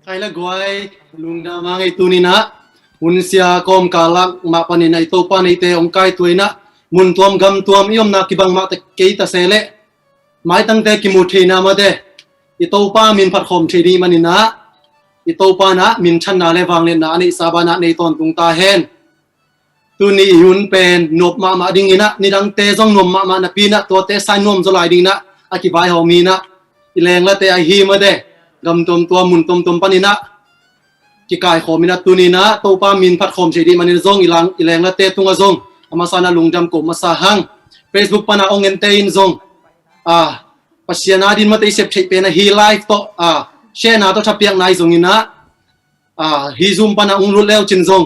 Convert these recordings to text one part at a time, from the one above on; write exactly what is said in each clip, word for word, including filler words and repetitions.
Khai le guai, lungdam a ngei. Tuni-in ah hunsia kawmkal lak mah panin ah i Topa in eite hong kaitua in ah, mun tuam gam tuam i omna kibang mah ta kei ta se leh, maitangte kimu theihna mate i Topa min phat khawm thei ding manin ah, i Topa in ah minthanna le vangliatna a neihsa banah nei tawntung ta hen. Tuni i hun pen nuam mahmah dingin ah, nidangte zong nuam mahmah napi-in ah, tuate sai nuam zaw lai dingin ah a kivaihawm hi-in ah, i lenglate ahi mate gam tuamtuam mun tuamtuam panin ah kikaikhawm in ah, tuni-in ah Topa min phat khawm thei ding manin zong i lang, i lenglate tungah zong a masa-in ah lungdam ko masa hang. Facebook pan a hong ente in zong, a, Pasian adin mate i sep theih pen ahi live tawh, a, share-na tawh thapiakna i zongin ah, a, hih Zoom pan a hong lut le uh cin zong,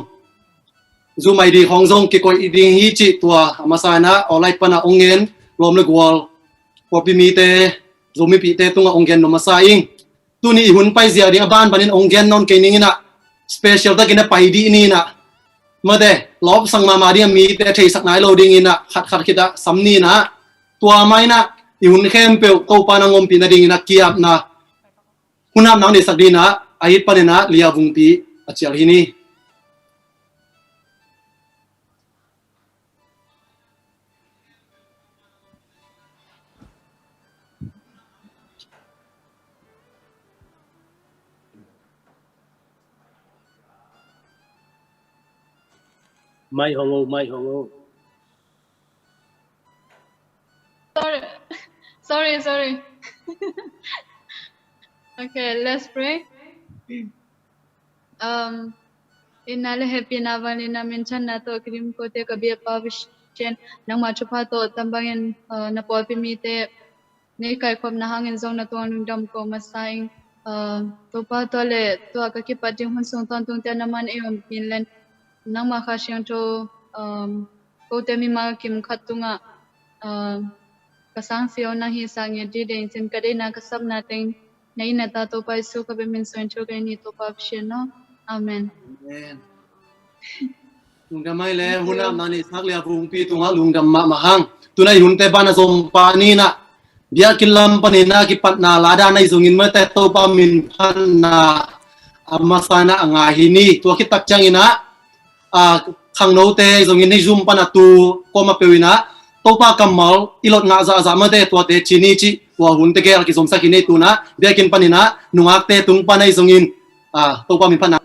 Zoom I D khawng zong kikoih ding hi cih tua a masa-in ah online pan a hong ngen lawm le gual, pawlpi mite, Zomipihte tungah hong gen nuam masa ing. Tuni i hun paizia ding a banbanin hong gen nawn kei ning in ah, special takin a pai dih ni in ah, mate lawpsang mahmah ding a, mite theisak nai lo dingin ah khatkhat khit ah sam ni in ah, tua mah in ah i hun khempeuh Topa in hong ompih nadingin ah ki-apna, hun apna hong neihsak dingin ah a it panin ah Lia Vungpi a cial hi ni. Mai hong o, mai hong o. Sorry. Sorry, sorry. Okay, let's pray. Um, itna le hehpihna vangliatna minthanna tawh a kidim kote ka biapa Pasian, nangmah thupha tawh tambangin, uh, na pawlpi mite nei kaikhopna hangin zong na tungah lungdam ko masa ing. Uh, Topa, tua le tua ka kipat ding hun sung tawntungte na man ei ompih in len, nangmah Kha Siangtho, um, kote mimal kim khat tungah, uh, ka sangsi-a nang hihsak ngiat ding deih in cin, ka deihna ka sapna teng na itna ta Topa Jesu ka biakinn sung in thu ka ngen hi Topa Pasian aw. Amen. Amen. Lungdam mai le, hun apna neihsak Lia Vungpi tungah lungdam mahmah hang. Tu-in ah i hunte ban a zom pah ni in ah, biakinn lam panin ah kipatna lada nei zongin mate Topa min phatna a masa-in ah a ngai hi ni. Tua khit tak ciangin ah, a, khangnote zongin hih Zoom pan a tu kuamah peuh in ah Topa kammal i lot ngah zahzah mate tuate ci ni cih tua hun tegel a kizomsak hi ni. Tu-in ah biakinn panin ah nungakte tung pan ahi zongin, a, Topa min phatna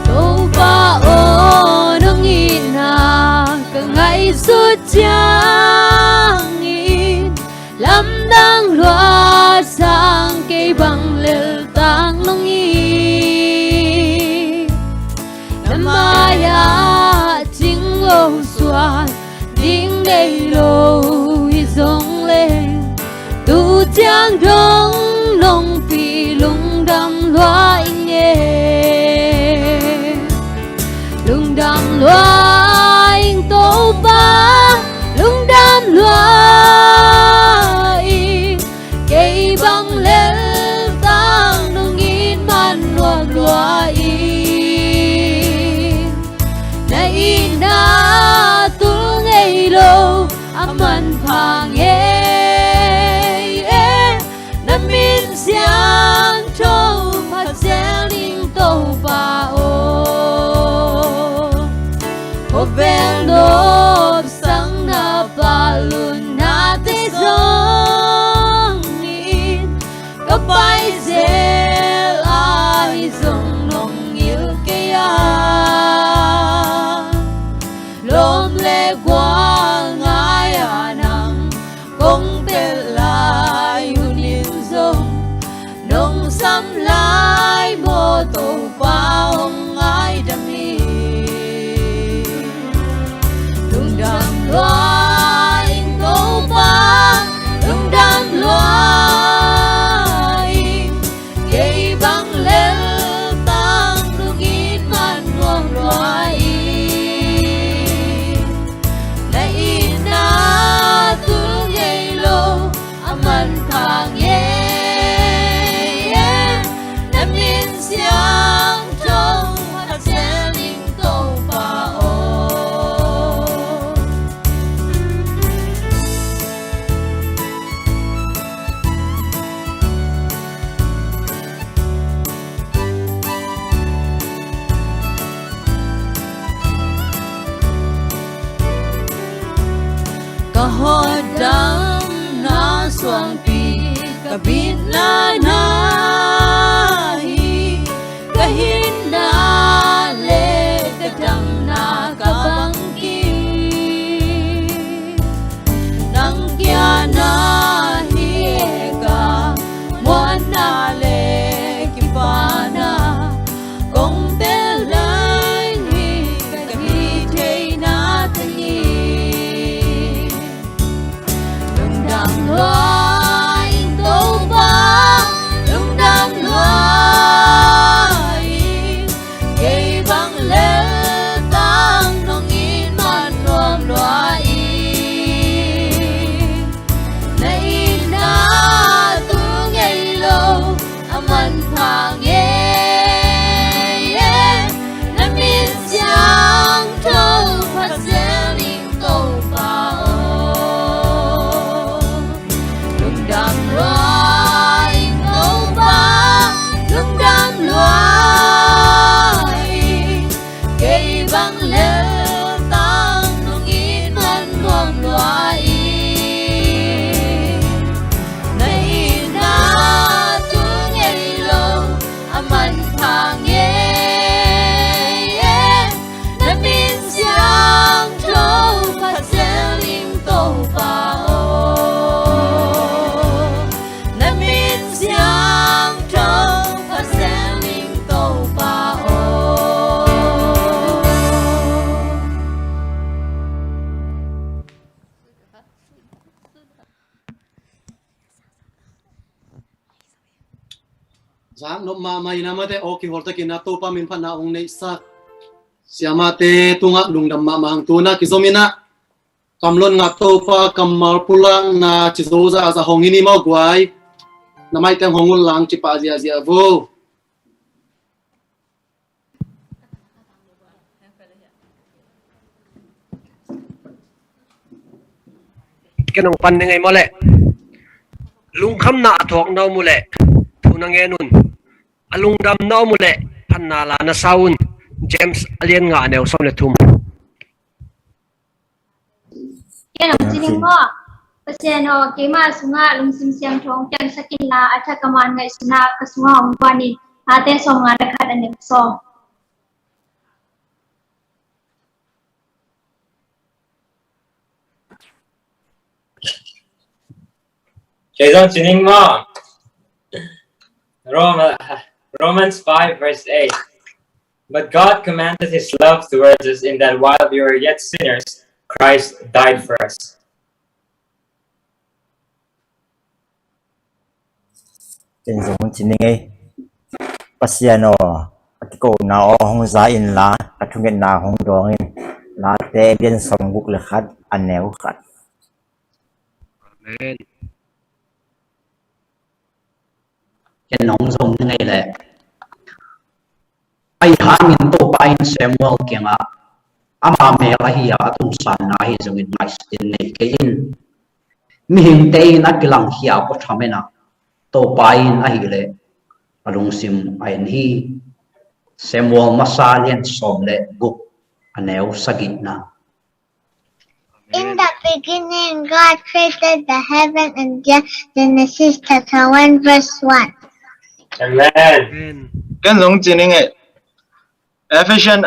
Topa aw, nong itna ka ngaihsut ciangin lamdang lua sang kei bang leltak nong it. Na mai-ah cing lo suan ding nei lo hi zong leng, tu ciang dong nong pi lungdam lua ing e. Lungdam lua ing Topa, lungdam lua ing, kei bang leltak nong it man nuam lua ing. Na itna tul ngei lo a manpha ngei e. Na min siangtho pha se Hotdamna suangpi ka bitna na hi, ka hinna le ka damna ka bangkih. Nang kiang na hi ka muanna le kipana kong tel lai hi, ka hi theina tangin. Lungdam lua ing Topa, lungdam lua ing. Kei bang leltang nong it man nuam lua ing. Na itna tu ngei lo a manpha ngei e. Na min siangtho pha zel ing Topa aw. Lungdam lua ing Topa, lungdam lua ing. Kei bang leltang nong it man nuam lua ing. Na itna tu ngei lo a manpha ngei e. Na min siangtho pha zel ing Topa aw. Na min siangtho pha zel ing Topa aw. Zak nop mahmah in amate aw kihol takin a Topa min phatna hong neihsak siamate tungah lungdam mahmah hang. Tu-in a kizom in a kamlon ngah Topa kammal pulakna ci zo zahzah hong hi ni maw guai. Na maite hong ul lang ci pah ziahziah vo. Ken hong pan ning ei maw leh. Lungkhamna a thuak na om uh leh thu na ngen un. A lungdam na om uh leh phatna la na sa un. James a lian nga a neu sawm le thum. Ken hong ci ning maw. Pasian aw, keima sungah lungsim siangtho hong piangsak inla, a thak a man ngaihsutna ka sungah hong guan in. Late sawmnga le khat a neu sawm. Kei zong ci ning maw. Roma-, Romans five verse eight. But God commended his love towards us in that while we were yet sinners, Christ died for us. Ken zong ci ning ei. Pasian aw, a kikona aw hong za inla, ka thungetna hong dawng in. Late lian sawmguk le khat a neu khat. Amen. Ken hong zom ning ei leh. Ahi hangin Topa in Samuel kiangah ama mel ahi a, a tungsanna ahi zongin ngaihsut in nei kei in. Mihingte in a kilangkhia kua tham in a, Topa in ahih leh a lungsim a en hi. Samuel masa lian sawm le guk a neu sagihna. In the beginning, God created the heaven and the earth. Genesis chapter one, verse one. Amen. Amen. Ken zong ci ning ei. Ephesian,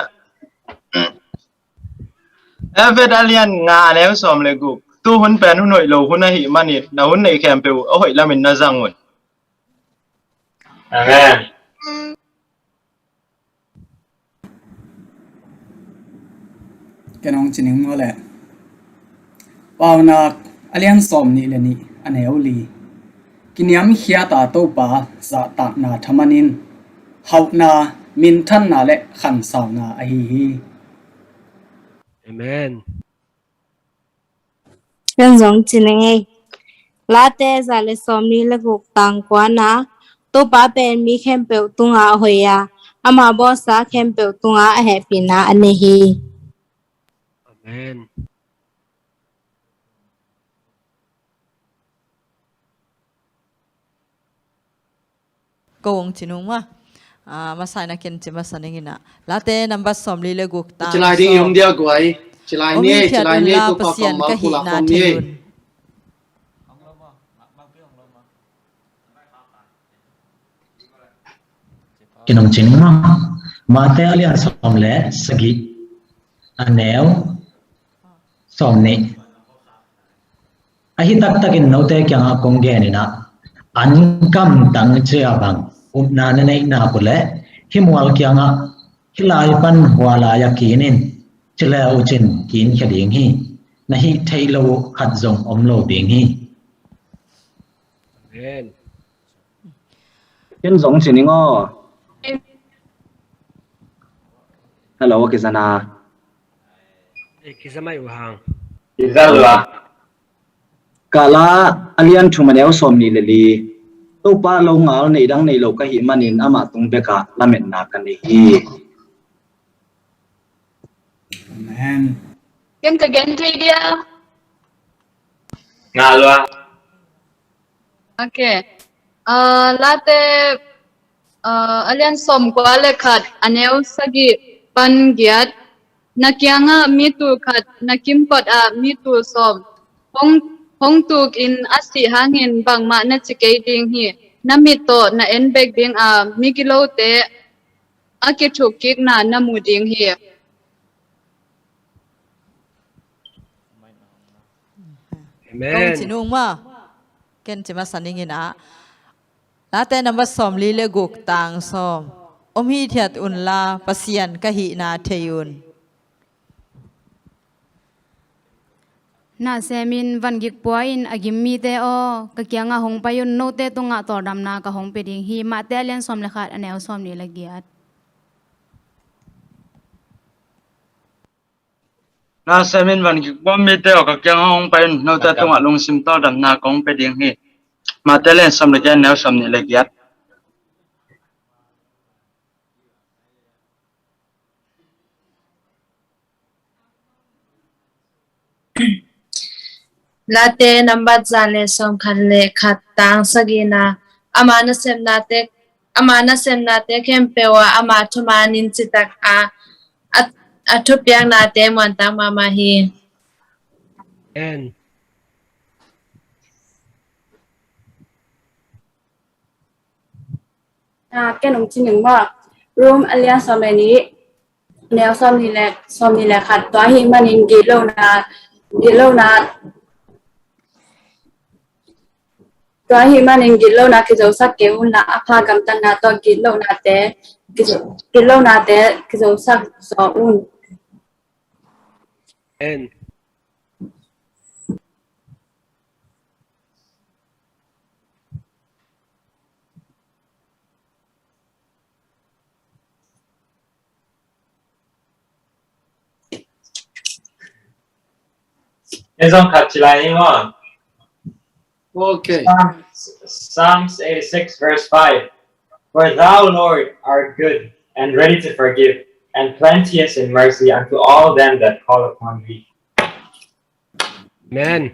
Efet a lian nga a neu sawm le guk. Tu hun pen hun hoih lo hun ahih manin na hun neih khempeuh a hoih lamin na zang un. Amen. Ken hong ci ning maw leh. Paunak a lian sawm nih le nih a neu li. Kiniamkhiat a Topa zahtakna thaman in hauhna, minthanna le khansauna ahi hi. Amen. Ken zong ci ning ei. Late za le sawm nih le guk tang kuana, Topa pen mi khempeuh tunga a hoih a, ama bawlsa khempeuh tunga a hehpihna a nei hi. Amen. Ko hong ci nung ma. Ah, masa in a ken ci masa ning in a. Late nambat sawm li le guk tang. Ci lai ding i om dia guai. Ci lai ni, ci lai ni, Topa Pasian ka hihna thei un. Kinong cing maw? Mate a lian sawm le sagih, a neu sawm nih. Ahi taktakin note kiangah kong gen in ah, an kamtang cia bang upna na neih nak uh leh, hih mual kiangah hih lai pan hua lai-ah kin in, ci le uh cin kin khia ding hi. Na hih theih loh uh khat zong om lo ding hi. Amen. Ken zong ci ning aw. Hello, kizana. Eh, kiza mai uh hang. Kiza lua. Kala a lian thum a neu sawm nih le li. Topa lo ngal nei dang nei lo ka hih manin amah tung bekah lametna ka nei hi. Amen. Ken ka gen thei dia. Nga lua. Ok. Ah, Late, ah, a lian sawm kua le khat, a neu sagih pan giat. Na kiangah mi tul khat, na kimpatah mi tul sawm hong, hong tukin a sih hangin bangmah na ci kei ding hi. Na mit tawh na en bek ding a, migilote a kithukkikna na mu ding hi. Amen. Kong ci nung maw? Ken ci masa ning in ah. Late number sawmli le guk, tang sawm. Om hithiat unla, Pasian ka hihna thei un. Na semin van gik pua in a gim mite aw, ka kiangah hong pai un, note tungah tawldamna ka hong pia ding hi. Mate a lian sawm le khat, a neu sawmnih le giat. Na semin van gik pua mite aw, ka kiangah hong pai un, note tungah lungsim tawldamna ka hong pia ding hi. Mate a lian sawm le giat, a neu sawmnih le giat. Late nambat za le sawmkhat le khat, tang sagihna. Ama nasepnate, ama nasepnate khempeuh ah ama thumanin citak a, a, a thupiaknate muantak mahmah hi. Amen. Ah, ken ong ci ning maw? Rom a lian sawm le nih, neu sawmnih le, sawmnih le khat. Tua ahih manin gitlona, gitlona, tua ahih manin gitlona kizosak kei unla, a pha gamtatna tawh gitlonate, kizo, gitlonate kizosak zaw un. Amen. Ken zong khat ci lai ni maw? Okay. Psalms, Psalms eighty-six, verse five. For thou, Lord, art good and ready to forgive, and plenteous in mercy unto all them that call upon thee. Amen.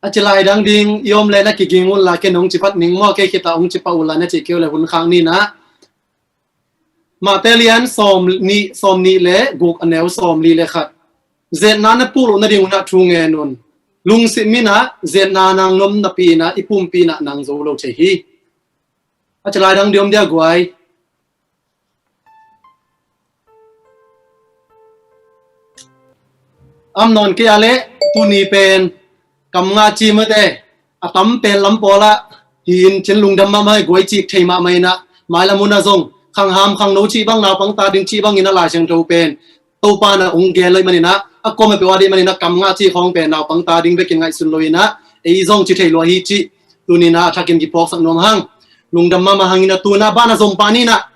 A ci lai dang ding i om le na kiging unla, ken ong ci pah ning maw, kei khitah ong ci pah unla na ci kei uh le hun khang ni na. Mate lian sawm nih, sawmnih le guk, a neu sawmli le khat. Ziatna na puh loh nading un ah thu ngen un. Lungsim in ah ziatna nang nuam napi in ah i pumpi in ah nang zo lo thei hi. A ci lai dang ding om dia guai. Amnon kei a leh tuni pen kam nga ci mate, a tam pen lam pawl ah hi in cin lungdam mahmah hi, guai cik thei mahmah in ah, mailam hun ah zong khangham khangno cih bang, naupang ta ding cih bang in ah Lai Siangtho pen Topa in ah ong gen lo ahih manin ah, a kuamah peuh a ding manin ah kam nga cih khawng pen naupang ta ding bekin ngaihsun lo in ah, ei zong ci thei lua hi cih tuni in ah a thakin kiphawksak nuam hang. Lungdam mahmah hang in ah, tu in ah ban a zom pa ni in ah,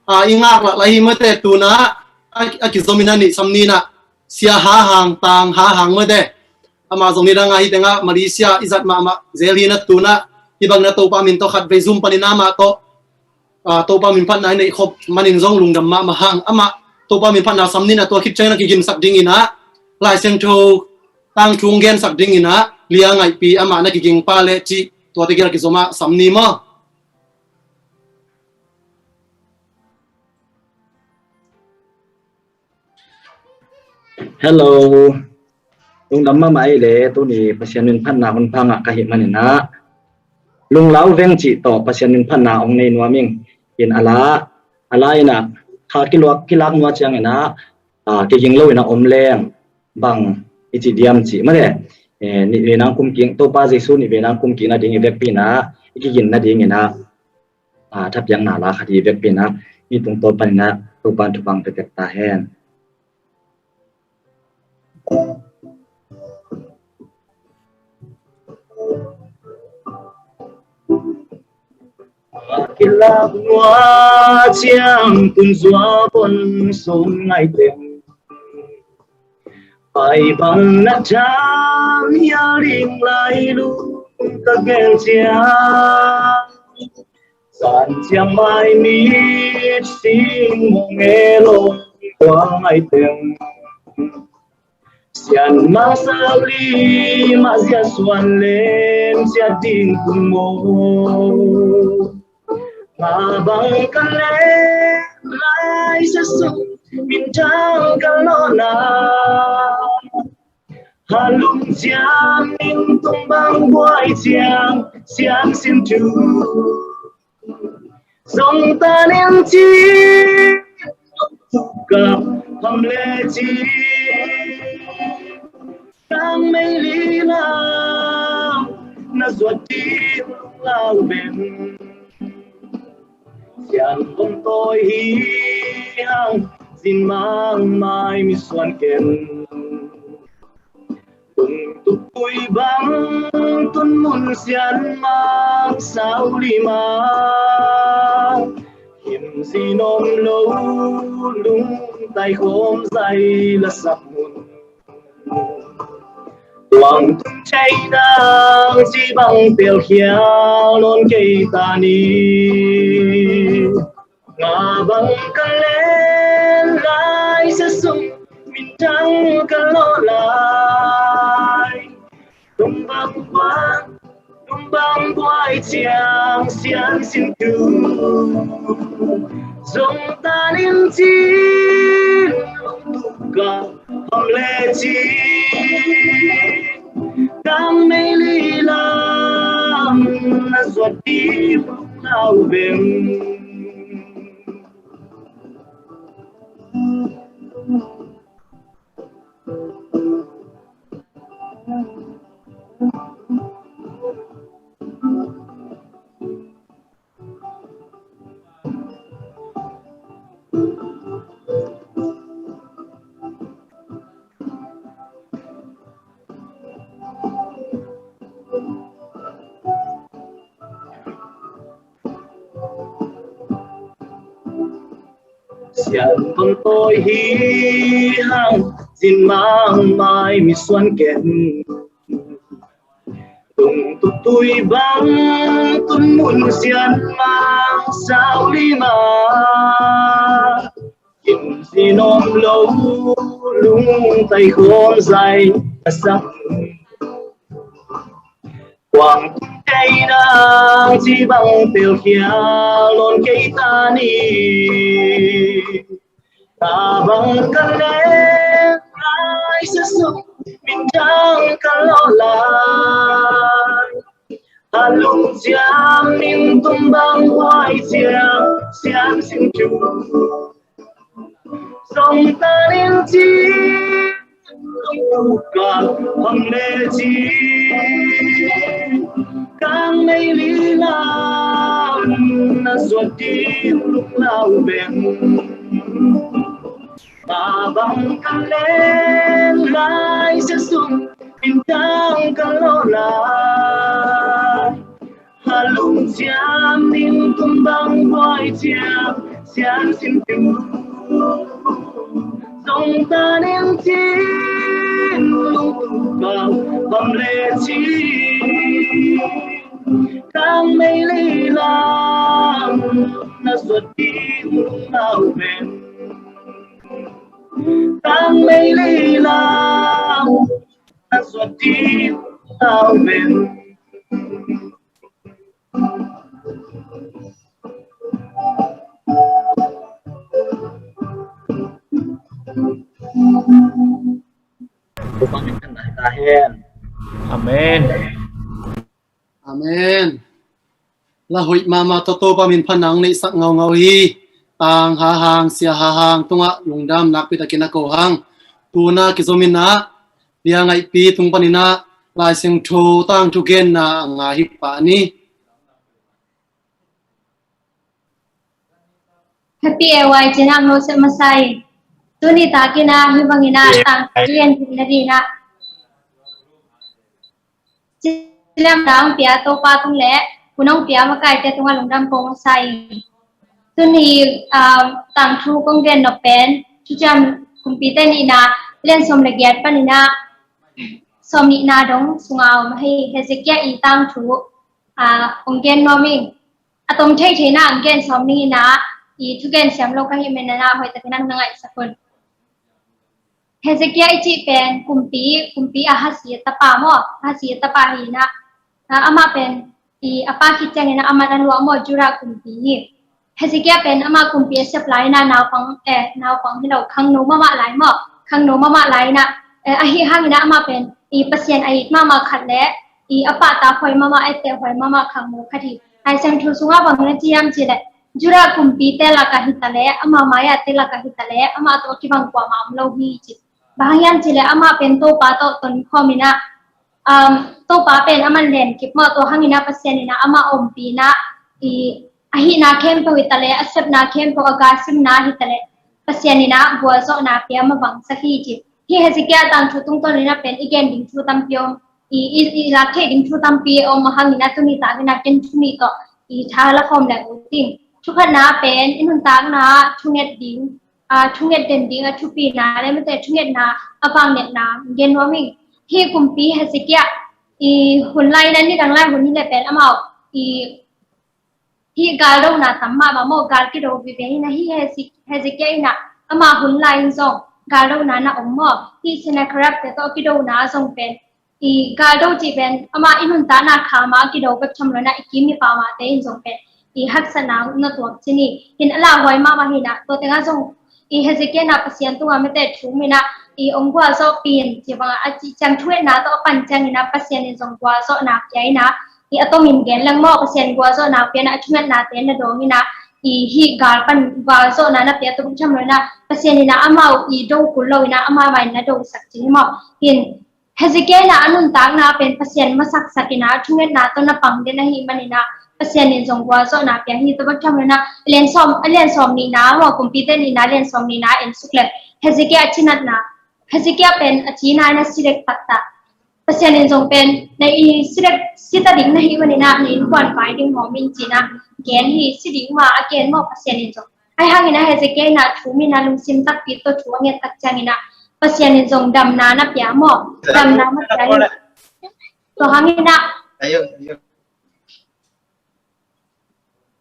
a, i ngaklah lai hi mate, tu in ah a, a kizom in ah nih sam ni in ah, Sia Ha Hang, Tang Ha Hang mate. Amah zong nidang a hih tengah Malaysia i zat mahmah zel hi in ah, tu in ah hih bangin ah Topa min tawh khatvei zum panin ah amah tawh, a, Topa min phatna i neih khop manin zong lungdam mahmah hang. Amah Topa min phatna sam ni in ah, tua khit ciangin ah kigingsak ding in ah, Lai Siangtho tangthu hong gensak ding in ah, Lia Ngaihpi, amah na kiging pa leh cih Tuate gel kizom a sam ni maw. Hello. Lungdam mahmah ei le, tuni Pasian min phatna hun pha ngah ka hih manin ah, Lunglau Veng cih tawh Pasian min phatna hong nei nuam ing. In a la, a la in ah, kha kiluak, kilak nua ciangin ah, ah, kiging lo in ah om leng bang i ci diam cih mah le. Eh, nih vei nang kum kik, Topa Jesu nih vei nang kum kik nading i vekpi in ah, i kigin nading in ah, ah, thapiakna la khat hi vekpi in ah, i tungtawn panin ah Topa'n thupha pia tek ta hen. Kilak nua ciang tun zua bon sun ngai teng. Pai bang na tham hial ding lai lung ka gel ciang. San ciang mai mit sing mong e long kuang ai teng. Sian mang sau li ma zia suan len sia ding kun mo. Nga bang ka len lai sa sung min thang ka lo na. Halum ciang in tung bang buai ciang siang sin tu. Zong tan in ci ka ham le ci. Kang mei li lam na zuat ding lung lau ben. Sian bom toi hi hang zin mang mai mi suan ken. Tung tuk tui bang tun mun sian mang sau li ma. Him zin om lo lung tai khom zai la sak mun. Tuang tung chai nang ci bang pel khial non kei ta ni. Nga bang ka len lai sa sung min thang ka lo lai. Tung bang buang tung bang buai ciang sian sin tu. Zong tan in cin long tu ka ham le ci. Kang mei li lam na zuat ding lung lau beng. Sian bang toi hi hang zin mang mai mi suan ken. Tung tu tui bang tun mun sian mang sau li ma. Kim zin om lo lung tai khom zai ka sak. Kuang tung kei nang ci bang pel khial non kei ta ni. Ka bang ka len lai sa sung min thang ka lo lai. Halum ciang min tung bang buai ciang sian sin tu. Zong tan in cin long tu ka ham le ci. Kang mei li lam na zuat ding lung lau beng. Nga bang ka len lai sa sung min thang ka lo lai. Halum ciang in tung bang buai ciang sian sin tu. Zong tan in cin long tu ka ham le ci. Kang mei li lam na zuat ding lung lau beng. Kang mei li lam na zuat ding lung lau beng. Topa min phat na hi ta hen. Amen. Amen. La hoih mahmah tawh Topa min phat na hong neihsak ngaungau hi. Tang Hahang, Sia Hahang tungah lungdam nakpi takin a ko hang. Tuna kizom in ah, Lia Ngaihpi tung panin ah Lai Siangtho tangthu genna a ngah hi pah ni. Happy A Y cih na hong lo sep masa hi. Tuni takin ah hih bangin ah tangthu gen theihna dingin ah Ci lam dang pia Topa tung le, hun hong pia makaite tungah lungdam ko masa hi. Tuni, um, tangthu kong gen nop pen, Thuciam Kumpite Nihna, lian sawm le giat panin ah sawm nihna dong sungah a om hi. Hezekiah i tangthu, ah, kong gen nuam ing. A tom thei thei na hong gen sawm ning in ah, i thugen siam lo ka hih manin ah hoih takin ah na ngaihsak un. Hezekiah i cih pen kumpi, kumpi Ahaz i tapa maw, Ahaz i tapa hi in ah, ah, amah pen i a pa khit ciangin ah a man a luah maw, Judah kumpi hi. Hezekiah pen amah kumpi a sep lai in ah naupang, eh, naupang hi lo, khangno mahmah lai maw, khangno mahmah lai in ah, eh, ahi hangin ah amah pen i Pasian a it mahmah khat le i a pahtak huai mahmah, etteh huai mahmah khangno khat hi. Lai Siangtho sungah bang na ci hiam cih leh, Judah kumpite lakah hi ta leh, ama mai-ate lakah hi ta leh, amah tawh a kibang kuamah om lo hi ci. Bang hang hiam cih leh amah pen Topa tawh tonkhawm in ah, um, Topa pen amah lenkip maw, tua hangin ah Pasian in ah amah ompih in ah, i, a hihna khempeuh hi ta leh, a sepna khempeuh, a galsimna hi ta leh, Pasian in ah gualzawhna pia mavangsak hi ci. Hih Hezekiah tangthu tungtawn in ah pen i gen ding thu tampi om, i, i, i lak thei ding thu tampi om, a hangin ah tuni takin ah ken thu nih tawh i tha la khawm leng uh ting. Thu khatna pen i nuntakna ah thunget ding, ah, thunget den ding a thupina le mate thungetna a vangnetna gen nuam ing. Hih kumpi Hezekiah i hun lai in ah, nidang lai hun hi leh pen amau i hih galdona tam mahmah maw, gal kido vive hi in ah, hih Heze-, Hezekiah in ah ama hun lai in zong galdona na om maw. Hih Sennacherib te tawh kidona zong pen i galdo cih pen amah i nuntakna kham a kido bek tham lo in ah, i kim i pamte in zong pen i haksatna na tuak ci ni. Hin a lauhuai mahmah hi in ah, tua tengah zong i Hezekiah in ah Pasian tungah mate thum in ah, i hong gualzawhpih in ci bangah a cih ciang thungetna tawh a pan ciangin ah Pasian in zong gualzawhna pia in ah, i a tomin gen leng maw, Pasian gualzawhna pia in ah a thungetnate na dawng in ah, i hih gal pan gualzawhna na pia, tua bek tham lo in ah Pasian in ah amau i do kul lo in ah amau mai na dosak ci hi maw. Hin Hezekiah in ah a nuntakna pen Pasian masaksak in ah thungetna tawh na pang den ahih manin ah Pasian in zong gualzawhna pia hi. Tua bek tham lo in ah lian sawm, a lian sawm nihna maw, Kumpite Nihna lian sawm nihna en suk leh, Hezekiah a cinatna, Hezekiah pen a cina in ah si dek taktak. Pasian in zong pen na i si dek, si ta ding na hih manin ah na innkuan vai ding hawm in ci in ah gen hi. Si ding mah a gen maw Pasian in zong. Ahi hangin ah Hezekiah in ah thum in ah lungsim takpi tawh thu a nget tak ciangin ah Pasian in zong damna na pia maw. Damna na pia hi. Tua hangin ah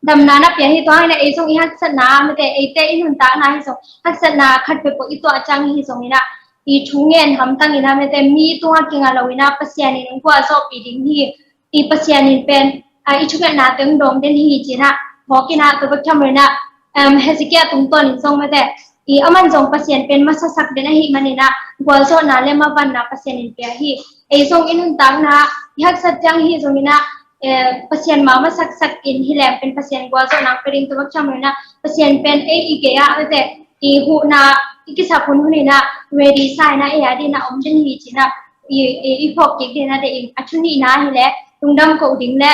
damna na pia hi. Tua hangin ah ei zong i haksatna mate, eite i nuntakna hi zong haksatna khat peuhpeuh i tuah ciang hi zongin ah i thu ngen hamtang in ah mate mi tungah kinga lo in ah Pasian in gualzawhpih ding hi. I Pasian in pen, ah, i thungetnate hong dawng den hi ci in ah phawk in ah, tua bek tham lo in ah, em, Hezekiah tungtawn in zong mate i aman zong Pasian pen masasak den ahih manin ah gualzawhna le mavanna Pasian in pia hi. Ei zong i nuntakna i haksat ciang hi zongin ah, eh, Pasian ma masaksak in hi leng pen Pasian gualzawhna pia ding, tua bek tham lo in ah Pasian pen ei i gei ah mate i huhna i kisap hun hun in ah ready sa in ah ei a dingin ah om den hi ci in ah i, i, i phawk kik den a deih in. A thu nihna hi leh lungdam ko ding le,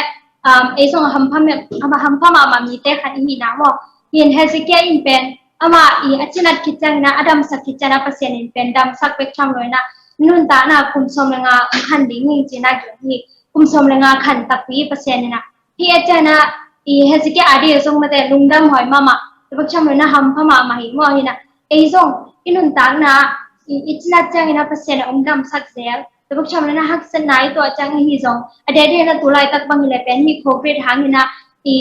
um, ei zong a hampha mah, a hampha mahmah mite khat i hihna maw. Hin Hezekiah in pen amah i a cinat khit ciangin ah, a damsak khit ciangin ah Pasian in pen damsak bek tham lo in ah nuntakna kum sawm le nga hong khan ding hi ci in ah gen hi. Kum sawm le nga khan takpi Pasian in ah Hih a ciangin ah i Hezekiah a ding zong mate lungdam huai mahmah, tua bek tham lo in ah hampha mahmah hi maw. Hi in ah ei zong i nuntakna ah i, i cinat ciangin ah Pasian in hong damsak zel, tua bek tham lo in ah haksatna i tuah ciang hi zong, a diakdiak in ah tu laitak bang hi leh pen hih covid hangin ah i,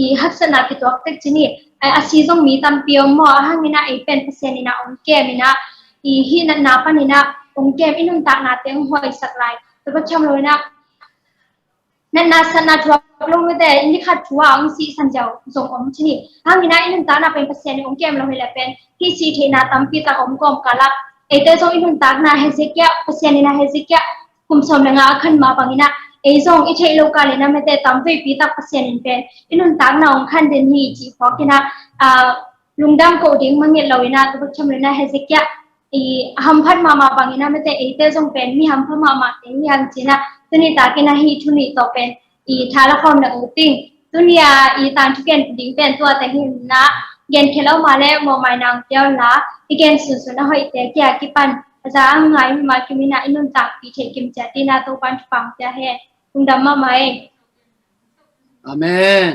i haksatna kituak tek ci ni. A, a si zong mi tampi om maw, a hangin ah ei pen Pasian in ah hong kem in ah i hih natna panin ah hong kem, i nuntaknate hong huaisak lai, tua bek tham lo in ah natna satna thuak lo mite, ni khat thu a hong sihsan ziau zong om ci ni. Hang in ah i nuntakna pen Pasian in hong kem lo hi leh pen hih sih theihna tampi tak om kawmkal ah eite zong i nuntakna Hezekiah, Pasian in ah Hezekiah kum sawm le nga a khan mah bangin ah ei zong i theih lo kal in ah mite tamveipi tak Pasian in pen i nuntakna hong khan den hi cih phawk in ah, ah, lungdam ko ding mangngilh lo in ah, tua bek tham lo in ah Hezekiah i hamphat mahmah bangin ah mite eite zong pen mi hampha mahmah te hi hang ci in ah, tuni takin ah hih thu nih tawh pen i thala khawm na uh ting. Tuni a i tangthu gen ding pen tuate hi in ah, gen khia lo mah leh mawhmai nang piau la, i gen sunsun a hoihte kia kipan a za a ngai mi mah kim in ah i nuntakpih theih kim ciat ding in ah Topa'n thupha hong pia hen. Lungdam mahmah ei. Amen.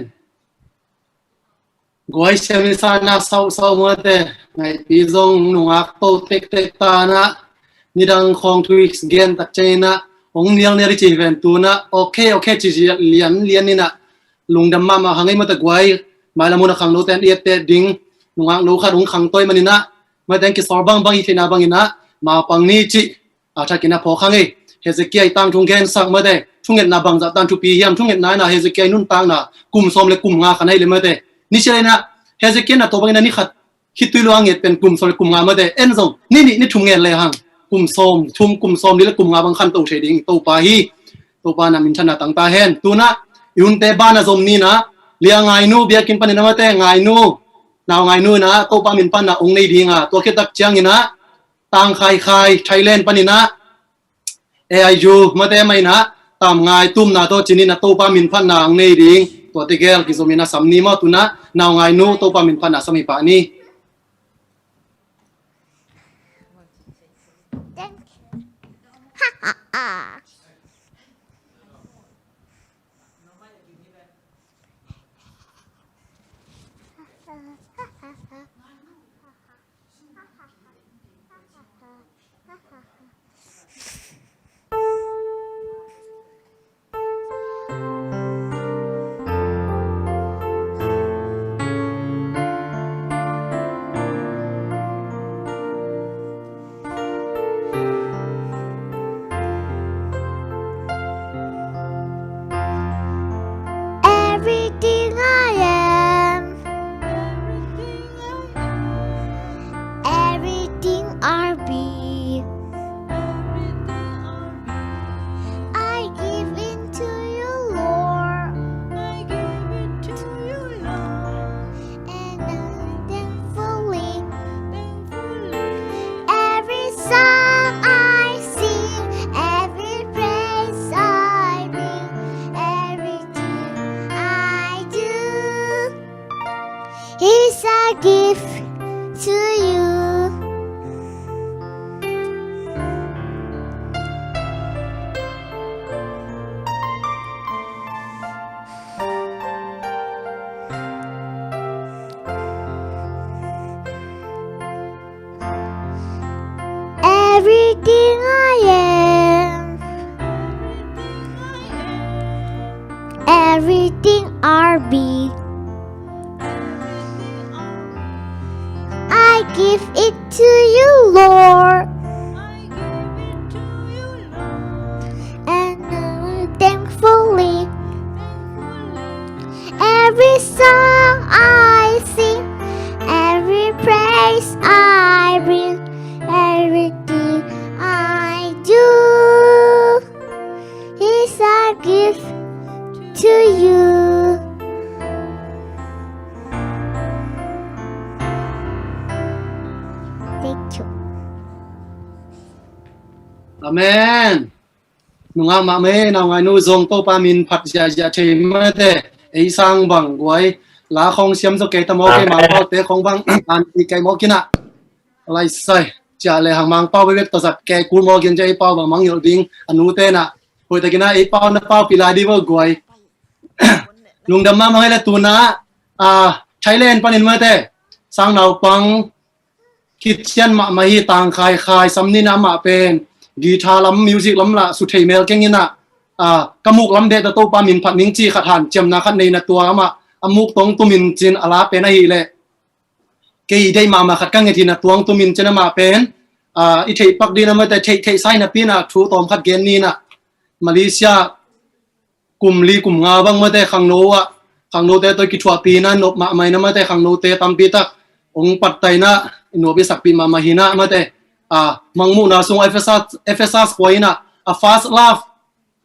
Guai siam i sa na sau sau mate, ngaihpi zong nungak to tektek ta na, nidang khawng thu i gen tak ciang in ah hong nial nial i ci hi ven tu in ah, okay okay ci lian lian in ah, lungdam mahmah hang ei mate guai, mailam hun a khangnote an i etteh ding, nungak no khat hong khangto ahih manin ah, mate an kisawl bangbang i theihna bangin ah mapang ni cih a thakin a phawk hang ei. Hezekiah i tangthu hong gensak mate, thungetna bangzah tan thupi hiam, thungetna in ah Hezekiah i nuntakna kum sawm le kum nga khan ahih leh mate, ni sia in ah Hezekiah in ah tua bangin ah ni khat khitui lua nget pen kum sawm le kum nga mate, en zong ni nih ni thum nget le hang kum sawm thum, kum sawm li le kum nga bang khanto thei ding Topa hi. Topa in ah minthanna tang ta hen. Tu in ah i hunte ban a zom ni in ah Lia Ngainu biakinn panin ah mate, Ngainu, Nau Ngainu in ah Topa min pan ah hong nei ding a, tua khit tak ciangin ah Tang Khai Khai Thailand panin ah A I U mate mah in ah Tam Ngai Tum na tawh ci ni in ah Topa min phatna hong nei ding. Tuate gel kizom in ah sam ni maw, tu in ah Nau Ngainu Topa min phatna sam hi pah ni. Everything I am, everything I'll be, I give it to you, Lord. And I'm thankfully, every song I sing, every praise I bring, everything I do is a gift to you. Everything I am, everything I'll be, I give it to you, Lord. And now thankfully, every song I sing, every praise I bring, everything I do is a gift to you. Thank you. Amen. Nungak mahmah e, Nau Ngainu zong Topa min phat ziahziah thei mate, ei sang bang guai, la khawng siam zaw kei ta maw, kei Mangpau te khawng bang an i kei maw kinah. Lai sai, ciah le hang Mangpau bek bek tawh zat kei kul maw kin, ciah ei pau bang mangngilh ding, a nute nah. Hoih takin ah ei pau na paupih lai dih maw guai. Lungdam mahmah e le tu nah, ah, Thailand panin mate, sang naupang, khit ciang mahmah hi, Tang Khai Khai sam ni nah, amah pen guitar lam, music lam lah su thei mel keng inah, ah, ka muk lam bek tawh Topa min phat ning ci khat hanciamna khat nei nah, tua amah a muk tawng tumin cin a la pen ahih leh kei deih mahmah khat ka nget hi nah, tuang tumin cin amah pen, ah, i theih pak dih nah mate, theih theih sai napi nah thu tawm khat gen ni nah. Malaysia kum li kum nga bang mate khangno ah, khangnote tawh kithuahpih in ah nop mahmah in ah mate khangnote tampi tak hong pattaina i nop i sakpih mahmah hi in ah mate, a, mangmuhna sung Ephesus, Ephesus khua in ah a first love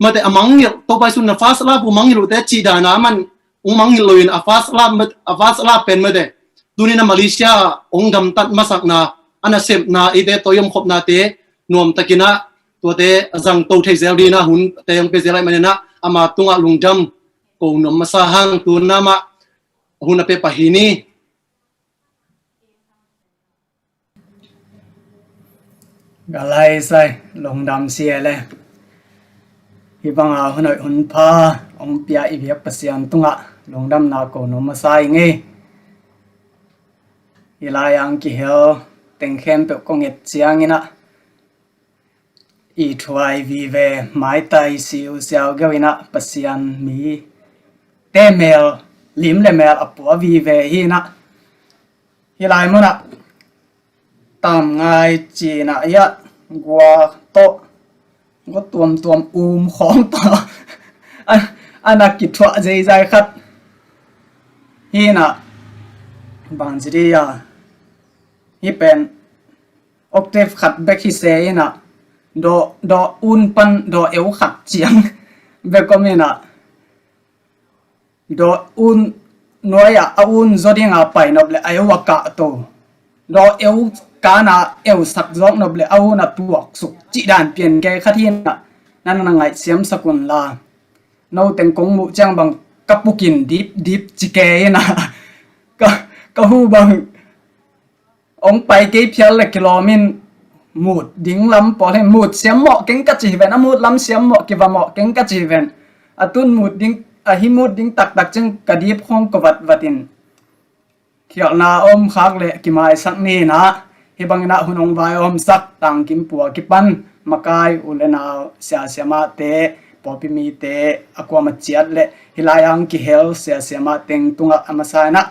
mate a mangngilh, Topa Jesu in a first love uh mangngilh uhte cih dan a man hong mangngilh lo in a first love, a first love pen mate tuni in ah Malaysia hong gamtat masakna, a nasepna, eite tawh i omkhopnate nuamtakin ah tuate zangto thei zel ding in ah hunte hong pia zel ahih manin ah ama tungah lungdam ko nuam masa hang. Tu in ah mah hun a pia pah hi ni. Galai sai, lungdam sia le. Hih banga hun hoih hun pha hong pia i biak Pasian tungah lungdamna ko nuam masa ing ei. Hih lai-ah hong kihel teng khempeuh kong et ciangin ah i thuai vive, maitai siusiau geu in ah Pasian mite mel, lim le mel a pua vive hi in ah, hih lai munah Tamngai ci in ah, hiah gua tawh, gua tuamtuam um khawng tawh a, a na kithuah zeizai khat hi in ah, bangci dih a, hih pen octave khat bek hi se in ah, dawh, dawh un pan dawh eu khat ciang bek om in ah, dawh un nuai-ah a un zaw dinga pai nop le a eu a kahto, dawh eu kana eu sak zawk nop le a un a tuaksuk cih dan pian kei khat hi in ah, na na ngaihsiamsak un la. No teng kong muh ciang bang ka pukin dipdip ci kei in ah, ka, ka hu bang hong pai kei phial le kilawm in, mut ding lam pawl hi, mut siammawh keng ka ci hi ven, a mut lam siammawh, kivamawh keng ka ci hi ven. A tun mut ding, a hih mut ding taktak ciang ka dip khawng ka vatvat in, khialhna a om khak le kimaisak ni in ah, hih bangin ah hun hong vai a omsak Tangkim Pua kipan makai u le nau, sia siamahte, pawlpi mite, a kuamah ciat le hih lai-ah hong kihel sia siamah teng tungah a masa in ah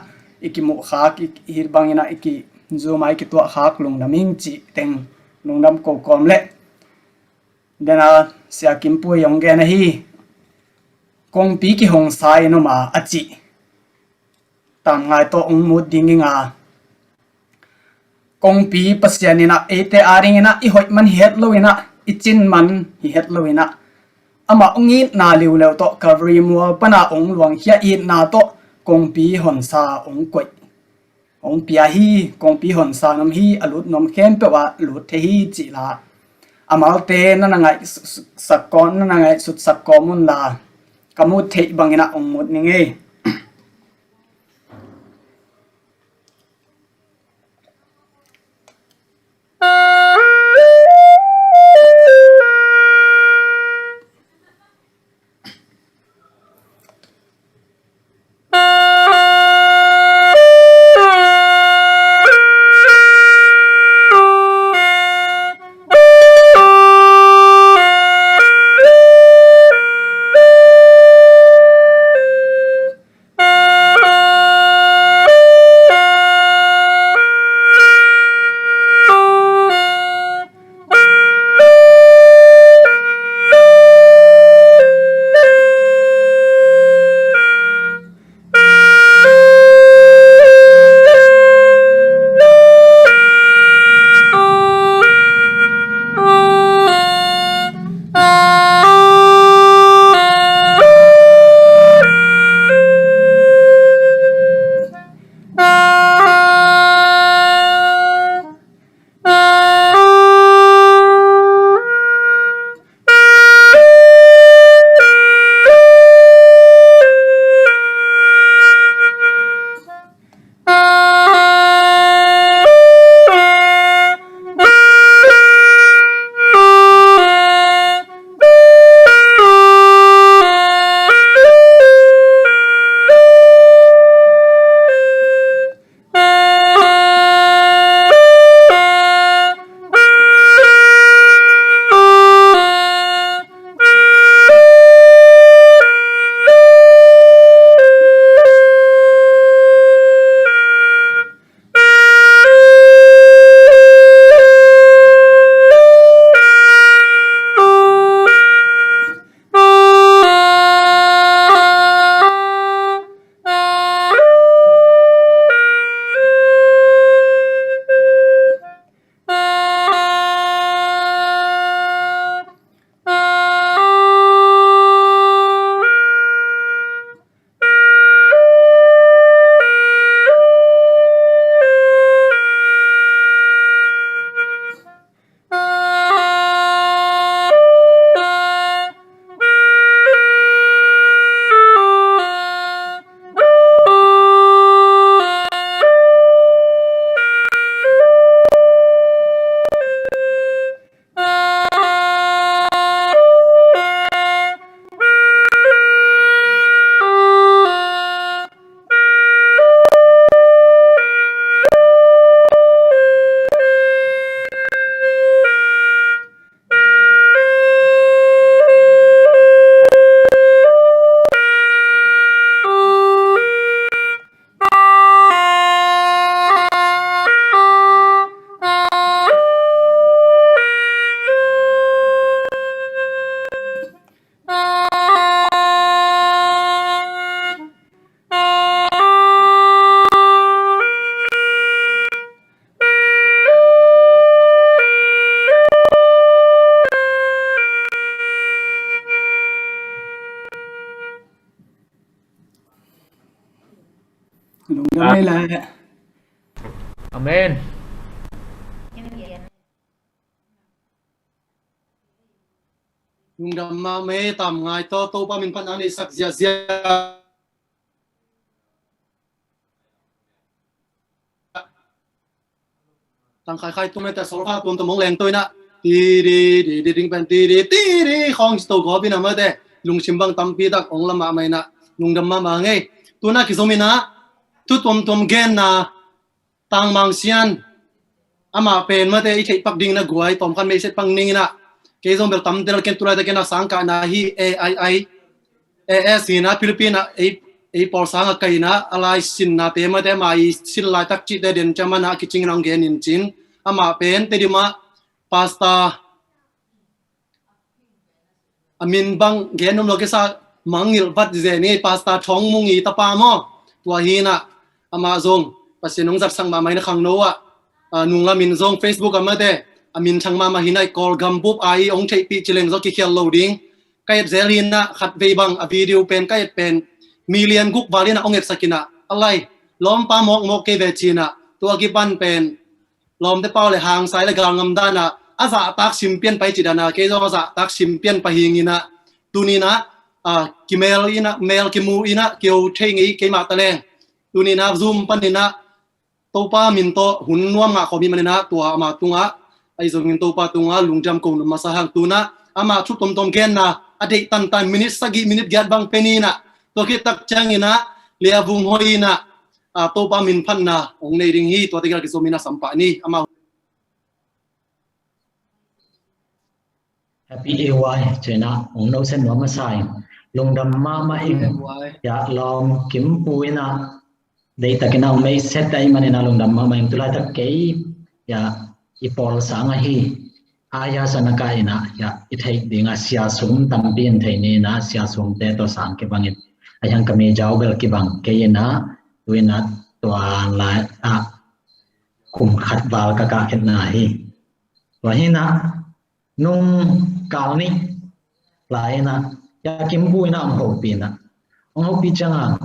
i kimuh khak, i, hih bangin ah i ki Zoom ah i kituah khak lungdam ing cih teng lungdam ko kawm le. Dena Sia Kim Pui hong gen ahi, kongpi kihong sa in om a, a cih. Tamngai tawh hong mut ding ing a, kongpi Pasian in ah eite adingin ah i hoih man hi het lo in ah, i cin man hi het lo in ah, amah hong itna liuleu tawh Calvary mual pana hong luangkhia itna tawh kongpi honsa hong koih, hong pia hi. Kongpi honsa nuam hi, a lut nuam khempeuh ah lut thei hi cih la, a malte na na ngaihsak kawm, na na ngaihsutsak kawm un la, ka mut theih bangin ah hong mut ning ei. Lungdam ei le. Amen. Lungdam mahmah ei, tam ngai tawh Topa min phatna nei sak ziahziah. Tang khaikhai tung mete solfa tuam tuam hong leng to inah, ti di di di ding pen ti di ti di khawng si to gawp inah mete lungsim bang tampi tak hong la mahmah inah lungdam mahmah ngei. Tuna kizom inah thu tuam tuam genna Tang Mang Sian, amah pen mate i theih pak ding na guai, tawmkhat meiset pak ning inah, kei zong bel tamte lal ken tulai te ken a sangkahna hi. A I I A S hi inah Philippine ah ei, ei pawl sang a kai inah a lai sinna te mate ama i sin laitak cihte den ciaman ah a kicing inah hong gen in cin. Amah pen Tedim ah pastor, a min bang gen nuam lo kisa, mangngilh vat zen hi, Pastor Thawng Mung i tapa maw? Tua hi inah amah zong Pasian hong zatsak mahmah hi inah khangno ah, a, nunglam in zong Facebook ah mate a min thang mahmah hi inah i Kawlgam bup a i hong theihpih ci leng zong kikhial lo ding. Ka et zel hi inah khatvei bang a video pen ka et pen million guk val inah hong etsak inah, a lai lawmpa mawkmawk kei ve ci inah, tua kipan pen lawmte pau le hangsai le galngam dan ah a zahtak sim pian pai ci dan ah, kei zong a zahtak sim pian pai hi ing inah, tuni inah, a, kimel inah, mel kimu inah kio thei ngei keimah ta leng, tuni inah Zoom pan inah Topa min tawh hun nuam ngah khawm hi man inah tua ama tungah, ahi zongin Topa tungah lungdam ko nuam masa hang. Tuna ama thu tuamtuam genna a deih tantan minit sagih minit giat bang pe ni inah, tua khit tak ciang inah lia vung hoi inah, a, Topa min phatna hong nei ding hi. Tuate gel kizom inah sampah ni ama. Happy A Y ci inah hong nosen nuam masa ing. Lungdam mahmah ing. Happy A Y. Ya, lawm kimpu inah deihtak inah hong meiset ahih man inah lungdam mahmah ing. Tulaitak kei, ya, i pawl sang ahi Aya Sanaka inah, ya, i theih ding a sia sum tampi in thei ni inah sia sumte tawh sang kibang in, a hiang ka mi jau bel kibang kei inah, tu inah tua lai ah kum khat val ka kah khitna hi. Tua hi inah nung kal nih lai inah, ya, kimpu inah hong hopih inah, hong hopih ciang a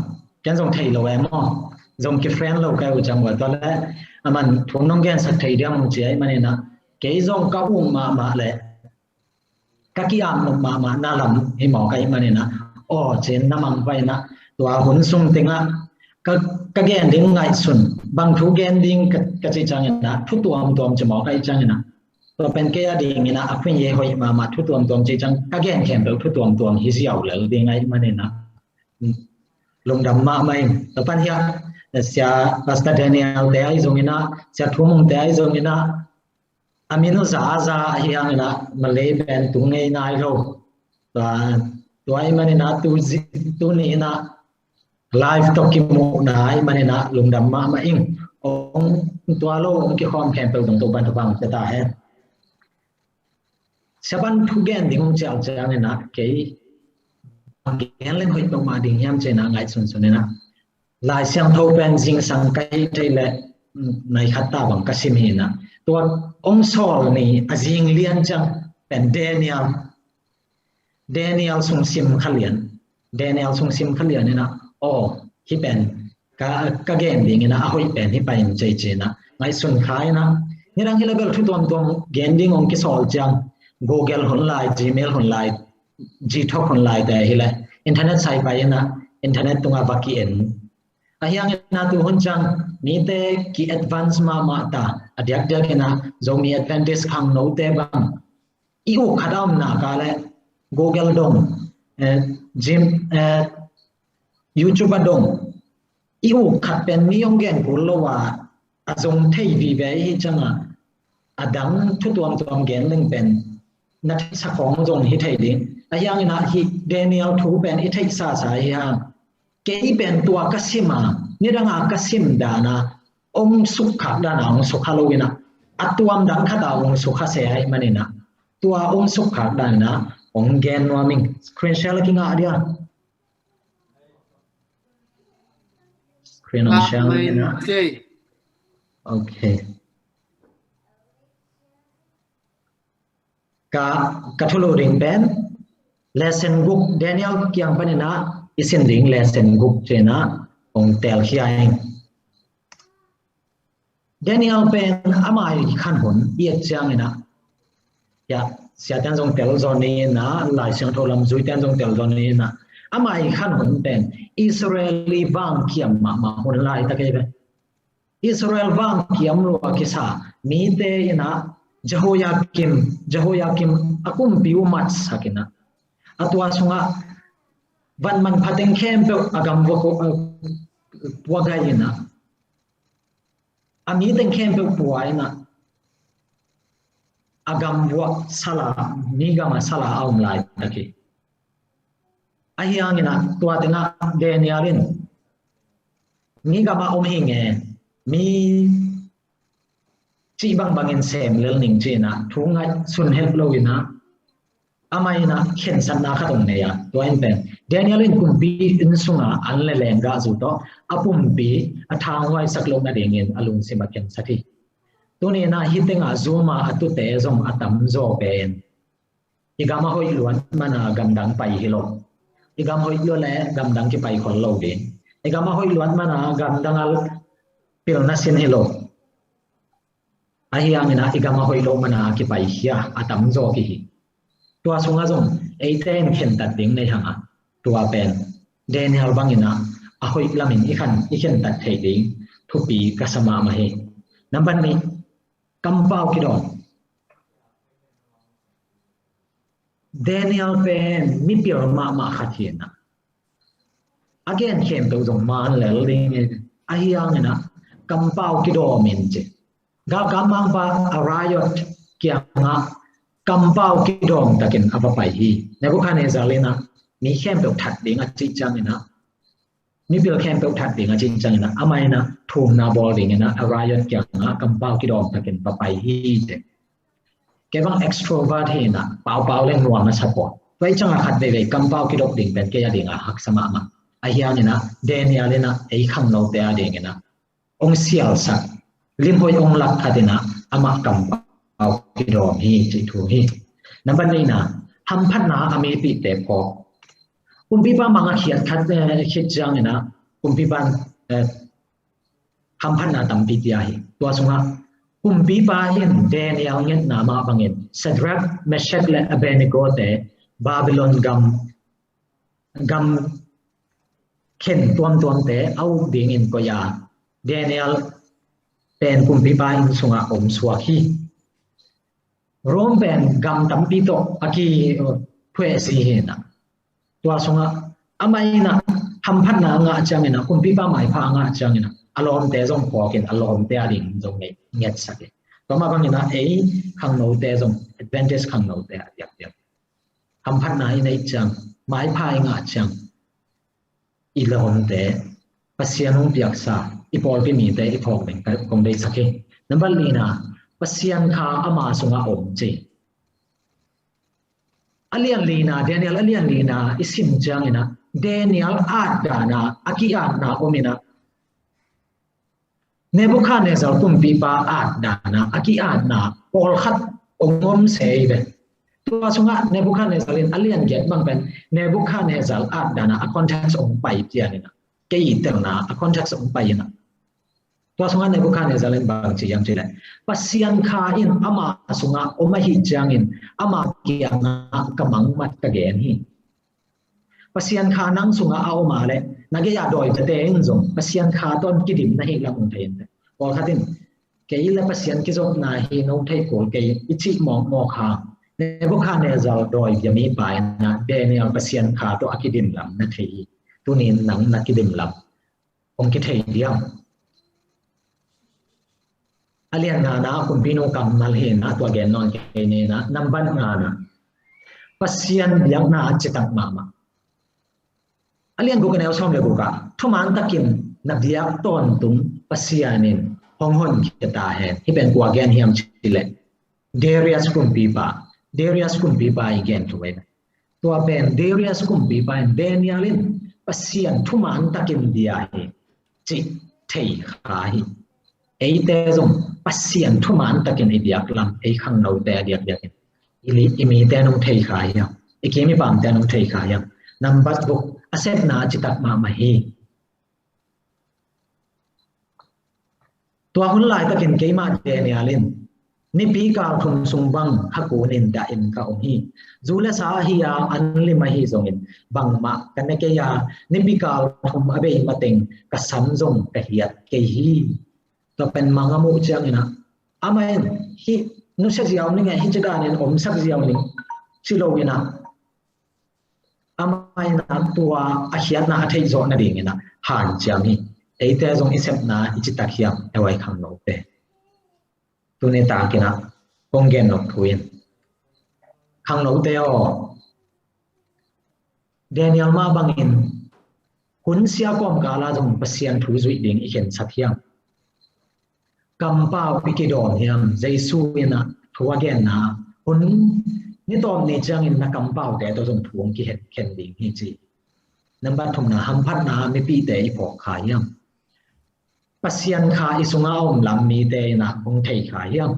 ken zong thei lo e maw, zong kifriend lo ka hi uh ciang ua, tua le aman thu nong gensak thei diam hong ci ahih man inah, kei zong ka uk mahmah le ka ki-ap nop mahmah na lam hi mawk ahih man inah, aw ci in na mang pah inah, tua hun sung tengah ka, ka gen ding ngaihsun, bang thu gen ding ka, ka cih ciang inah thu tuamtuam ci mawk ahih ciang inah, tua pen kei a ding inah a khuin ye hoih mahmah, thu tuamtuam cih ciang ka gen khempeuh thu tuamtuam hi ziau lel ding ahih man inah lungdam mahmah ing. Tua pan hiah Sia Pastor Daniel te ahi zong inah, Sia Thu Mung te ahi zong inah, a min uh za a za ahi hang inah Malay pen tung ngei nai lo. Tua, tua ahih man inah tu zi-, tuni inah live tawh kimuhna ahih man inah lungdam mahmah ing. Hong tua lo hong kikhawm khempeuh tungah Topa'n thupha hong pia ta hen. Sia pan thu gen ding hong ciah ciang inah kei gen leng hoih peuhmah ding hiam ci inah ngaihsunsun inah, Lai Siangtho pen zingsang ka hih theih leh, mm, nai khat ta bang ka sim hi inah, tua hong sawl ni a zing lian ciang pen Daniel, Daniel sung sim kha lian, Daniel sung sim kha lian inah, aw, hih pen ka, ka gen ding inah a hoih pen hih pai in ci ci inah ngaihsun kha inah, nidang hi le bel thu tuamtuam gen ding hong kisawl ciang Google hun lai, Gmail hun lai, Gtalk hun lai te hi le internet sai pai inah internet tungah va ki-en. A hiang inah tu hun ciang mite ki-advance mahmah ta, a diakdiak inah Zomi Adventist khangnote bang i uk khat a om nak leh Google dong, eh, Gym, eh, YouTube a dong, i uk khat pen mi hong gen kul lo a, a zong thei vive i hih ciang a, a dang thu tuamtuam gen leng pen na theihsa khawng zong hi thei ding. A hiang inah hih Daniel thu pen i theihsa sa hi hang. Kei pen tua ka sim a, nidang a ka sim dan a hong sukkhak dan a hong sukha lo inah, a tuam dang khat a hong sukha se ahih man inah, tua hong sukkhak dan inah hong gen nuam ing. Screen share la kingah dia. Screen hong share inah. Okay. Ka, ka thulu ding pen lesson guk, Daniel kiang pan inah i sin ding lesson guk ci inah hong telkhia ing. Daniel pen a mai khan hun i et ciangin ah, ya, siate'n zong tel zaw ni in ah, Lai Siangtho lam zuite'n zong tel zaw ni in ah, a mai khan hun pen Israel i vangkiam mahmah hun laitak hi ve. Israel vangkiam lua kisa mite in ah Jehoiakim, Jehoiakim a kumpi uh matsak in ah, a tua sungah van manpha teng khempeuh a gam vua ko-, a, vua gai in ah, a mi teng khempeuh pua in ah, a gam vua sala, mi gam ah sala a om laitak hi. Ahi hangin ah tua tengah Daniel in mi gam ah om hi nge, mi cih bangbangin sem lel ning ci in ah, thu ngaihsun het lo in ah, amah in ah khensatna khat hong nei a, tua in pen Daniel in kumpi inn sungah an le lenggahzu tawh a pumpi a thanghuaisak loh nadingin a lungsim ah khensat hi. Tuni in ah hih tengah Zoom ah a tute zong a tamzaw pen i gam a hoih luat man a gamdang pai hi lo. I gam hoih lua leh gamdang kipai khol lo ding. I gam a hoih luat man a gamdang a pilna sin hi lo. Ahi hangin ah i gam a hoih loh man a kipai hi a, a tamzaw kihi. Tua sungah zong eite in khentat ding nei hang a, tua pen Daniel bangin ah a hoih lamin i khan, i khentat theih ding thupi ka sa mahmah hi. Nambat nih, kampau kidawm. Daniel pen mipil mahmah khat hi in ah, a gen khempeuh zong man lel ding hi. Ahi hangin ah kampau kidawm in ci. Galkap mangpa Darius kiangah kampau kidawm takin a va pai hi. Nebuchadnezzar in ah mi khempeuh that ding a cih ciangin ah, mipil khempeuh that ding a cih ciangin ah, amah in ah thumna bawl dingin ah Darius kiangah kampau kidawm takin va pai hi ci. Kei bang extrovert hi in ah, paupau leng nuam a sa pua. Tua i ciangah khat veivei kampau kidawm ding pen kei a dingah haksa mahmah. Ahi hangin ah Daniel in ah ei khangnote a dingin ah hong sialsak, limhoih hong lak khat in ah amah kampau kidawm hi cih thu hi. Nambat nihna, hamphatna a mipihte phawk. Kumpipa mang a khiat khat, eh, khit ciangin ah kumpipa in, eh, hamphatna tampi pia hi. Tua sungah kumpipa in Daniel ngetna mah bangin Shadrach, Meshach le Abednego te Babylon gam, gam khen tuamtuamte a uk dingin koih a, Daniel pen kumpipa inn sungah om suak hi. Rome pen gam tampi tawh a kiphuhsi hi in ah, tua sungah amah in ah hamphatna a ngah ciangin ah, kumpipa maipha a ngah ciangin ah, a lawmte zong phawkin a lawmte a ding zong ngetsak hi. Tua mah bangin ah ei khangnote zong, Adventist khangnote a diakdiak, hamphatna i neih ciang, maipha i ngah ciang, i lawmte, Pasian hong piaksa i pawlpi mite i phawk ding kong deihsak hi. Nambat lina, Pasian kha ama sungah om ci. A lian lina, Daniel a lian lina i sim ciangin ah, Daniel atdana a ki-atna om in ah, Nebuchadnezzar kumpipa atdana a ki-atna pawlkhat ong om se hi ve. Tua sungah Nebuchadnezzar in a lian giat bang pen Nebuchadnezzar atdana a context ong pai pian in ah, kei telna a context ong pai in ah, tua sungah Nebuchadnezzar in bang ci hiam cih leh, Pasian kha in ama sungah om ahih ciangin ama kiangah ka mangmat ka gen hi. Pasian kha nang sungah a om a leh, na gei-ah dawi biate in zong Pasian kha tawh kidim na hih lam ong thei in teh. Pawlkhat in, kei le Pasian kizopna hi nong thei kul kei, i cih mawkmawk hang, Nebuchadnezzar dawi bia mipa in ah Daniel Pasian kha tawh a kidim lam na thei hi. Tuni in nang na kidim lam ong kithei diam? A lian ngana kumpinu kammal hi in ah, tua gen nawn kei ni in ah, nambat ngana, Pasian biakna a citak mahmah. A lian guk a neu sawm le guk ah, thuman takin na biak tawntung Pasian in hong honkhia ta hen. Hih pen kua gen hiam cih leh, Darius kumpipa, Darius kumpipa i gen thu hi. Tua pen Darius kumpipa in Daniel in Pasian thuman takin bia hi cih thei kha hi. Eite zong Pasian thuman takin i biak lam, ei khangnote a diakdiak in, i li-, i mite nong thei kha hiam, i kim i pamte nong thei kha hiam? Nambat guk, a sepna a citak mahmah hi. Tua hun laitakin keimah Daniel in nipi kal thum sung bang kha kunin dah in ka om hi. Zu le sa ahi a, an lim ahi zongin bangmah ka ne kei a, nipi kal thum a bei mateng ka sam zong ka hiat kei hi. Tua pen mang a muh ciangin ah, amah in hih nusia ziau ning e, hih ci danin omsak ziau ning ci lo in ah, amah in ah tua a khiatna a theih zawh nadingin ah hanciam hi. Eite zong i sepna i citak hiam, e wai khangnote? Tuni takin ah kong gen nop thu in, khangnote aw, Daniel mah bangin hun sia kawmkal ah zong Pasian thu zuih ding i khensat hiam? Kampau i kidawm hiam? Jesu in ah thu a genna hun ni tawp ni ciangin na kampaute tawh zong thu hong kikhen khen ding hi ci. Nambat thumna, hamphatna mipite i phawk kha hiam? Pasian kha i sungah a om lam mite in ah hong thei kha hiam?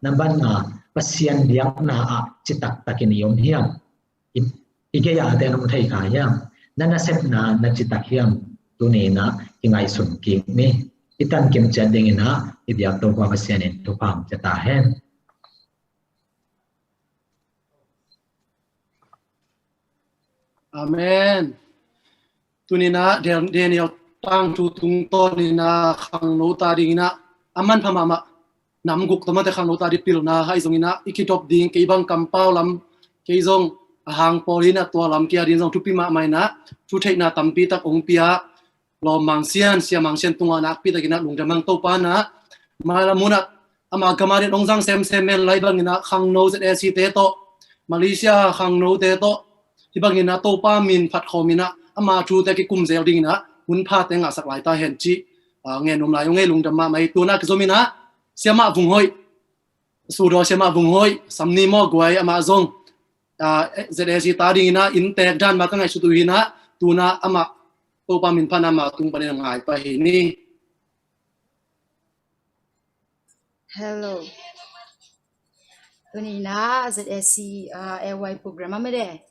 Nambat nga, Pasian biakna ah citaktakin i om hiam? I, i gei-a te nong thei kha hiam? Na nasepna na citak hiam? Tuni in ah i ngaihsun kik ni. I tankim ciat dingin ah i biak Topa Pasian in thupha hong pia ta hen. Amen. Tuni in ah Dan-, Daniel tangthu tungtawn in ah khangnote adingin ah a manpha mahmah, nam guk tawh mate khangnote ading pilna ahi zongin ah i kidop ding, kei bang kampau lam, kei zong a hang pawl in ah tua lam kia ding zong thupi mahmah in ah, thu theihna tampi tak hong pia lawm Mang Sian, Sia Mang Sian tungah nakpi takin ah lungdam hang. Topa in ah mailam hun ah ama gam adingin hong zang semsem men lai bangin ah khangno Z A C te tawh, Malaysia khangnote tawh, hih bangin ah Topa min phat khawm in ah ama thute kikum zel dingin ah hun phate ngahsak lai ta hen cih, ah, ngen nuam lai ung ei. Lungdam mahmah ei. Tu in ah kizom in ah Siamah Vung Hoih, Sudaw Siamah Vung Hoih, Samni Maw Guai, amah zong, ah, Z A C te adingin ah inntek dan mah ka ngaihsut uh hi in ah, tu in ah amah Topa min phat in ah ama tung panin a ngai pah hi ni. Hello. Tuni in ah Z A C, ah, A Y program ah mede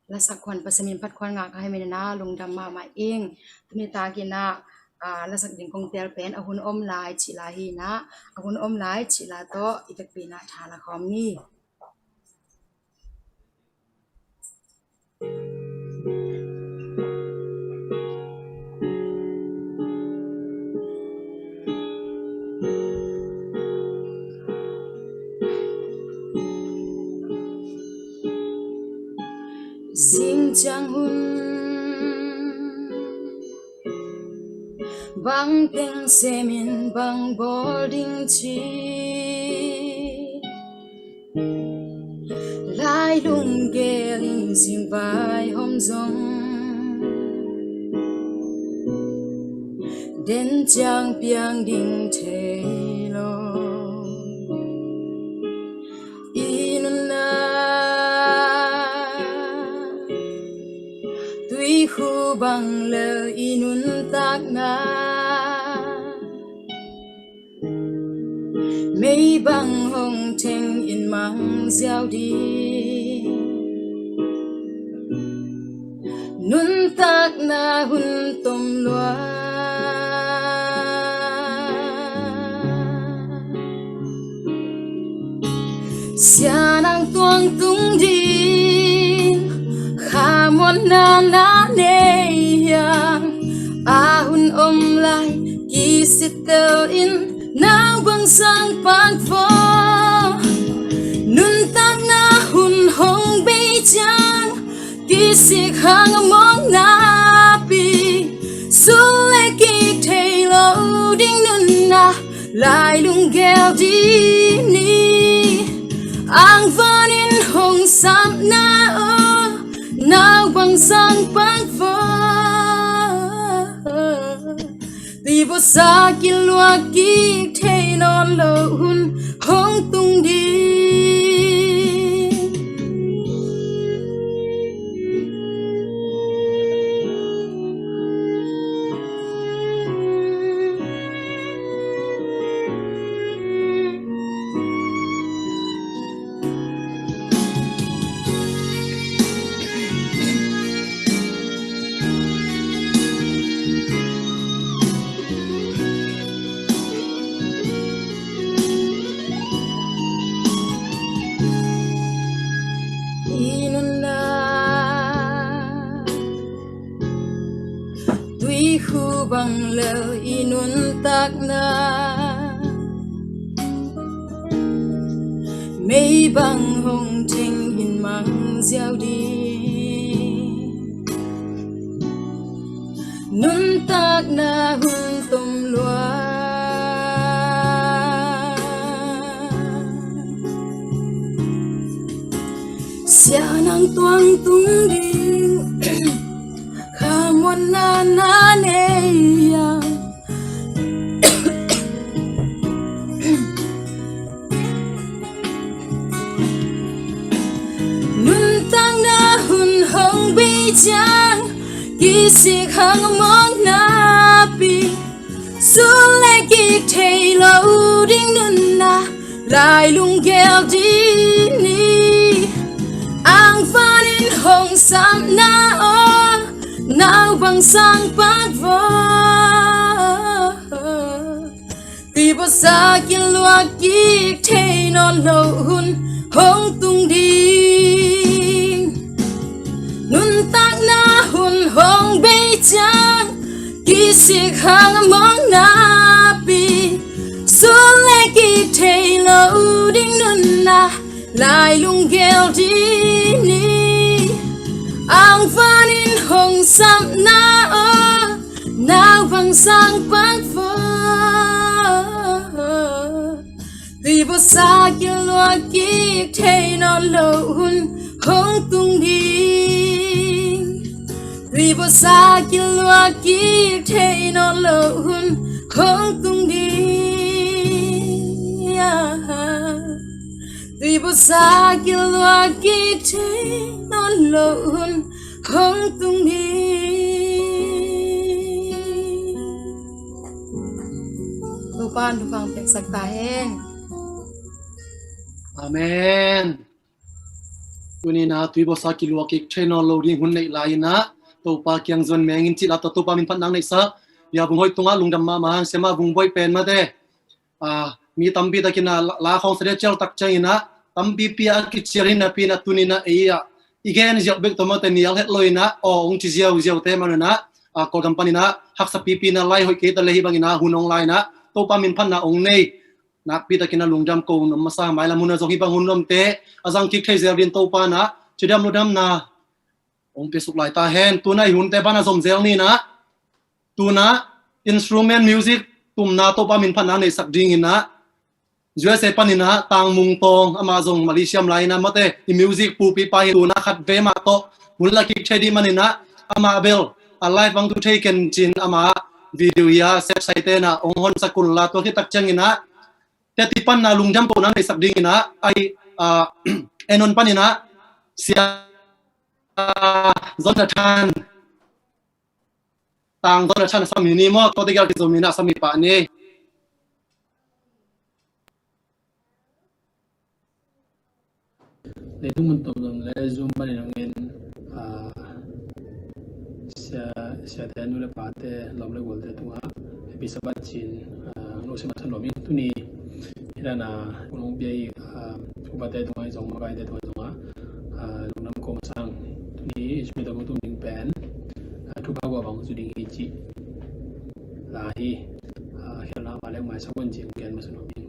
lasak khuan, Pasian min phat khuan ngak ahih manin ah lungdam mahmah ing. Tuni takin ah, ah, lasak ding kong teel pen A Hun Om Lai cih la hi in ah, A Hun Om Lai cih la tawh i vekpi in ah tha la khawm ni. Zing ciang hun bang teng semin bang bawl ding ci, lai lunggel in zing vaihawm zong den ciang piang ding thei lo. I nunna tuikhu bang lel i nuntakna, mei bang hong theng in mang ziau ding. Nuntakna hun tom lua, sianang tuang tung ding khamuanna na nei hiam? A hun om lai kisittel in, naubang sang pan fo. Nuntakna hun hong bei ciang, kisik hang a mawkna pi, sul le kik thei lo ding nunna, lai lunggel ding ni. Angvan in hong sapna aw, naubang sang pan fo. Tuivawsa kiluak kik thei nawn lo hun hong tung ding. bang lel i nuntakna mei bang hong theng in mang ziau ding. Nuntakna hun tom lua sianang tuang tung ding khamuanna na nei a. Nuntakna hun hong bei ciang kisik hang mawkna pi. Sun le kik thei lo ding nunna lai lunggel ding ni. Angvanin hong sapna aw nau bang sang pak vaw. Tuibawsa kiluak kik thei nawn lo hun hong tung ding. Nuntakna hun hong bei ciang kisik hang mawkna pi. Sun le kik thei lo ding nunna lai lunggel ding ni. Angvanin hong sapna aw nau bang sang pak vaw. Tuibawsa kiluak kik thei nawn lo hun hong tung ding. Tuibawsa kiluak kik thei nawn lo hun hong tung ding. Tuibawsa kiluak kik thei nawn lo hun hong tung ding. Topa'n thupha piaksak ta hen. Amen. Tuni in ah tuibawsa kiluak kik thei nawn lo ding hun neih lai in ah Topa kiang zuan meng in cih lap tawh Topa min phatna hong neihsak. Bia Vung Hoih tungah lungdam mahmah hang, siamah Vung Boih pen mate. Ah, mi tampi takin ah la, la khawng sa ding a cial tak ciangin ah tampipi a kicial hi napi in ah tuni in ah ei ah i gen ziau bek tawh mate nial het lo in ah aw hong ci ziauziau te man un ah, ah, Kawlgam panin ah haksa pipi in ah lai hoih kei ta le hih bangin ah hun hong la in ah Topa min phatna hong nei. Nakpi takin ah lungdam ko nuam masa, mailam hun ah zong hih bang hun nuamte a zang kik thei zel dingin Topa in ah cidam ludamna hong piasuk lai ta hen. Tu in ah i hunte pan ah zom zel ni in ah, tu in ah instrument music tumna Topa min phatna neihsak dingin ah U S A panin ah Tang Mung Tawng, amah zong Malaysia lai in ah mate i music pupipa hi. Tu in ah khatvei mah tawh hun la kik thei ding manin ah amah bel a live bang tu thei ken cin amah video hi a, sepsaite in ah hong honsak un la. Tua khit tak ciangin ah teti pan ah lungdam kohna neihsak dingin ah ai, ah, Enon panin ah Sia Jonathan, Tang Jonathan a sam hi ni maw, tua tegel kizom in ah sam hi pah ni. Leitung mun tuamtuam le Zoom panin hong en, ah, sia, siate nu le pate, lawm le gualte tungah Happy Sabbath ci-in, ah, hong lo sim a than lo ming. Tuni hi dan a hun hong pia i, ah, upate tungah zong, makaite tungah zong ah, ah, lungdam ko masa ing. Tuni instrument a hong tum ding pen, ah, Thupha Guah Bang Zu Ding Hi cih la hi. Ah, khialhna mah leng maisak un ci-in gen masa nuam ing.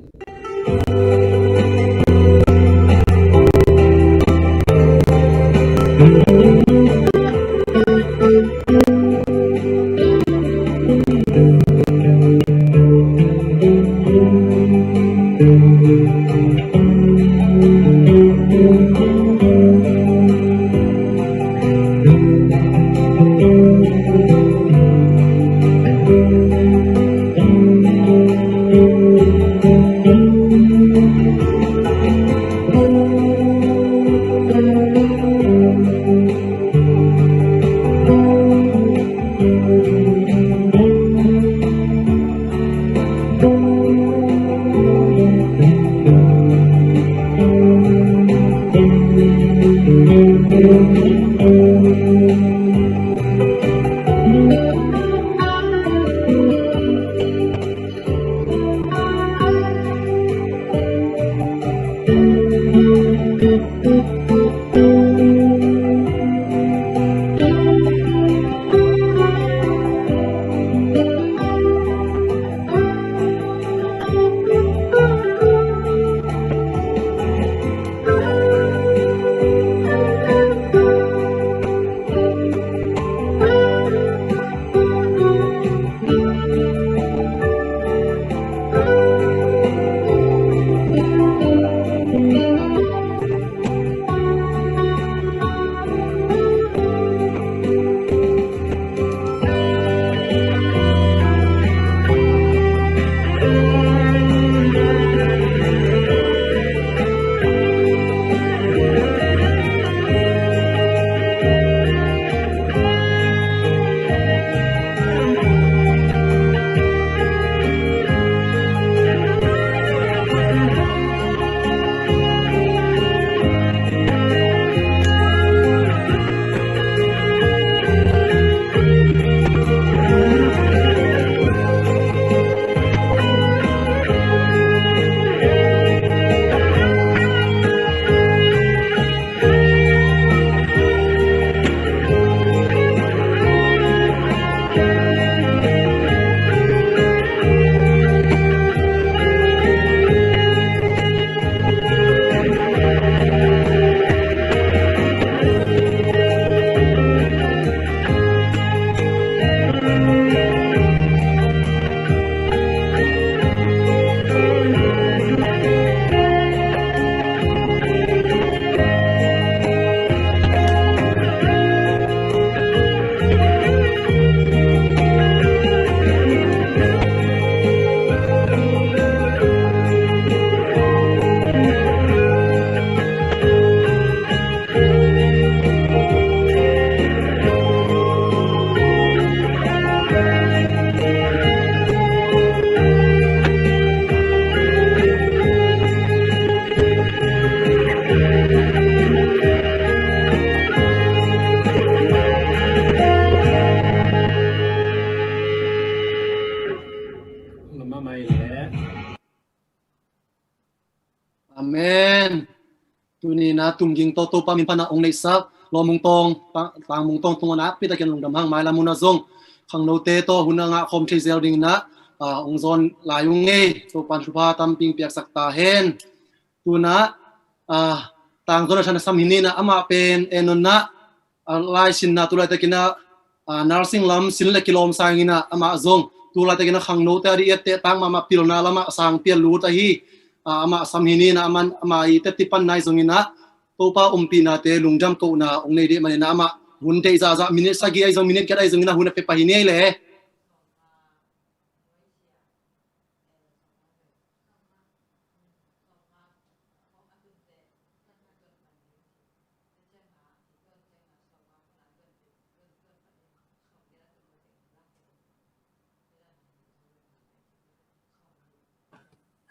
Amen. Tuni na tumging tawh Topa min pana ong neihsak Lawmung Tawng, Tangmung Tawng tungah nakpi takin lungdam hang. Mailam hun ah zong khangnote tawh hun a ngah khawm thei zel dingin ah ong zawn lai ung ei. Topan thupha tampi piaksak ta hen. Tuna tangzawn a than a sam hi ni na amah pen enon na a laisinna tu laitakin ah nursing lam sin le kilawm sangin ah amah zong tu laitakin ah khangnote a dih etteh tang mahmah pilna lamah sang pial lut ahi. Amah sam hi ni na amah i teti pan nai zongin ah Topa ompihnate lungdam kohna ong nei dih manin ah amah hun deih zahzah minit sagih ahi zong minit khat ahi zongin ah hun a pia pah hi ni ei le.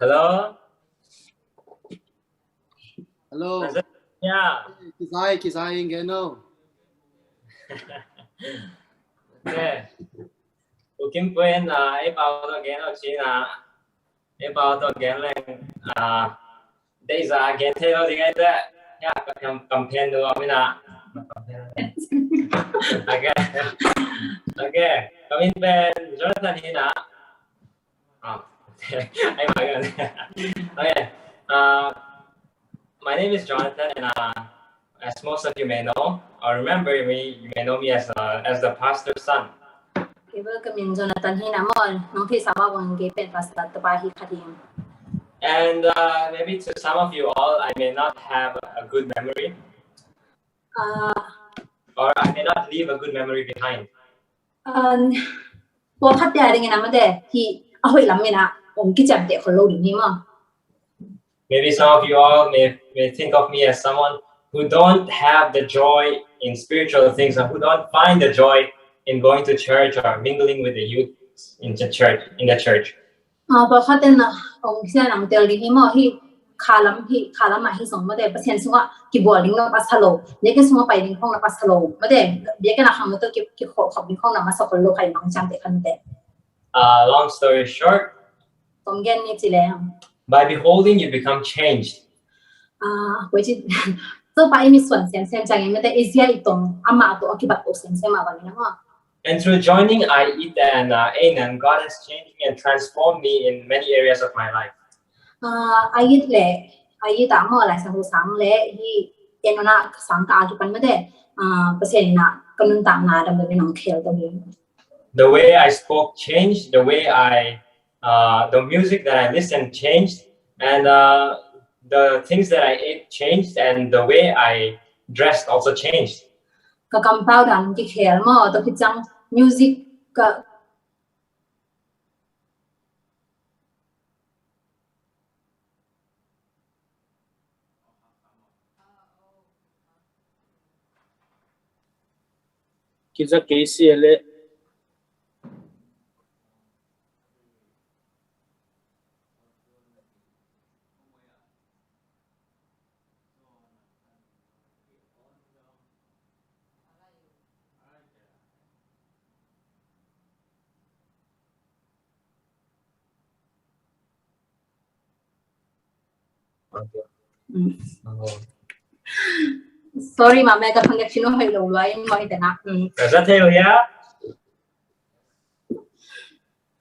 Hello? Hello. Ya. Kisai, kisai, ing geno. Okay. Ukim puen, ah, ei pau to geno china. Ei pau to gen leng, ah, deih zah gen thei lo ding ai te. Ya, kam, kam pen du om ina. Okay. Okay. Ka min pen Jonathan hi na. Ah, okay. Ai, mai kan. Okay. Uh, my name is Jonathan, and uh, as most of you may know, or remember me, you may know me as uh, as the pastor's son. Okay, bel ka min Jonathan hi na maw, nong theihsa bang bang kei pen pastor tapa hi khat hi. And uh, maybe to some of you all, I may not have a good memory. Uh, or I may not leave a good memory behind. Um, pawlkhatte a dingin ah mate, hih a hoih lam in ah hong kiciamteh khol lo ding hi maw. Maybe some of you all may, may think of me as someone who don't have the joy in spiritual things, or who don't find the joy in going to church or mingling with the youth in the church, in the church. Ah, pawlkhat ten ah hong kiciamteh tel ding hi maw, hih khalam, hih khalam ah hih zong mate, Pasian sungah kibual ding na pasa lo, biakinn sungah pai ding khong na pasa lo mate, biakinn ah khangnote tawh ki, kikhop khop ding khong na masa khol lo kha in hong ciamteh kha mate. Uh, long story short, tom gen ni ci leng, by beholding, you become changed. Ah, koi ci, Topa i mit suan semsem ciangin mate, i zia i tong amah tawh a kibat to semsem a bangin ah. And through joining I E T and uh, Anan, God has changed me and transformed me in many areas of my life. Ah, I E T le, I E T ah maw, Laisiangtho sang le hih Anan ah sang ka a kipan mate, ah, Pasian in ah ka nuntakna damdamin hong khel to hi. The way I spoke changed, the way I, uh, the music that I listened changed, and uh, the things that I ate changed, and the way I dressed also changed. Ka kampau dan kikhel maw, tua khit ciang music ka Kiza kei si ele. Sorry, mama, ka phang ka chino hoi lo luai, mo itana. Ka za thei ya.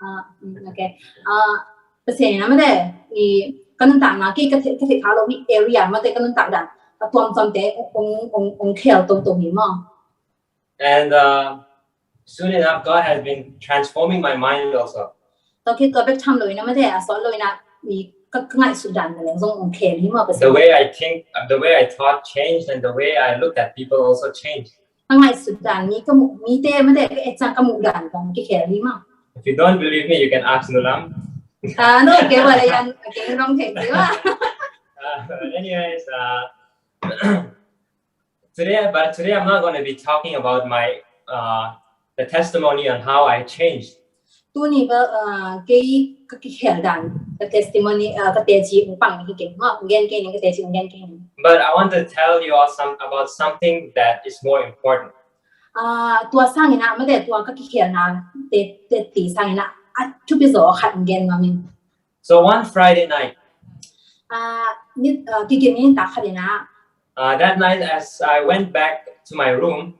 Ah, okay. Ah, Pasian in ah mate, i ka nuntakna kei ka thei, ka thei kha lo hi area mate ka nuntak dan. Ka tuam tuam te ong, ong, ong khel to to hi maw. And uh, soon enough, God has been transforming my mind also. Tua khit tua bek tham lo in ah mate, a sawt lo in ah i ka, ka ngaihsut dan na leng zong ong khel hi maw Pasian. The way I think, the way I thought changed, and the way I looked at people also changed. Ka ngaihsut dan, mi ka muh, mite mate ka et ciang ka muh dan kong kikhel hi maw. If you don't believe me, you can ask Nulam. Ah, no, kei bang le yan, kei nong thei hi maw. Uh, anyways, uh, today, but today I'm not going to be talking about my uh, the testimony on how I changed. Tuni bel, ah, kei ka kikhel dan, ka testimony, ah, ka teci ong pang hi kei maw, ong gen kei ning, ka teci ong gen kei ning. But I want to tell you all some about something that is more important. Ah, tua sangin ah mate, tua ka kikhelna te, teci sangin ah a thupi zaw khat ong gen ngam ing. So one Friday night, Ah, ni, ah, kigin ni tak khat ina. Uh, that night, as I went back to my room,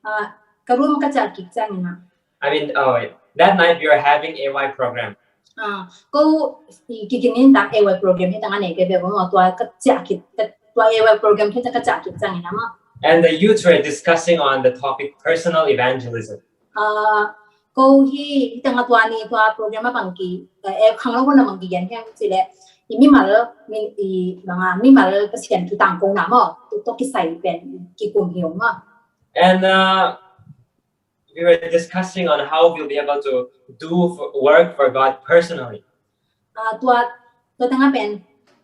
Ah, ka room ka ciah kik ciangina. I mean, oh, wait. That night we were having A Y program. Ah, ko i kigin ni tak A Y program hi tanga nei ke be mo tua ka ciah kik, ka, tua A Y program hi tanga ka ciah kik ciangina ma. And the youths were discussing on the topic personal evangelism. Ah, ko hi, hi tanga tua ni tua program a bangki, eh, khang lo ko na bangki yan hiam sile, i mimal, mi, i banga, mimal Pasian thu tangkona mo, to, to kisai pen, kikum hiu ma. And, uh, we were discussing on how we'll be able to do for, work for God personally. Ah, tua, tua tanga pen,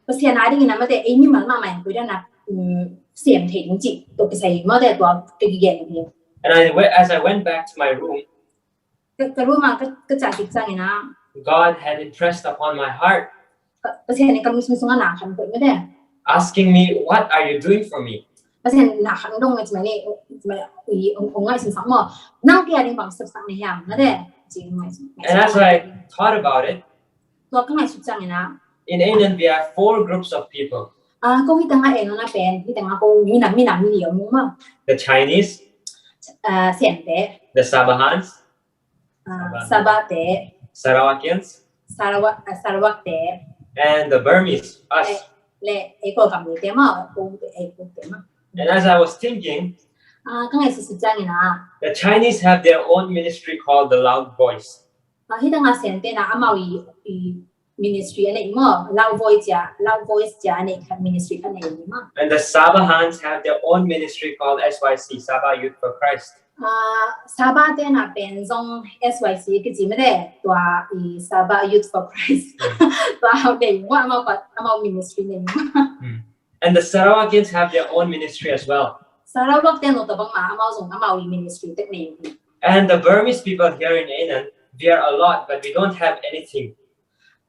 Pasian a dingina mate, ei mimal mama yang kuidana, um, siam thei ding ci, to kisai mate, tua kigin ni. And I, we- as I went back to my room, ka, ka room a ka, ka ciah kik ciangina. God had impressed upon my heart. Ka, Pasian ni ka lungsim sunga na khan ko mate. Asking me, "What are you doing for me?" Pasian na khan dong ngai mai ni, mai i ong ngai sin sak mo. Nang kia ding bang sep sak ni hiam mate. Ci ngai sin. And as I thought about it, tua ka ngai suk ciangina. In Anan, we have four groups of people. Ah, ko hi tanga Anan a pen, hi tanga ko minam, minam ni yong ma. The Chinese. Ah, Siante. The Sabahans. Ah, Sabah. Sabahte. Sarawakians. Sarawak, ah, Sarawakte. And the Burmese, us. Le, le, ei ko kam ni te ma, ko ei ko te ma. And as I was thinking, ah, ka ngai suk ciangina. The Chinese have their own ministry called the Loud Voice. Ah, hi tanga Siante na amau i, i ministry a nei mo, Loud Voice cia, Loud Voice cia a nei khat ministry khat nei mo. And the Sabahans have their own ministry called S Y C, Sabah Youth for Christ. Ah, Sabahte na pen zong S Y C kici mate, tua i Sabah Youth for Christ. Tua hau nei mo amau pat, amau ministry nei mo. And the Sarawakians have their own ministry as well. Sarawakte no tabang ma amau zong amau i ministry tek nei. And the Burmese people here in Anan, we are a lot, but we don't have anything.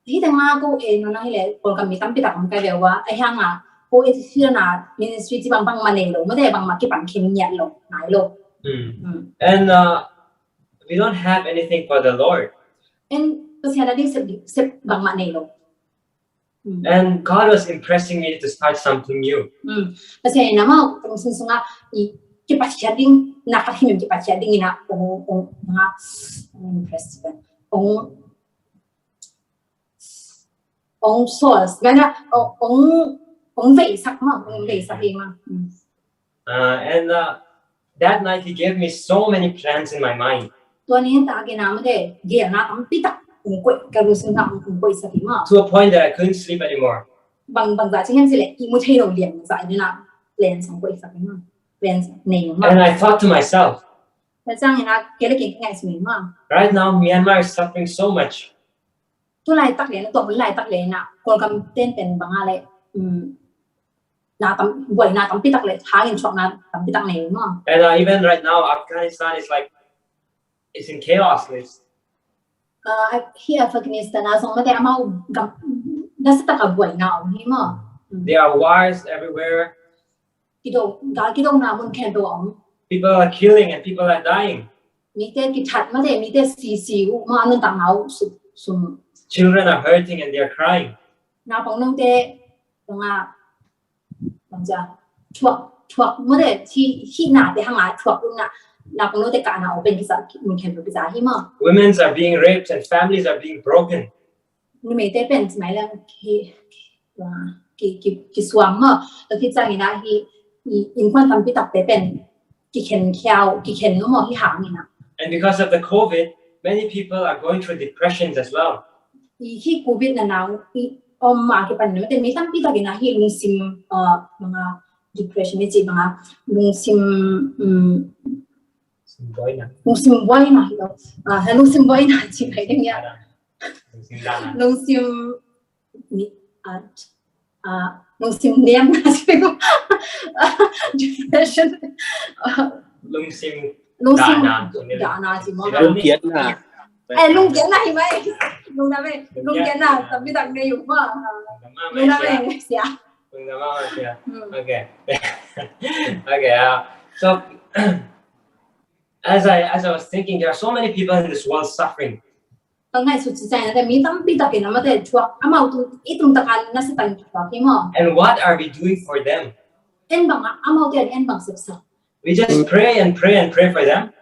Hi tanga ko Anan a hi le, ko kam mi tampi tak om kai ve wa, a hianga, ko e hi na ministry ci bang bang ma nei lo, mate bang ma kipan khin ngiat lo, nai lo. And, uh, we don't have anything for the Lord. And Pasian a ding sep, sep bang ma nei lo. And God was impressing me to start something new. Pasian ina ma, ka lungsim sunga, i, kipat hiat ding, na ka him kipat hiat ding ina, ong, ong, nga, ong impress, ong, ong source, gana, ong, ong, ong vei sak ma, ong vei sak ma. Uh, and, uh, that night he gave me so many plans in my mind. Tua ni tak ina mate, gelna tampi tak ong koih, ka lungsim tak ong koih sak ma. To a point that I couldn't sleep anymore. Bang, bang za ci hiam sile, i mu thei lo lian za ina plans ong koih sak ma. Plans nei ma. And I thought to myself, na ciangina, kei le kei ngai suk ma. Right now, Myanmar is suffering so much. Tu laitak le, tua hun laitak le na, Kawlgam ten pen banga le, um, na tam, buaina tampi tak le, hangin thuakna tampi tak nei ma. And, uh, even right now, Afghanistan is like, it's in chaos. It's, uh, hi Afghanistan a zong mate amau gam, nasa taka buaina om hi ma. There are wars everywhere. Kidona, kidona mun khempeuh a om. People are killing and people are dying. Mite kithat mate, mite sisi uh ma, a nuntakna uh sum, sum. Children are hurting and they are crying. Naupang note, banga, bangcia, thuak, thuak mate, hi, hi nate hanga thuak uh na, naupang note kahna uh pen kisa, mun khempeuh kisa hi ma. Women are being raped and families are being broken. Numeite pen ci mai leng ki, ki, ki, kisuam maw. Tua khit ciangin ah hih, i, innkuan tampi takte pen kikhen khia uh, kikhen uh maw, hih hangin ah. And because of the covid, many people are going through depressions as well. I hih covid na nang i om a kipan mate mi tampi takin ah hih lungsim, uh, banga depression i cih banga lungsim, um, lungsim buaina hi lo. Ah, lungsim buaina ci mai ding ia. Lungsim dana. Lungsim ni, ah, ah, lungsim niamna ci mai ding. Depression. Ah, lungsim, lungsim dana, dana ci maw. Lungkiatna. Eh, lungkiatna hi mai. Lungna mai. Lungkiatna. Lungkiatna. Tampi tak nei uh maw. Ah, lungna mai sia. Lungna mai sia. Hmm. Okay. Okay, uh, so as I, as I was thinking, there are so many people in this world suffering. Ngaihsut cih ciangin a te mi tampi takin a mate thuak amau tung i tung takan na Satan thuak hi maw. And what are we doing for them? En bang a amau te an en bang sepsak. We just pray and pray and pray for them.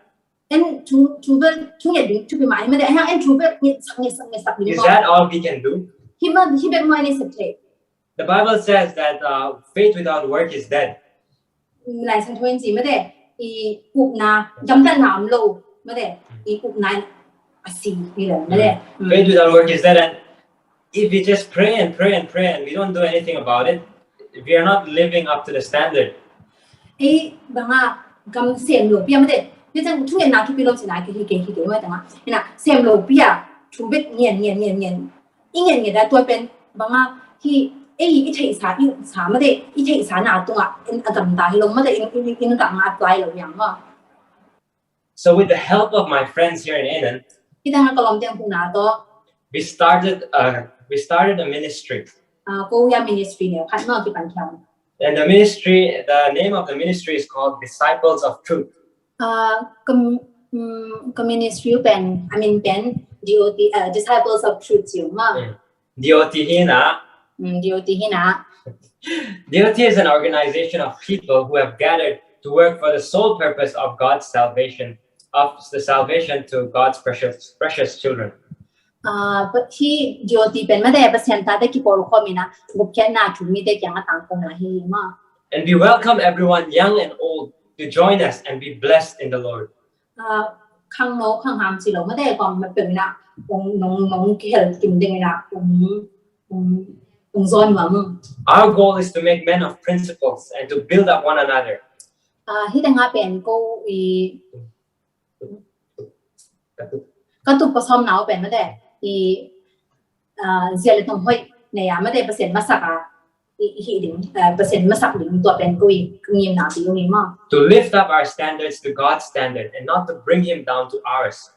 En thu thu bel thu nget ding thupi mah hi mate a hiang en thu bel ngetsak ngetsak ngetsak ding. Is that all we can do? Hi ma hi bek maw en i sep thei. The Bible says that uh, faith without work is dead. Lai Siangtho in ci mate i upna gamtatna om lo mate i upna a si hi lo mate. Faith without work is dead, and if we just pray and pray and pray and we don't do anything about it, we are not living up to the standard. Ei banga gam sem lo pia mate ni chang thu ngen na thupi lo cina ki hi ke hi ke mate nga ina sem lo pia thu bek ngen ngen ngen ngen i ngen ngen da tua pen banga hi ei i theihsa i sa mate i theihsa na tunga in a gamta hi lo mate in in in ka nga apply lo yang ma. So with the help of my friends here in Anan, i tanga ka lom teng puna to we started uh, we started a ministry. Uh, ko ya ministry ne khat no ki pan thiam. And the ministry, the name of the ministry is called Disciples of Truth. Uh, ka, um, ka ministry pen, I mean pen D O T, uh, Disciples of Truth yung ma. Mm. D O T hi na. Mm, D O T hi na. D O T is an organization of people who have gathered to work for the sole purpose of God's salvation, of the salvation to God's precious precious children. Uh, hi D O T pen mate Pasian tate kipawl khawm ina gupkhiatna thu mite kiang a tangkona hi ma. And we welcome everyone, young and old, to join us and be blessed in the Lord. Uh, khang no khang ham ci lo mate kong ma pen ina kong nong nong kihel kim ding ina kong kong kong zon ma mu. Our goal is to make men of principles and to build up one another. Uh, hi tanga pen ko i ka tup ka sawm nau pen mate i uh, zia le tong hoih nei a mate Pasian masak a i hi ding uh, Pasian masak ding tua pen ko i ngim na ti ung i ma. To lift up our standards to God's standard and not to bring him down to ours.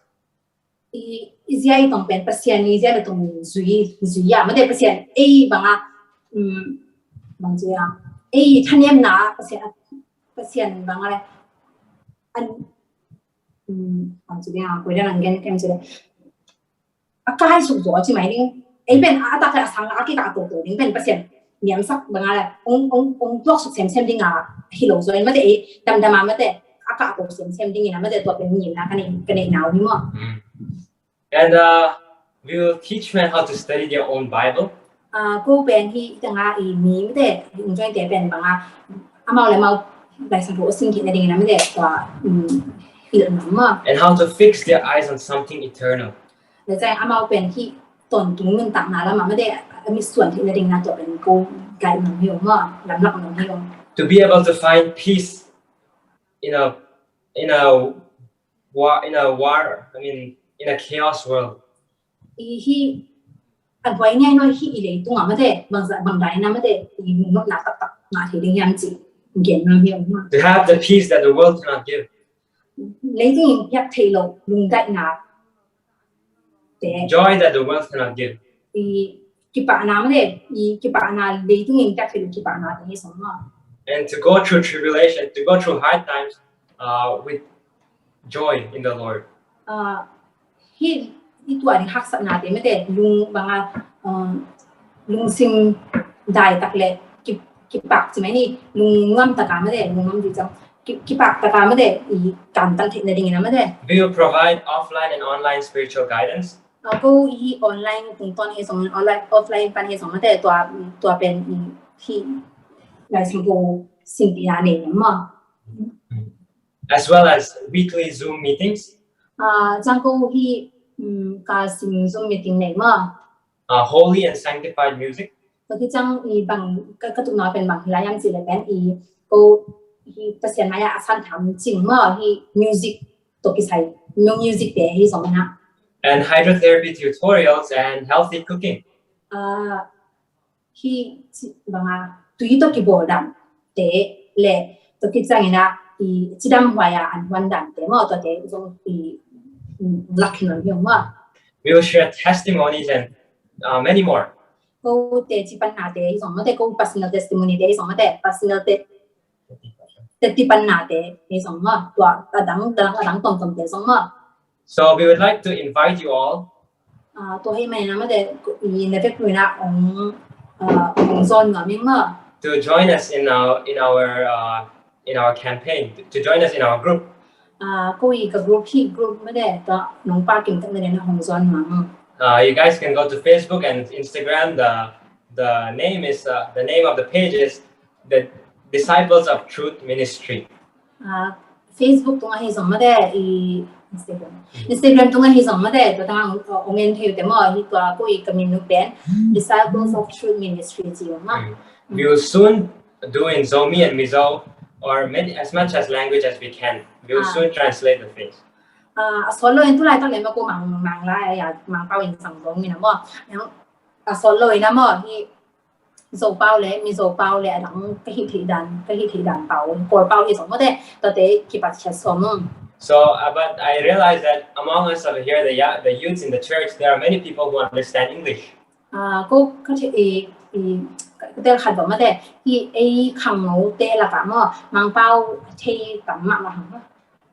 I, i zia i tong pen Pasian i zia le tong zui zui a mate Pasian ei banga um, bang zia ei thanem na Pasian Pasian banga le an um, bang zia ko dan ang gen kem zia a kai suk zo ci mai ding ei pen a tak a sang a ki ka to to ding pen Pasian niam sak banga le ong ong ong tuak suk sem sem ding a hi lo zo en mate ei dam dam a mate a ka to sem sem ding ina mate tua pen ni na ka nei ka nei nau ni mo. And uh, we will teach men how to study their own Bible. Uh, ko pen hi tanga i mi mate ung join te pen banga amau le mau Lai Siangtho sin ki na ding na mate tua um, hi lo na mo. And how to fix their eyes on something eternal. Le zai amau pen hi ton tung nun tak na la ma mate a mi suan hi na ding na tua pen ko gai na mi mo lam lak na mi mo. To be able to find peace in a in a war in a war I mean in a chaos world. I hi a guai ngai no hi i lei tunga mate bang za bang dai na mate i mu nok na tak tak na thei ding yam ci gen na mi mo. To have the peace that the world cannot give. Leitung in piak thei lo lungdaihna te. Joy that the world cannot give. I kipahna mate i kipahna leitung in piak thei lo kipahna te hi song ma. And to go through tribulation, to go through hard times uh, with joy in the Lord. Uh, hi i tua ding haksatna te mate lung banga um, lungsim dai tak le ki kipak ci mai ni lung ngam taka mate lung ngam di cang kipak taka mate i kan tan thei na ding ina mate. We will provide offline and online spiritual guidance. Uh, ko i online tung ton he song online offline pan he song mate tua tua pen i hi lai sing ko sing pi na ne ma. As well as weekly Zoom meetings. Uh, cang ko hi um, ka sim Zoom meeting ne ma. Uh, holy and sanctified music. Tua hi cang i bang ka ka tukna pen bang hi lai yam ci le pen i ko hi Pasian maya asan tham cing ma hi music to kisai music te hi song na. And hydrotherapy tutorials and healthy cooking. Uh, hi banga tui to kibawl dan te le to kicang ina i cidam huaya an huan dan te mo to te zong i lak hin lo hi ma. We will share testimonies and uh, many more. Ko te ci panna te hi zong ma te ko personal testimony te hi zong ma te personal te te ti panna te hi zong ma tua adang adang adang tom tom te zong ma. So we would like to invite you all. Ah, tua hi mai na mate, i na vekpi-in ah hong, ah, hong zawn nuam ing maw. To join us in our, in our, uh, in our campaign, to join us in our group. Ah, ko i ka group hi group mate, tua nong pia kim tak na den hong zawn nuam ing. Uh, you guys can go to Facebook and Instagram. The, the name is, uh, the name of the page is the Disciples of Truth Ministry. Ah, Facebook tungah hi zong mate, i Instagram. Instagram tungah hi zong mate, tua tangah hong en thei uh te maw, hi tua ko i ka min uh pen Disciples of Truth Ministry ci uh maw. Mm. We will soon do in Zomi and Mizo, or many, as much as language as we can. We will soon translate the faith. Ah, a sawt lo in tu laitak le maw ko Mang, Mang lai a, Mangpau in sang dong mi na maw. A sawt lo in na maw, hi Zopau le, Mizo pau le, a dang ka hih theih dan, ka hih theih dan pau, Kawl pau hi zong mate, tuate kipat khia sawm ung. So, uh, but I realize that among us over here, the, ya-, the youths in the church, there are many people who understand English. Ah, ko ka thei, i, i, ka tel khat bawm mate, i, ei khangno te lakah maw, Mangpau thei tam mahmah hang maw.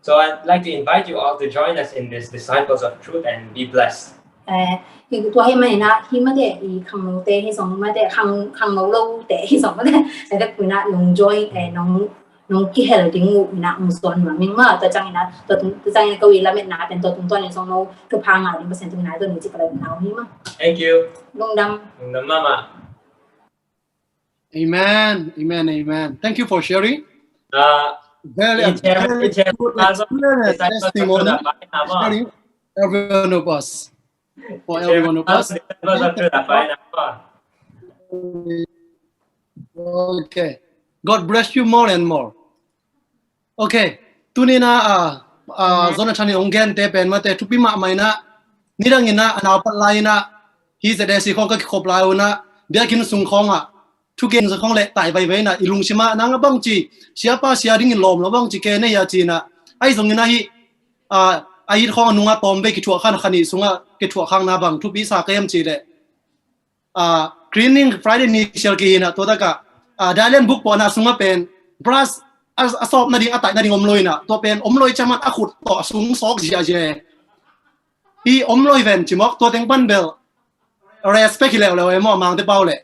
So I'd like to invite you all to join us in this Disciples of Truth and be blessed. Eh, hi tua hi mai na, hi mate, i khangno te hi zong mate, khang, khangno lo te hi zong mate, eh, dak puna nong join, eh, nong, nong kihel ding uh na, nong zon ma ming ma, tua ciang ina, tua tung, tua ciang ina ko i lametna pen tua tungtawn in zong no, ka pha ngah ding Pasian tung ina, tua ni ci ka lametna uh hi ma. Thank you. Lungdam. Lungdam mahmah. Amen. Amen. Amen. Thank you for sharing. Uh, very, very good experience, testimony. Sharing every one of us. For every one of us. Okay. God bless you more and more. Ok, tuni na, ah, ah, Jonathan in hong gente pen mate thupi mahmah ina, nidang ina, a nau pat lai ina, hi Z A C khong ka kikhop lai una, biakinn sung khong ah, thugen sa khong le tai vaivai ina, i lungsim ah nang a bangci, siapa sia dingin lawm lo bangci ke nei a ci ina, ahi zong ina hi, ah, a it khong a nunga tawm vei kithuah khan khan i sunga kithuah khang na bang thupi sa ka hiam ci le. Ah, Cleaning Friday ni sial kihi na, tua taka, ah, Dalian buk pawh na sunga pen, brush, a, a sawp nading, a taih nading om loi na, tua pen om loi ciang man a khut tawh a sung sawk ziahziah. Hi om loi ven cimawk, tua teng pan bel, respect hi leuleu e maw, Mangte pau le.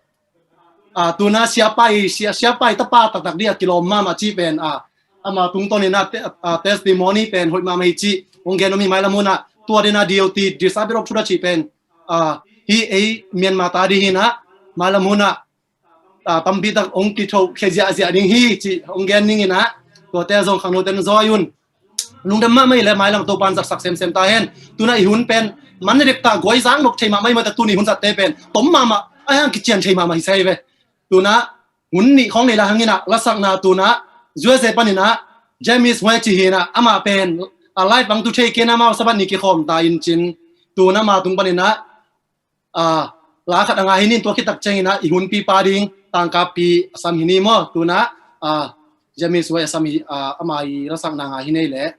Ah, tuna siapai, sia, siapai tapa taktak dia kilawm mahmah ci pen, ah, ama tungtawn ina te-, ah, testimony pen hoih mahmah hi ci, hong gen om hi mailam huna, tua dena D O T, Disciple of Truth ci pen, ah, hi ei Myanmar ta di hi na, mailam huna, ah, tampi tak hong kitho khia ziahziah ding hi ci hong gen ning ina, tuate zong khangno ten zawi un. Lungdam mahmah hi le mailam Topan zaksak semsem ta hen. Tuna i hun pen man ni dek ta guai zang lok thei mahmah hi mata tuni hun zatte pen tom mahmah, a hang kician thei mahmah hi sai ve. Tuna hun nih khong nei la hang ina, lasakna tuna U S A pan ina, James Huai ci hi na, ama pen, a, live bang tu thei kei na mau Sabat ni kikhawm ta in cin, tuna ma tung pan ina, ah, la khat a ngai hi nin tua khit tak ciang ina, i hunpi pa ding, tangkapi a sam hi ni maw, tuna, ah, James Huai a sam hi, ah, ama i lasakna ngai hi nei le.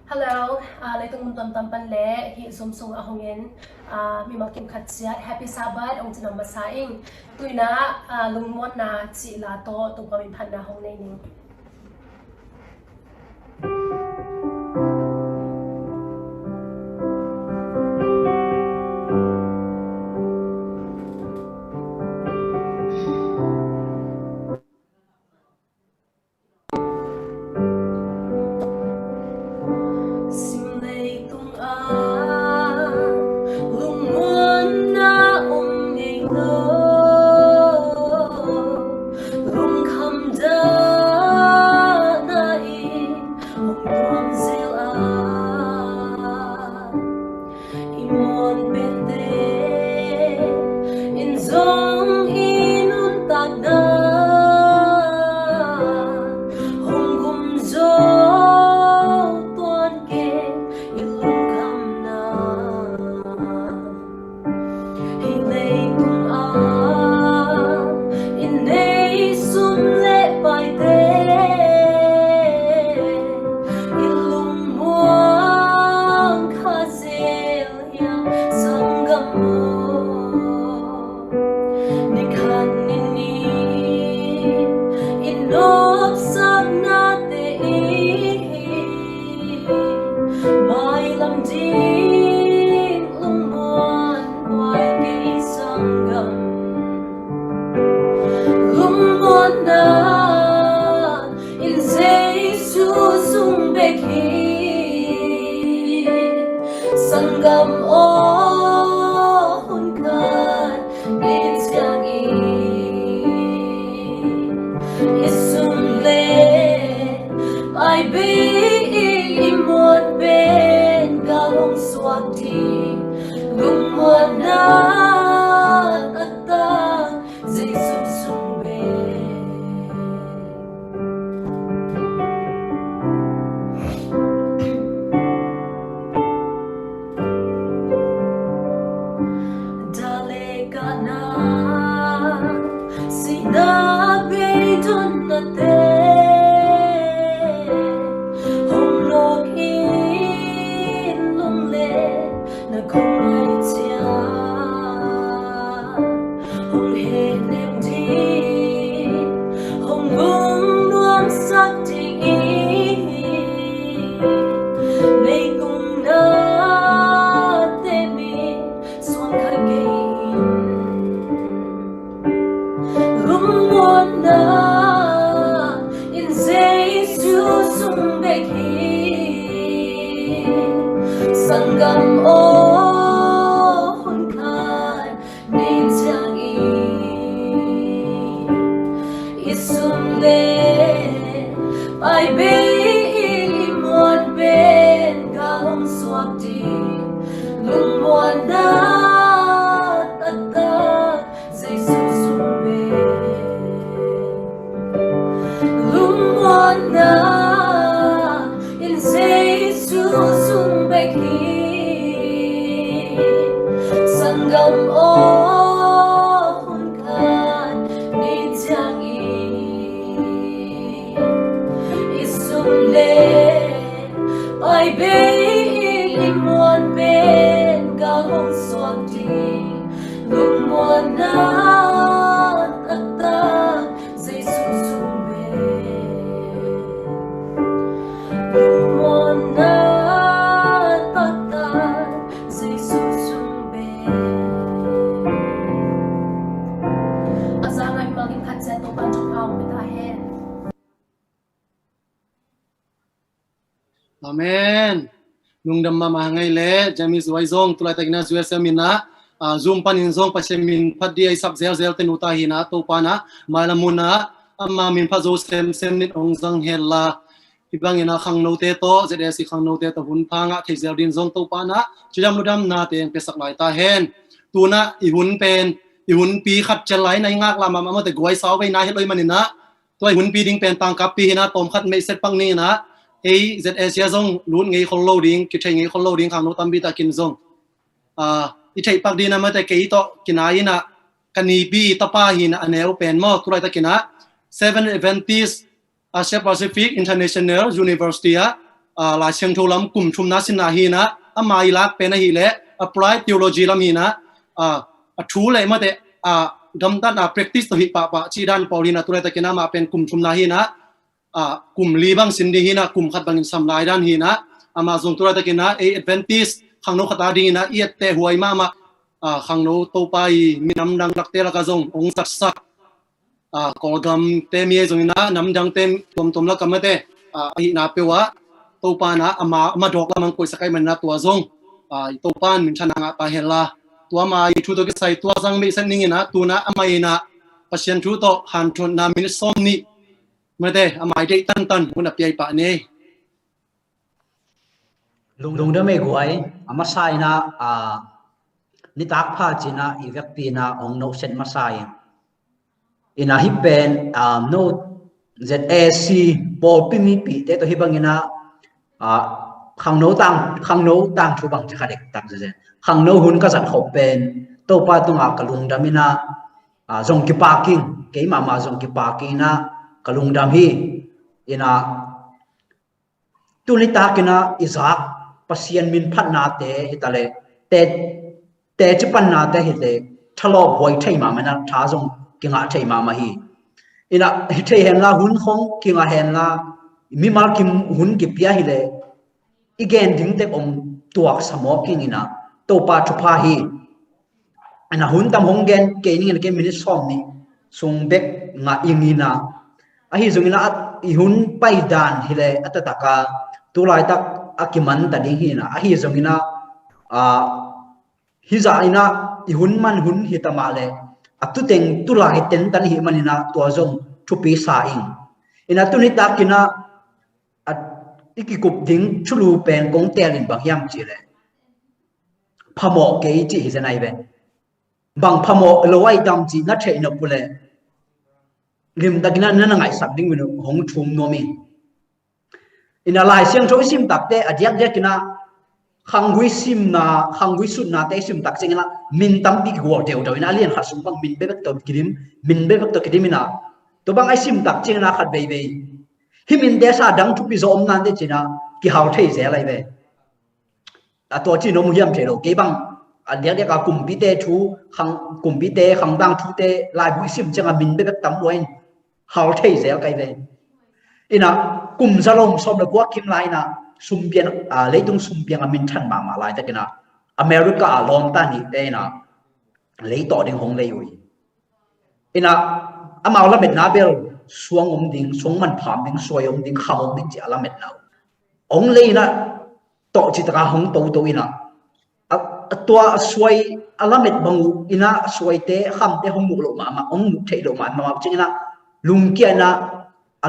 Hello, ah, leitung mun tuamtuam pan le hih Zoom sung a hong en, ah, mimal kim khat ciat Happy Sabbath hong ci nuam masa ing. Tuina, ah, Lungmuanna cih la tawh Topa min phatna hong nei ning. Sanggam aw, hun khat ni ciangin i sum le pai bei in i muan pen gal hong suak ding, lungmuanna taktak Jesu sung bek. Dale kahna, sihna, beidonna te hong lawk in, lung le na kong ngai ciang hong hehnem ding, hong lungnuamsak ding, leitung nate min suang kha kei in. Lungmuanna in Jesu sung bek hi. Sanggam aw, hun khat ni ciangin i sum le pai bei in i muan pen gal hong suak ding, lungmuanna taktak Jesu sung bek. Lungmuanna in Jesu sung bek hi. Sanggam aw, hun khat ni ciangin i sum le pai bei in i muan pen gal hong suak ding, lungmuanna taktak Jesu sung bek. Lungmuanna taktak Jesu sung bek. A za ngai mangin khat ciat Topa'n thupha hong pia ta hen. Amen. Lungdam mahmah ngei le, James Zuai zong, tu laitakin ah U S A min ah, ah, Zoom panin zong Pasian min phat ding a i sak zelzel te nu ta hi in ah, Topa'n ah mailam hun ah ama min phat zo semsem in hong zang hen la. Hih bangin ah khangnote tawh, Z A C khangnote tawh hun pha ngah thei zel ding zong Topa'n ah cidam ludamnate hong piasak lai ta hen. Tu-in ah i hun pen, i hunpi khat ciat lai in ah i ngaklah mahmah mawk teh guai sau vei na hi lo ahih manin ah, tua i hunpi ding pen tangkappi hi in ah, tawm khat meihset pak ning in ah, ei Z A C ah zong lut ngei khol lo ding, kithei ngei khol lo ding khangno tampi takin zong, ah, i theih pak ding in ah, mate, kei tawh kinai in ah, ka nipi tapa hi in ah, a neu pen maw, tu laitakin ah Seventh Adventist Asia Pacific International University ah, ah, Lai Siangtho lam kum thumna sinna hi in ah, ama i lak pen ahih leh Applied Theology lam hi in ah, ah, a thu le, mate, ah, gamtatna practice tawh hih pahpah cih dan pawl hi in ah, tu laitakin ah amah pen kum thumna hi in ah, ah, kum li bang sin ding hi in ah, kum khat bangin sam lai dan hi in ah, amah zong tu laitakin ah ei Adventist khangno khat a dingin ah i etteh huai mahmah, ah, khangno, Topa i minam dang lakte lakah zong hong zatsak, ah, Kawlgamte mi ahi zongin ah, namdangte tuamtuam lakah, mate, ah, ahihna peuh ah Topa'n ah ama, ama dawk lam hong koihsak ahih manin ah, tua zong, ah, Topa'n minthanna ngah ta hen la. Tua ama i thu tawh kisai tua zang meihset ning in ah, tu-in ah amah in ah Pasian thu tawh hanthotna minit sawm nih, mate, ama i deih tantan hun a pia pah ni. Lungdam ei guai, a masa in ah, ah, nitak pha ci-in ah i vekpi in ah hong nohset masa in. In ah hih pen, ah, no Z A C pawlpi mipite tawh hih bangin ah, ah, khangno tang, khangno tangthu bang ci kha dektak zen. Khangno hun ka zat khop pen Topa tungah ka lungdam in ah, ah, zong kipak ing, kei mahmah zong kipak ing in ah ka lungdam hi. In ah tuni takin ah i zak Pasian min phatnate hi ta leh, te, teci pannate hi leh, thalawp huai thei mahmah in ah, tha zong kingah thei mahmah hi. In ah hi thei hen la, hun khong kingah hen la, mimal kim hun kipia hi leh, i gen ding tek om tuak sa mawk ing in ah, Topa thupha hi. In ah hun tam hong gen kei ning in ah, kei minit sawm nih sung bek ngah ing in ah, ahi zongin ah i hun pai dan hi leh a taktak a tulaitak a kiman ta ding hi ina, ahi zongina, a, hizah ina i hun man hun hi ta mah le, a tuteng tulai tentan hi manina tua zong thupi sa ing. Ina tuni takina, a, i kikup ding thulu pen kong telin bang hiam ci le, phamawh kei ci hi zen ai ve. Bang phamawh lo ai tam ci na theih nop uh le, limtakina na na ngaihsak ding uh in hong thum nuam ing. Ina Lai Siangtho i sim takte a diakdiakina khanggui simna, khanggui sutnate i sim tak ciangina min tampi kigual deudeu ina, a lian khat sung bang min bebek tawh kidim, min bebek tawh kidim ina, tua bang a i sim tak ciangina khat veivei hih minte sa dang thupi zaw om nante cina kihau thei zel ai ve. A tua ci nong mu hiam thei lo, kei bang a diakdiak a kumpite thu, khang, kumpite khangdang thute laibu i sim cianga min bebek tam lua in hau thei zel kai ve. Ina kum zalom sawm le kua kim lai ina sumpian, a, leitung sumpiang a min than mahmah laitakina America a lawmta nihte ina lei tawh ding hong lei uh hi. Ina amau lametna bel suang om ding, suang manpha om ding, suai om ding, kham om ding ci a lametna uh hong lei ina tawh citaka hong toto ina, a, a tua a suai a lamet bang uh ina a suaite a khamte hong muh loh mahmah, hong muh theih loh mahmah cingina lungkia ina a,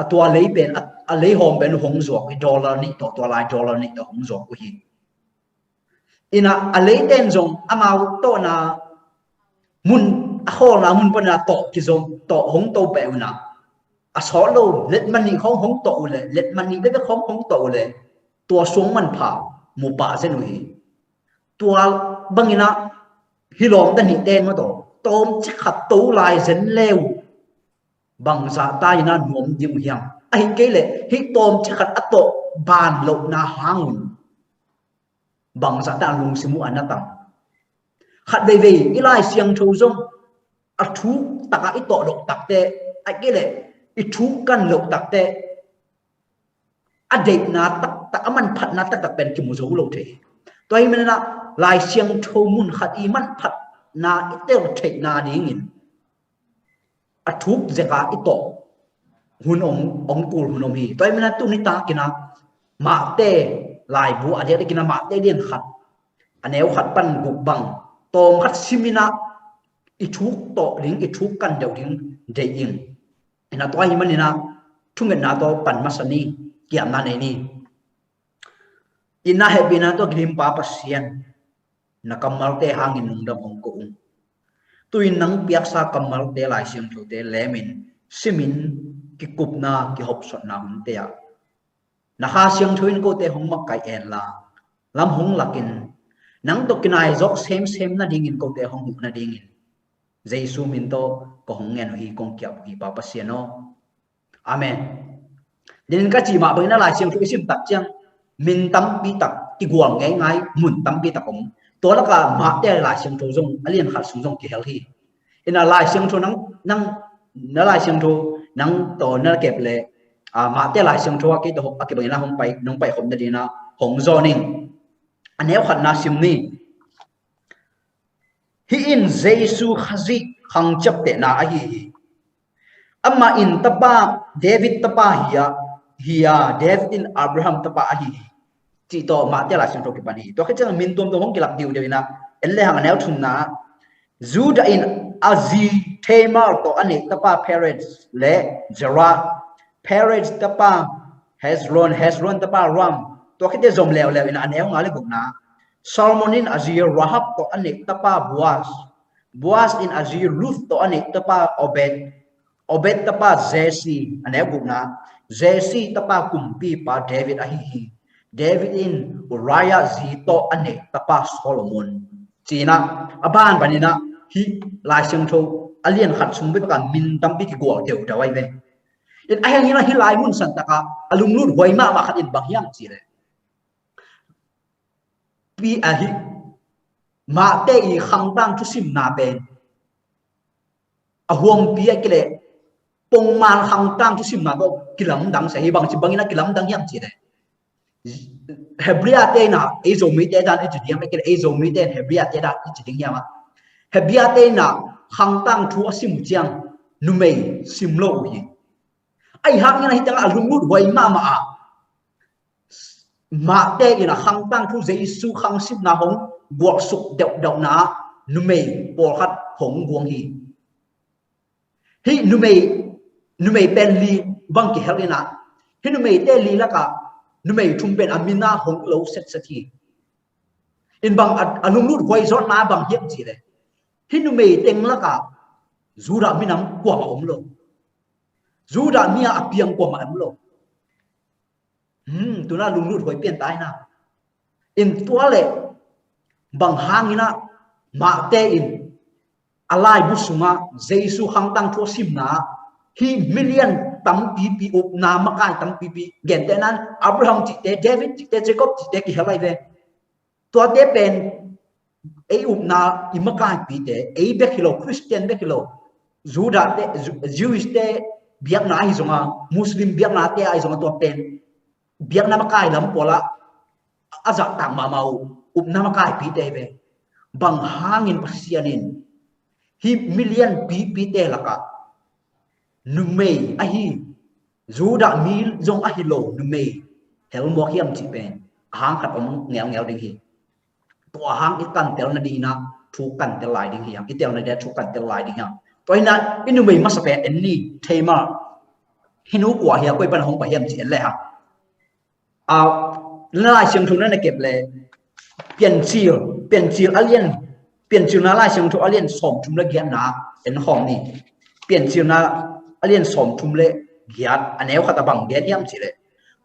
a tua lei pen, a, a lei hawm pen hong zuak uh hi, dollar nih tawh, tua lai dollar nih tawh hong zuak uh hi. Ina a leiten zong amau tawhna mun, a khawlna mun pana tawh kizom, tawh hong to peh una, a sawt lo letman nih khawng hong tawh uh le, letman nih bebek khawng hong tawh uh le, tua suang manpha mu pah zen uh hi. Tua bangina hih lawmta nihte maw, tawh tawmcik khat to lai zen le uh bangzah ta ina nuam ding uh hiam? Ahi kei leh hih tawmcik khat a tawh ban lohna hangun bangzah ta lungsim uh a na tam? Khat veivei i Lai Siangtho zong a thuk takah i tawh loh takte, ahi kei leh i thuk kan loh takte a deihna taktak, a manphatna taktak pen kimu zo lo thei hi. Tua hi manina Lai Siangtho mun khat i manphatna i tel theihna dingin a thuk zeka i tawh hun om, om kul hun om hi. Tua hi manina tuni takina Mate laibu a diakdiakina Mate lian khat a neu khat pan guk bang tawm khat simina i thuk tawh ding, i thuk kan deuh ding deih ing. Ina tua hi manina thungetna tawh pan masa ni, kiamna nei ni. Ina hehpihna tawh kilimpa Pasian, na kammalte hangin lungdam hong ko ung. Tu-in nang piaksa kammalte Lai Siangthote lemin simin kikupna kihopsotna hunte ah na Kha Siangtho in kote hong makaih en la, lam hong lakin nang tawh kinai zawk semsem nadingin kote hong huh nadingin Jesu min tawh ka hong ngen uh hi, kong kiap uh hi Pa Pasian aw. Amen. Nin ka cih mah bangin a Lai Siangtho i sim tak ciang min tampi tak kigual ngeingai, mun tampi tak om. Tua laka Mate Lai Siangtho zong a lian khat sung zong kihel hi. Ina Lai Siangtho nang, nang, na Lai Siangtho nang tawh na kep le, a, Mate Lai Siangtho a kei tawh a kibangin a hong pai, nong pai khop nadingin a hong zawn ing. A neu khatna sim ni. Hih in Jesu Khazih khang ciaptehna ahi hi. Amah in tapa, David tapa hi a, hi a, David in Abraham tapa ahi hi, cih tawh Mate Lai Siangtho kipan hi. Tua khit ciang min tuamtuam hong kilak diudeu ina, en lehang a neu thumna, Judah in a zi Tamar tawh a neih tapa Perez le Zerah, Perez tapa Hezron, Hezron tapa Ram, tua khit teh zom leuleu ina a neu nga le gukna, Solomon in a zi Rahab tawh a neih tapa Boaz, Boaz in a zi Ruth tawh a neih tapa Obed, Obed tapa Jesse, a neu gukna, Jesse tapa kumpipa David ahi hi. David in Uriah zi tawh a neih tapa Solomon. Cina a banbanina hih Lai Siangtho a lian khat sung bek a min tampi kigual deudeu ai ve. In a heng ina hih lai mun san taka a lunglut huai mahmah khat in bang hiam cih leh, pi ahi Mate i khangtang thusimna pen a huampi a kileh pongman khangtang thusimna tawh kilamdang sa hi. Bangci bangin a kilamdang hiam cih leh, Hebrew te ina ei Zomite dan i ci ding hiam, a kileh ei Zomite in Hebrew te dan i ci ding hiam a, Hebrew te ina khangtang thu a sim uh ciang numei sim lo uh hi. Ahi hangin a hih tengah a lunglut huai mahmah a mahte in a khangtang thu Jesu khangsimna hong gualsuk deuhdeuhna ah numei pawlkhat hong guang hi. Hih numei, numei pen li bang kihel in a, hih numeite li lakah numei thum pen a min ah hong lo setset hi. In bang a, a lunglut huai zawtna bang hiam cih leh, hih numei teng lakah Judah minam kuamah om lo. Judah mi ah a piang kuamah om lo. Hmm, tuna lunglut huai pian ta hi na. In tua leh bang hangin a mahte in a laibu sungah Jesu khangtang thu a simna ah hih million tampipi, upna makai tampipi, gentehna in Abraham cihte, David cihte, Jacob cihte kihel lai ve. Tuate pen ei upna i makaipite, ei bek hi lo, Christian bek hi lo, Judah te, Ju-, Jewish te biakna ahi zonga, Muslim biaknate ahi zonga, tua pen biakna makai lam pawlah a zahtak mahmah uh upna makaipite hi ve. Bang hangin Pasian in hih million pipite lakah numei ahi, Judah mi zong ahi lo numei helmuak hiam cih pen a hang khat om ngeungeu ding hi. Tua hang i kantel nadingin a thu kantel lai ding hi hang, i tel nadingin a thu kantel lai ding hi hang. Tua hi na, i numei masa pen en ni, Tamar. Hih nu kua hi a, koi pan hong pai hiam cih en le hang. A, na Lai Siangtho na na kep le Piancil, Piancil a lian, Piancilna Lai Siangtho a lian sawmthum le giatna en khawm ni. Piancilna a lian sawmthum le giat, a neu khat a bang gen hiam cih leh,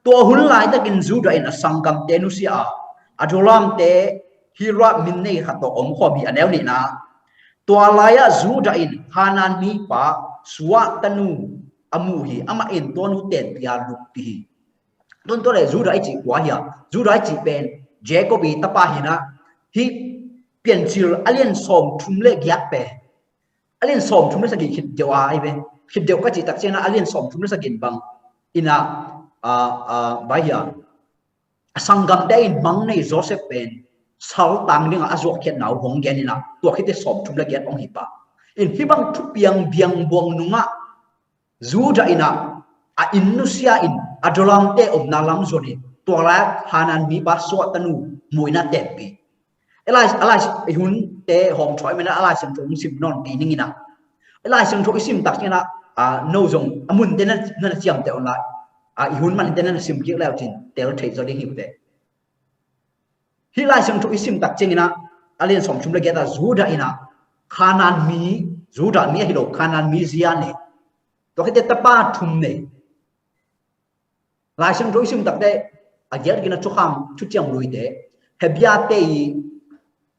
tua hun laitakin Judah in a sanggamte nusia a, Adullamte Hira min nei khat tawh om khawm hi, a neu nihna. Tua lai-ah Judah in Hanan mipa Sua tanu a mu hi, amah in tua nu tenpih a luppi hi. Tun tua le Judah i cih kua hi a, Judah i cih pen Jacob i tapa hi na, hih Piancil a lian sawmthum le giat pen, a lian sawmthum le sagih khit deuh a ahi ve. Khit deuh ka cih tak ciangin a lian sawmthum le sagih bang in a, a, a, bai hi a, a sanggamte in mang nei Joseph pen saltang dingah a zuakkhiatna uh hong gen in a, tua khit teh sawmthum le giat hong hi pah. In hih bang thupiang biangbuang nungah Judah in a, a inn nusia in Adullamte omna lam zuan in, tua lai-ah Hanan mipa Sua tanu mu in a tenpih. A lai, a lai, i hunte hawm thuai mena a Lai Siangtho hong sim nawn kei ning in a. A Lai Siangtho i sim tak ciangin a, a, no zong a munte na, na, na ciamteh un la, a, i hun mante na, na sim kik le uh cin tel thei zaw ding hi uh teh. Hih Lai Siangtho i sim tak ciangin a, a lian sawmthum le giat ah Judah in a, Hanan mi, Judah mi ahi lo, Hanan mi zi a nei. Tua khit teh tapa thum nei. Lai Siangtho i sim tak teh, a giat kina Thukham, Thuciam Lui te, Hebia te i,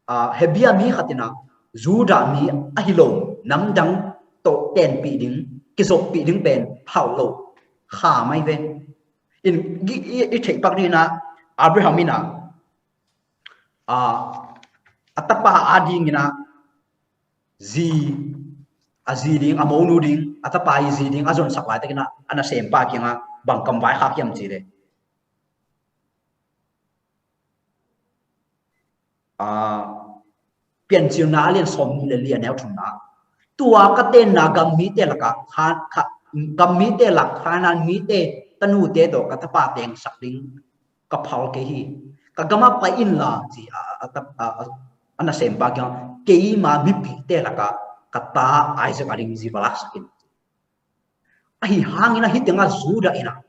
a, Hebia mi khat in a, Judah mi ahi lo, namdang tawh tenpih ding, kizoppih ding pen hau lo, kha mai ve. In, i, i, i theih pak ding in a, Abraham in a, a, a tapa a ding in a, zi, a zi ding, a monu ding, a tapa i zi ding a zonsak laitakin a, a nasempa kiangah bang kam vaikhak hiam cih leh, a, Piancilna a lian sawmnih le li a neu thumna. Tua ka tenna gam mite lakah, kha, kha, gam mite lak, Hanan mite tanute tawh ka tapa tengsak ding ka phal kei hi. Ka gamah pai inla, ci a, a, a, a, a nasempa kiang, keima mipite lakah ka ta Isaac a ding zi va laksak in. Ahi hangin a hih tengah Judah in a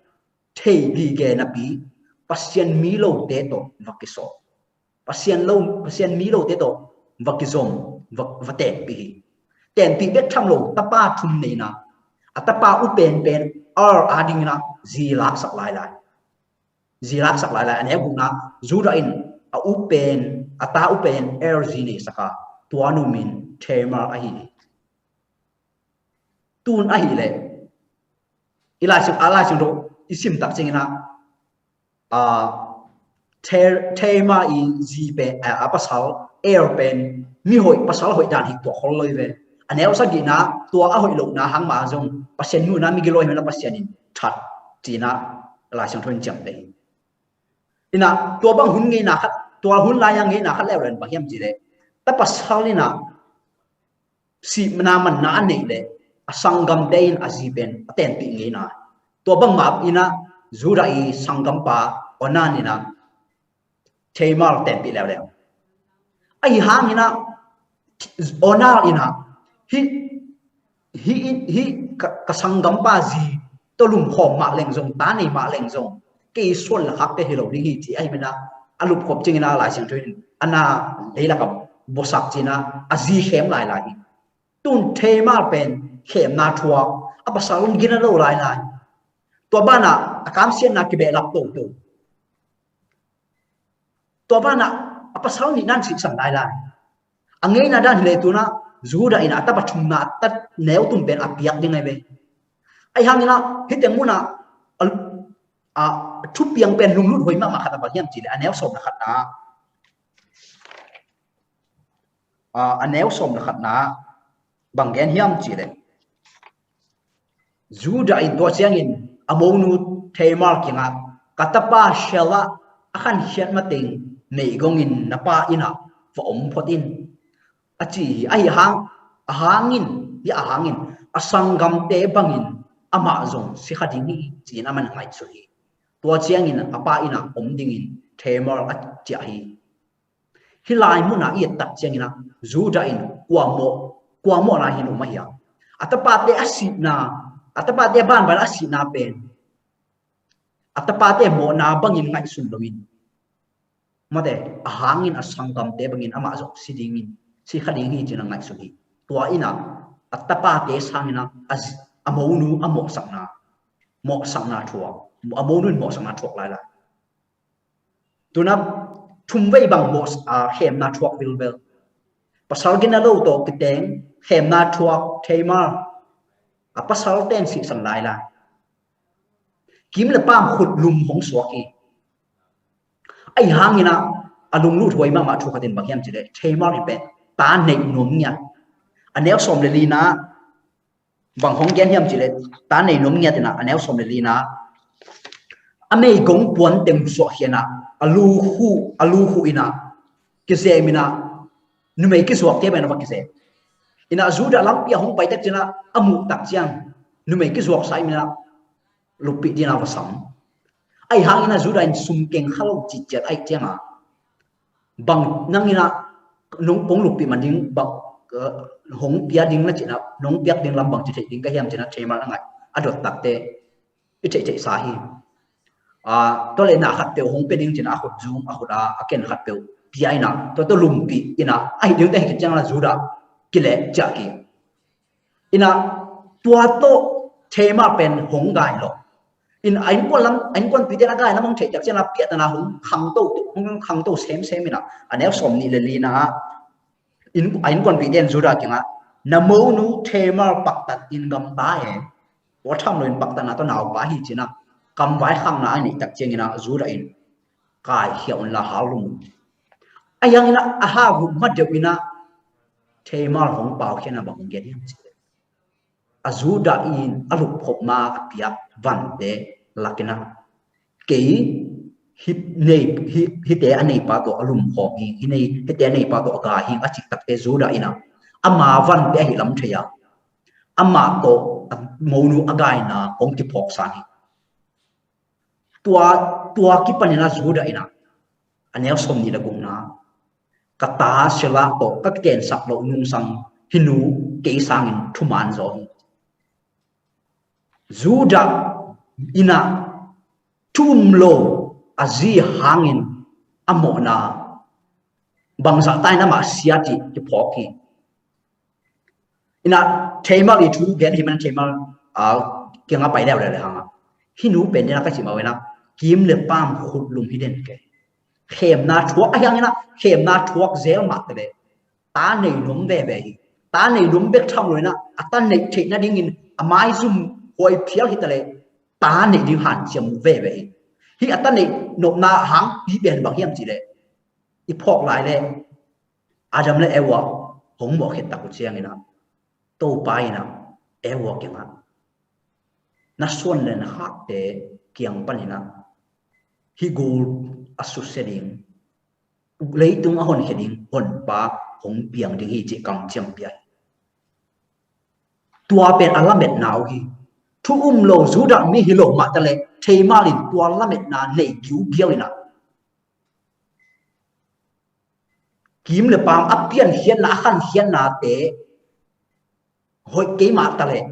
thei gige napi, Pasian mi lote tawh va kisawm. Pasian lo, Pasian mi lote tawh va kizom, va, va tenpih hi. Tenpih bek tham lo, tapa thum nei in a, a tapa u penpen Er a ding in a zi laksak lailai. Zi laksak lailai, a neu gukna, Judah in a u pen, a ta u pen Er zi neisak a, tua nu min Tamar ahi hi. Tun ahih leh, i Lai Siang, a Lai Siangtho i sim tak ciangin a, a, Te-, Tamar i zi pen, a, a pasal Er pen mi hoih, pasal hoih dan hi tuak khol lo hi ve. A neu sagihna, tua a hoih lohna hang mah zong Pasian nuna migilo hi mena Pasian in that, ci-in a Lai Siangtho in ciamteh hi. In a, tua bang hun ngeina khat, tua hun lai-a ngeina khat leuleu in bang hiam cih leh, ta pasal in a, sihna manna a neih leh a sanggamte in a zi pen a tenpih ngeina. Tua bangmah in a, Judah i sanggampa Onan in a, Tamar tenpih leuleu. Ahi hangin ah, Onan in ah, hih, hih, hih ka, ka sanggampa zi tawh lumkhawm mah leng zong, ta nei mah leng zong, kei suan le khakte hi lo ding hi ci ahi manin ah, a lupkhop ciangin ah Lai Siangtho in a na leilak ah buaksak ci-in ah a zi khem lailai hi. Tun Tamar pen khemna thuak, a pasal hong gina lo lailai. Tua banah a kamsiatna kibehlap toto. Tua banah a pasal nihna in sihsan lailai. A ngeina dan hi leh tun ah Judah in a tapa thumna, a ta neu thum pen a piak ding ahi ve. Ahi hangin ah hih teng mun ah a, a thupiang pen lunglut huai mahmah khat a bang hiam cih leh a neu sawm le khatna, a, a neu sawm le khatna bang gen hiam cih leh, Judah in tua ciangin a monu Tamar kiangah, ka tapa Shelah a khankhiat mateng meigongin na pa inn ah va om phot in, a ci hi. Ahi hang, a hangin, hi a hangin a sanggamte bangin amah zong si kha ding hi ci-in aman ngaihsun hi. Tua ciangin a pa inn ah om dingin Tamar a ciah hi. Hih lai munah i et tak ciangin ah Judah in kua mawh, kua mawhna hi lo mah hiam? A tapate a sihna, a tapate banban a sihna pen a tapate mawhna bangin ngaihsun loin, mate, a hangin a sanggamte bangin amah zong si dingin, si kha ding hi ci-in a ngaihsun hi. Tua in ah a tapate sangin ah a zi-, a monu a mawhsakna, mawhsakna thuak, a monu in mawhsakna thuak lailai. Tun ah thumvei bang mawh, a, khemna thuak vilvel. Pasal gina lo tawh kiteng khemna thuak Tamar, a pasalte in sihsan lailai. Kim le paam khutlum hong suak hi. Ahi hangin ah a lunglut huai mahmah thu khat in bang hiam cih leh, Tamar in pen ta neih nuam ngiat. A neu sawm le lina bang hong gen hiam cih leh, ta neih nuam ngiat in ah, a neu sawm le lina, a meigong puan teng suahkhia in ah, a lu khuh, a lu khuh in ah, kizem in ah, numei kizuakte bang in ah va kizem. In ah Judah lampi ah hong pai tak ciangin ah, a muh tak ciang numei kizuak sa in ah, luppih dingin ah va sam. Ahi hangin ah Judah in sum keng kha lo cih ciat ahih ciangin ah, bang nang in ah nong, kong luppih man ding, bang, eh, hong pia ding na cih in ah, nong piak ding lam bangci theih ding ka hiam ci-in ah Tamar a ngaih, a dot takte i theihtheihsa hi. Ah, tua leh na khatpeuh hong pia ding ci-in ah a khut zung, a khut a, a ken khatpeuh pia in ah, tua tawh lumpih in ah, ahih ding teh hi khit ciangin ah Judah kileh ciah kik. In ah tua tawh Tamar pen hong gai lo. In ah a innkuan lam, a innkuanpihte in a gai lam hong theih tak ciangin ah piahtana hong khangto, hong khangto semsem in ah, a neu sawm nih le lina ah, in, a innkuanpihte in Judah kiangah, na monu Tamar paktat in gamta e. Tua tham loin paktatna tawh naupa hi ci-in ah kamvai khakna a neih tak ciangin ah Judah in, kaikhia un la, hau lum un. Ahi hangin ah a hau lum ma deuh in ah Tamar hong paukhiatna bang hong gen hiam cih leh, a Judah in a lupkhop ma a piak vante lak in ah, kei hih nei, hih, hihte a neipa tawh a lumkhawm hi, hih nei, hihte a neipa tawh a gai hi a cih takteh Judah in ah ama vante ahi lam thei a, amah tawh a monu a gaina hong kiphawk sang hi. Tua, tua kipanin ah Judah in ah, a neu sawm nih le gukna, ka ta Shelah tawh ka kitensak loh nungsang hih nu kei sangin thuman zaw hi. Judah in ah thu um lo a zi hangin a mawhna bangzah ta in amah sia cih kiphawk hi. In ah Tamar i thu gen hi man, Tamar, ah, kiangah pai leuleu le hang a, hih nu pen den a ka cih mah uh in ah kim le paam khutlum hi den kei. Khemna thuak ahi hangin ah khemna thuak zel mah ta leh ta nei nuam veve hi. Ta nei nuam bek tham lo in ah a ta neih theih nadingin a maizum huai phial hi ta leh ta neih ding hanciam veve hi. Hih a ta neih nopna hang pi pen bang hiam cih leh, i phawk lai leh Adam le Eva hong mawh khit tak uh ciangin ah Topa in ah Eva kiangah, na suan le na khakte kiang panin ah hih gul a susia ding, leitung a honkhia ding honpa hong piang ding hi cih kamciam pia hi. Tua pen a lametna uh hi. Thu um lo Judah mi hi lo mah ta leh Tamar in tua lametna nei kiukiau in ah kim le paam a piankhiatna, a khankhiatnate hoih keimah ta leh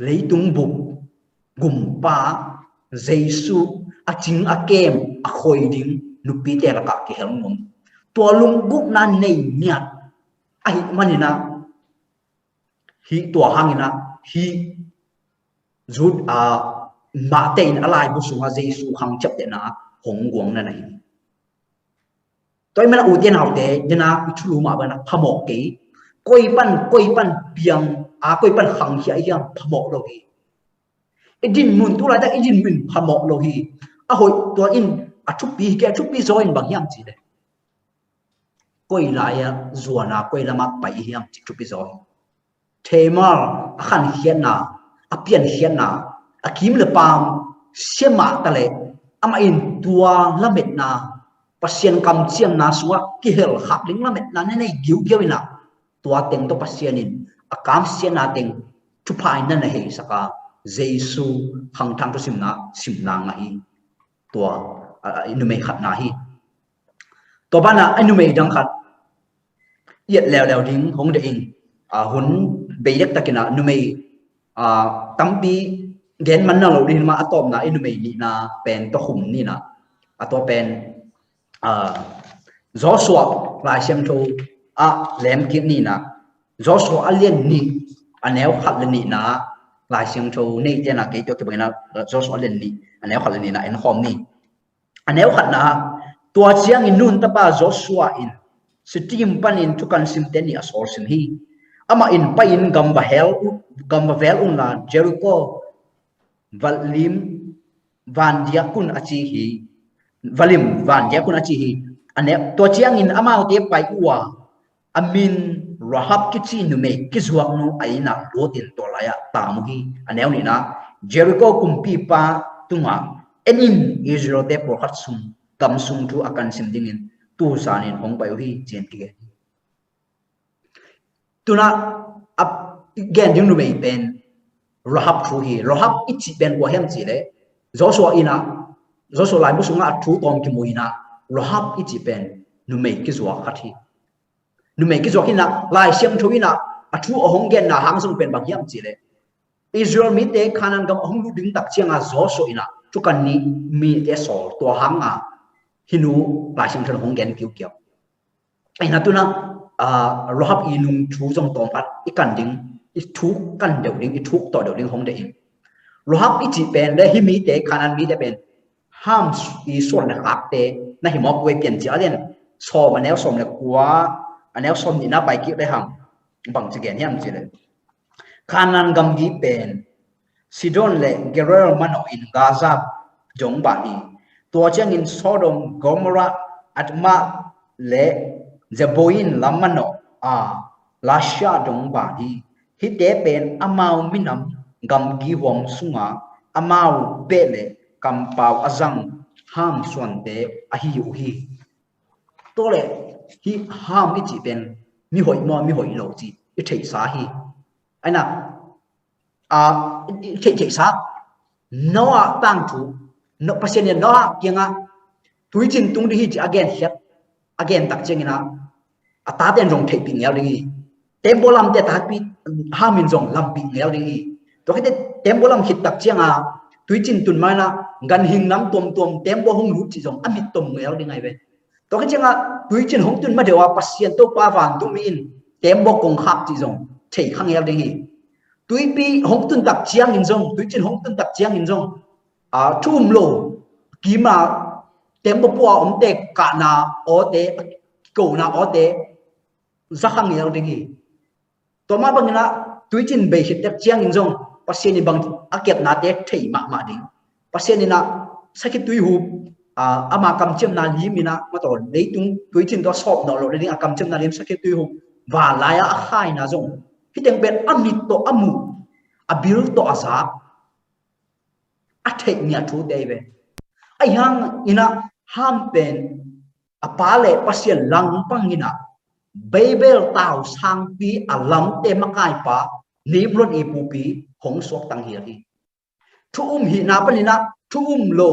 leitung bup gumpa Jesu a cing a kem a khoi ding nupite lakah kihel nuam. Tua lunggulhna nei ngiat ahih manin ah, hih tua hangin ah hih Judah mahte in a laibu sungah Jesu khang ciaptehna hong guang na hi. Tua ahih manin ah ute naute, dena i thulu mah bangin ah phamawh kei. Koi pan, koi pan piang a, koi pan khangkhia i hiam phamawh lo hi. I dinmun tu laitak i dinmun phamawh lo hi. A hoih tua in a thupi hi kei, a thupi zaw in bang hiam cih leh, koi lai-ah zuan a, koi lamah pai i hiam cih thupi zaw hi. Tamar a khankhiatna, a piankhiatna, a kim le paam sia mah ta leh, amah in tua lametna, Pasian kamciamna sungah kihel khak ding lametna na nei giugiau in ah, tua teng tawh Pasian in a kamsiatna teng thupha in na na heisak a, Jesu khangthak thusimna simna ngah hi. Tua, a, a, numei khatna hi. Tua banah a numei dang khat i et leuleu ding hong deih ing. A, hun bei dektakin ah numei, a, tampi gen man na lo ding mah, a tawpna i numei nihna pen tawh khum ni in ah, a tua pen, a, Joshua Lai Siangtho ah lemkik ni in ah, Joshua a lian nih a neu khat le nihna ah, Lai Siangtho neite in ah kei tua kibangin ah Joshua a lian nih a neu khat le nihna en khawm ni. A neu khatna ah, tua ciangin Nun tapa Joshua in Shittim panin thukan simte nih a sawlsim hi. Amah in pai-in gam va hel u-, gam va vel unla Jericho valim vandiak un a ci hi. Valim vandiak un a ci hi. A neu, tua ciangin amaute pai uh a, a min Rahab kici numei kizuaknu a inn ah lutin tua lai-ah tam uh hi. A neu nihna, Jericho kumpipa tungah, "En in, Israelte pawlkhat sung, gam sung thu a kan sim dingin tu zanin hong pai uh hi," ci-in kigen hi. Tu-in ah a gen ding numei pen Rahab thu hi. Rahab i cih pen kua hiam cih leh, Joshua in ah, Joshua laibu sungah a thu tawm kimu in ah, Rahab i cih pen numei kizuak khat hi. Numei kizuak hi in ah, Lai Siangtho in ah a thu a hong genna hang zong pen bang hiam cih leh, Israel mite Canaan gam a hong lut ding tak ciangin Joshua in ah thukan nih mite sawl, tua hangin hih nu Lai Siangtho in hong gen kiukiau. Ahi hang tu-in ah, a, Rahab i nung thu zong tawm khat i kan ding, i thuk kan deuh ding, i thuk tawh deuh ding hong deih ing. Rahab i cih pen le hih mite, Canaan mite pen Ham i suan le khakte na hi mawk uh e. Piancil a lian sawm a neu sawm le kua, a neu sawm nihna pai kik le hang, bang ci gen hiam cih leh, Canaan gamgi pen Sidon le Gerar manawh in Gaza dong ban hi. Tua ciangin Sodom, Gomorrah, Admah le Zeboiim lam manawh a Lasha dong ban hi. Hihte pen amau minam gamgi huam sunga amau beh le kampau a zang Ham suante ahi uh hi. Tua leh hih Ham i cih pen mihoih maw, mihoih lo cih i theihsa hi. Ahi hang, a, i theih, theihsa, Noah tangthu, no, Pasian in Noah kiangah tuicin tung ding hi ci a gen khiat, a gen tak ciangin ah, a tate in zong theihpih ngel ding hi. Tembaw lamte a tatpih, Ham in zong lampih ngel ding hi. Tua khit teh tembaw lam khit tak ciangin ah, tuicin tun ma-in ah, ganhing nam tuamtuam tembaw hong lut cih zong a mit tom ngel ding ahi ve. Tua khit ciangin ah, tuicin hong tun ma deuh a, Pasian Topa vantung mi in tembaw kong khak cih zong thei kha ngel ding hi. Tuipi hong tun tak ciangin zong, tuicin hong tun tak ciangin zong, a, thu um lo, kima tembaw pua omte kahna awte, kona awte za kha ngel ding hi. Tua mah bangin ah, tuicin bei khit tak ciangin zong Pasian in bang a kepnate thei mahmah ding. Pasian in ah sakhituihup, a, ama kamciamna lim in ah, mataw, leitung tuicin tawh a sawp nawh loh nading a kamciamna lim sakhituihup, vanlai-a a khaina zong, hih teng pen a mit tawh a muh, a bil tawh a zak, a theih ngiat thute hi ve. Ahi hangin ah Ham pen a pa le Pasian langpang in ah, Babel tau sangpi a lamte makaipa Nimrod i pupi hong suakta hi hi. Thu um hihna panin ah, thu um lo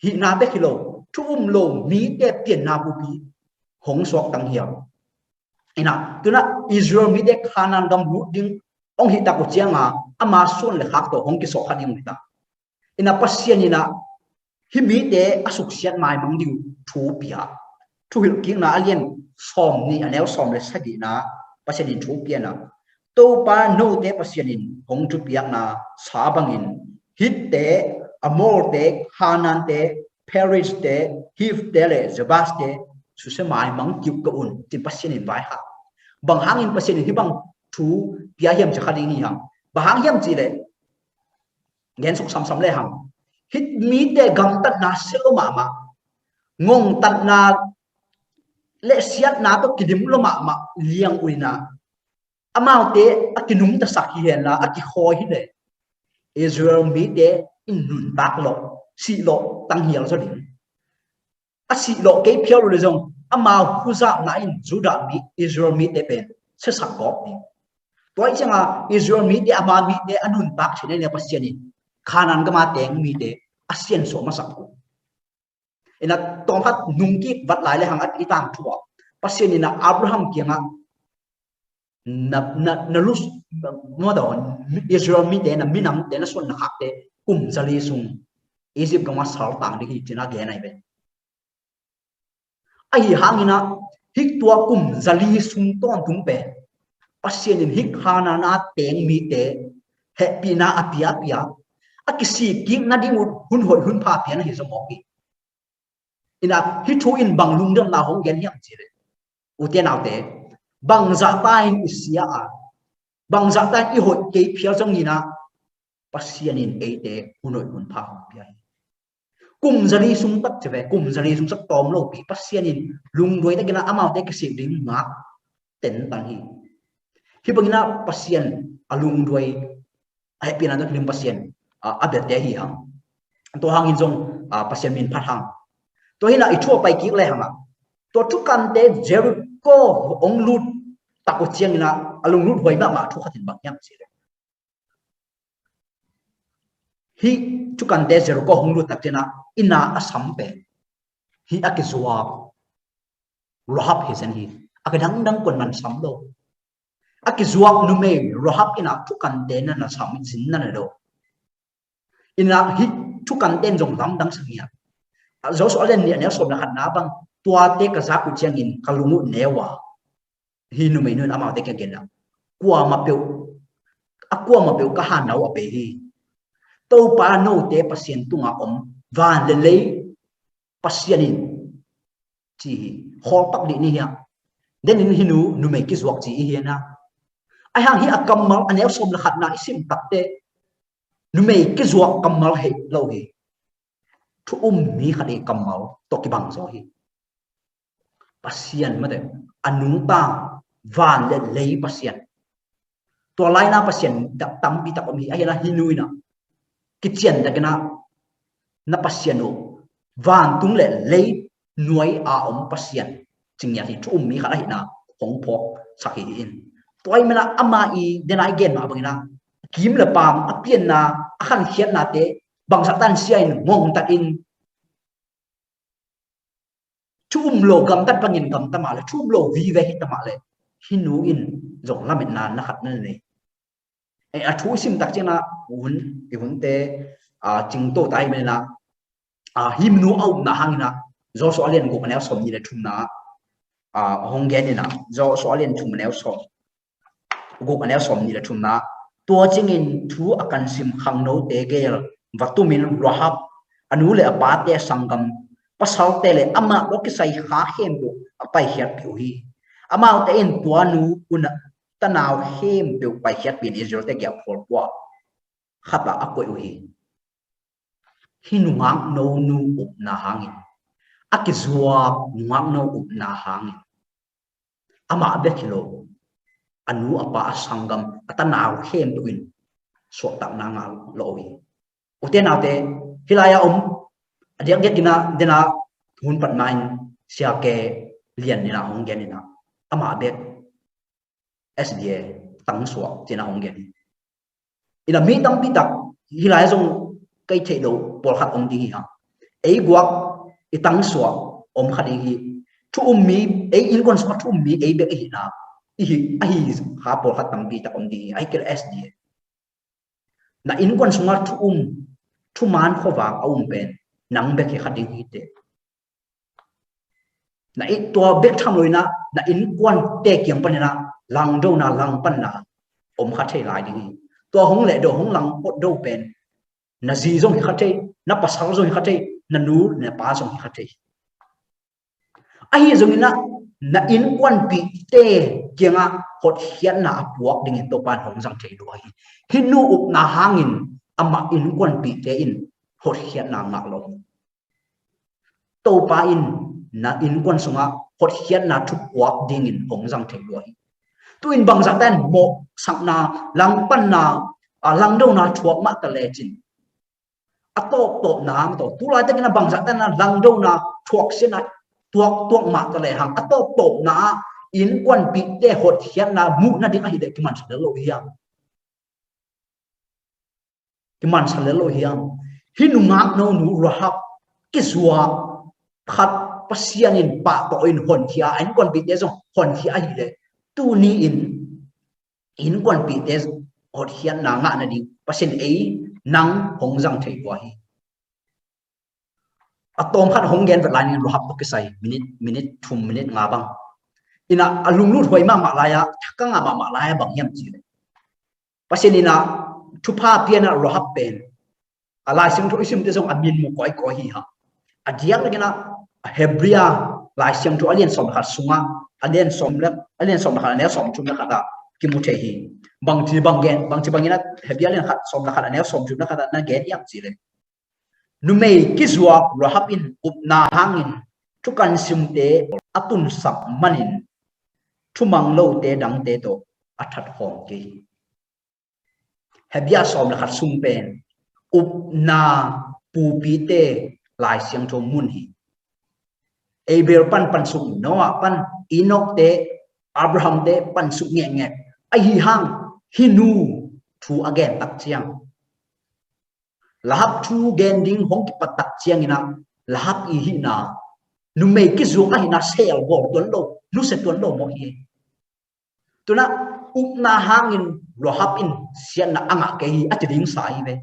hihna bek hi lo, thu um lo mite pianna pupi hong suak tanghial. Ina, tuna Israel mite Canaan gam lut ding hong hih tak uh cianga ama suan le khak tawh hong kisawh kha ding uh hi ta. Ina Pasian ina hih mite a suksiat maimang ding uh thu pia. Thuhilhkikna a lian sawm nih a neu sawm le sagihna Pasian in thu piana, Topa note Pasian in hong thupiakna sa bangin Hitte, Amorte, Kanaante, Perizte, Hivte le Jebuste susia maimang kiuh ka un, ci-in Pasian in vaikhak. Bang hangin Pasian in hih bang thu pia hiam ci kha ding hi hang. Bang hang hiam cih leh, gen suk samsam le hang, hih mite gamtatna sia lo mahmah, ngongtatna le siatna tawh kidim lo mahmah liang uh ina, amaute a kinungtasak hi henla a kikhawi hi leh Israel mite in nuntak lawh, sih lawh tanghial zaw ding. A sih lawh kei phial uh le zong amau huzapna in Judah mi, Israel mite pen siasak gawp ding. Tua ih cianga Israel mite, ama mite a nuntak thei na ina Pasian in Canaan gama teng mite a siansuah masak uh. Ina tawmkhat nungkik vat lai le hang a i tangthu ah Pasian ina Abraham kiangah na, na, na lus, mawtaw, Israel mite na minamte na suan na khakte kum zali sung Egypt gama saltang ding hi cina gen ai ve. Ahi hangina hih tua kum zali sung tawntung pen Pasian in hih Canaan a teng mite hehpihna a piapia a kisik kik nading uh hun hoih hun pha pian ahi zong awk hi. Ina hih thu in bang lungdamna hong gen hiam cih leh, ute naute, bangzahta in i sia a, bangzahta in i hoih kei phial zong ina Pasian in eite hun hoih hun pha hong pia hi. Kum zali sung tak ci ve, kum zali sung sak tawm lopi Pasian in lungduai takin amaute kisik ding ngak tentang hi. Hih bangina Pasian a lungduai a hehpihna tawh kilim Pasian a, a biate hi hang. Tua hangin zong a, Pasian min phat hang. Tua hina i thu a pai kik le hanga tua thukante Jericho hong lut tak uh ciangina a lunglut huai mahmah thu khatin bang hiam cih leh, hih thukante Jericho hong lut tak ciangina ina a sam pen hih a kizuak Rahab hi zen hi. A kidangdang kuan man sam lo. A kizuak numei Rahab ina thukante na na sam zin na na do. Ina hih thukante in zong lamdang sa ngiat. Joshua a lian nih a neu sawm le khatna bang tuate ka zak uh ciangin ka lung uh neu a, hih numei nu in amaute kiang gen a, kuamah peuh, a kuamah peuh ka hanau a pe hi. Topa note Pasian tunga om van le lei Pasian in ci hi. Khawlpak dih ni hiam? Denin hih nu numei kizuak ci i hiana. Ahi hang hih a kammal a neu sawm le khatna i sim takte numei kizuak kammal hei lo hi. Thu um mi khat i kammal tawh kibang zaw hi. Pasian mate a nungta van le lei Pasian. Tua laina Pasian tampi tak om hi. Ahi hang hih nu ina kician takina na Pasian uh vantung le lei nuai a om Pasian ci ngiat hi. Thu um mi khat ahihna hong phawk sak hi in. Tua i mena ama i dena i gen mah bangina kim le paam a pianna a khankhiatnate bangzah tan sia in ngongtat in thu um lo gamtat bangin gamta mah le thu um lo vive hita mah le hih nu in zong lametna na khat na nei. A thu i sim tak ciangina hun i hunte cingto ta hi menina hih nu a upna hangina Joshua a lian guk a neu sawm nih le thumna hong genina Joshua a lian thum a neu sawm guk a neu sawm nih le thumna. Tua ciangin thu a kan sim khangnote gel va tumin Rahab a nu le a pate a sanggam pasalte le amah tawh kisai kha khempeuh a paikhiatpih uh hi. Amaute in tua nu un a tanau khempeuh paikhiatpih in Israelte giahphual kua khatah a koih uh hi. Hih nungak no nu upna hangin a kizuak nungak no upna hangin amah bek hi lo a nu a pa a sanggam a tanau khempeuh in suahtakna ngah lo hi. Ute naute hih lai-a om a diakdiak ina dena hun pat main siake lian ina hong gen ina amah bek S D A tangsuak cina hong gen hi. Ina mi tampi tak hih lai zong kei theih lo pawlkhat om ding hi hang. Ei guak i tangsuak om kha ding hi. thu um mi, ei innkuan sungah thu um mi ei bek i hihna, i hi, ahi kha pawlkhat tampi tak om ding hi, ahi kei leh S D A. Na innkuan sungah thu um, thuman khuavak a um pen nang bek hi kha ding hi teh. Na i, tua bek tham lo in ah, na innkuante kiang panin ah langdona, langpanna om kha thei lai ding hi. Tua hong lehdo, hong lang photdo pen na zi zong hi kha thei, na pasal zong hi kha thei, na nu na pa zong hi kha thei. Ahi zongin ah, na innkuanpihte kiangah hotkhiatna a puak dingin Topa in hong zang thei lua hi. Hih nu upna hangin amah innkuanpihte in hotkhiatna ngah lo hi. Topa in na innkuan sungah hotkhiatna thupuak dingin hong zang thei lua hi. Tu-in bangzahta in mawhsakna, langpanna, a, langdona thuak mah ta lecin, a tawptawpna mah tawh, tu laitakin a bangzahta in a langdona thuak sian a, tuak, tuak mah ta lehang, a tawptawpna ah innkuanpihte hotkhiatna muh nading ahih leh kimansa lel lo hiam? Kimansa lel lo hiam? Hih nungak nonu Rahab kizuak khat Pasian in pahtawi in honkhia, a innkuanpihte zong honkhia ahih leh, tuni-in innkuanpihte hotkhiatna ngah nading Pasian ei nang hong zang thei lua hi. A tawmkhat hong gen vet lai ning, Rahab tawh kisai minit, minit thum, minit nga bang. In ah a lunglut huai mahmah lai-a, thak a ngah mahmah lai-a bang hiam cih leh, Pasian in ah thupha pia in ah Rahab pen a Lai Siangtho i simte zong a min mu kawikawi hi hang. A diak lak in ah Hebrew Lai Siangtho a lian sawm le khat sungah, a lian sawm le, a lian sawm le khat, a neu sawm thum le khat ah kimu thei hi. Bangci bang gen, bangci bangin ah Hebrew a lian khat sawm le khat, a neu sawm thum le khat ah na gen hiam cih leh, numei kizuak Rahab in upna hangin thukan simte a tunsak manin thumang lote dangte tawh a that khawm kei hi. Hebrew sawm le khat sung pen upna pupite Lai Siangtho mun hi. Abel pan pansuk, Noah pan, Enoch te, Abraham te pansuk ngekngek. Ahi hang hih nu thu a gen tak ciang, Rahab thu gen ding hong kipat tak ciangin ah, Rahab i hihna, numei kizuak ahihna sel bawl tuan lo, nusia tuan lo mawk hi. Tu-in ah upna hangin Rahab in siatna a ngah kei hi a ci ding sa hi ve.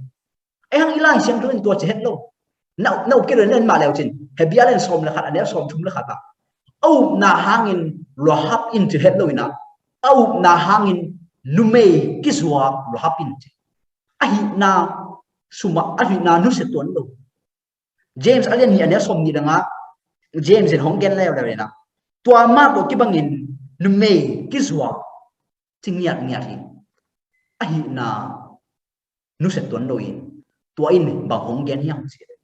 Ei hang i Lai Siangtho in tua ci het lo. Na, na up kei lo in en mah leu cin, Hebrew lian sawm le khat, a neu sawm thum le khat ah, a upna hangin Rahab in ci het lo in ah, a upna hangin numei kizuak Rahab in ci. A hihna sum ah, a hihna nusia tuan lo. James a lian nih, a neu sawm nih le nga, James in hong gen leuleu in ah, tua mah tawh kibangin numei kizuak ci ngiatngiat hi. A hihna nusia tuan lo in, tua in bang hong gen hiam cih leh,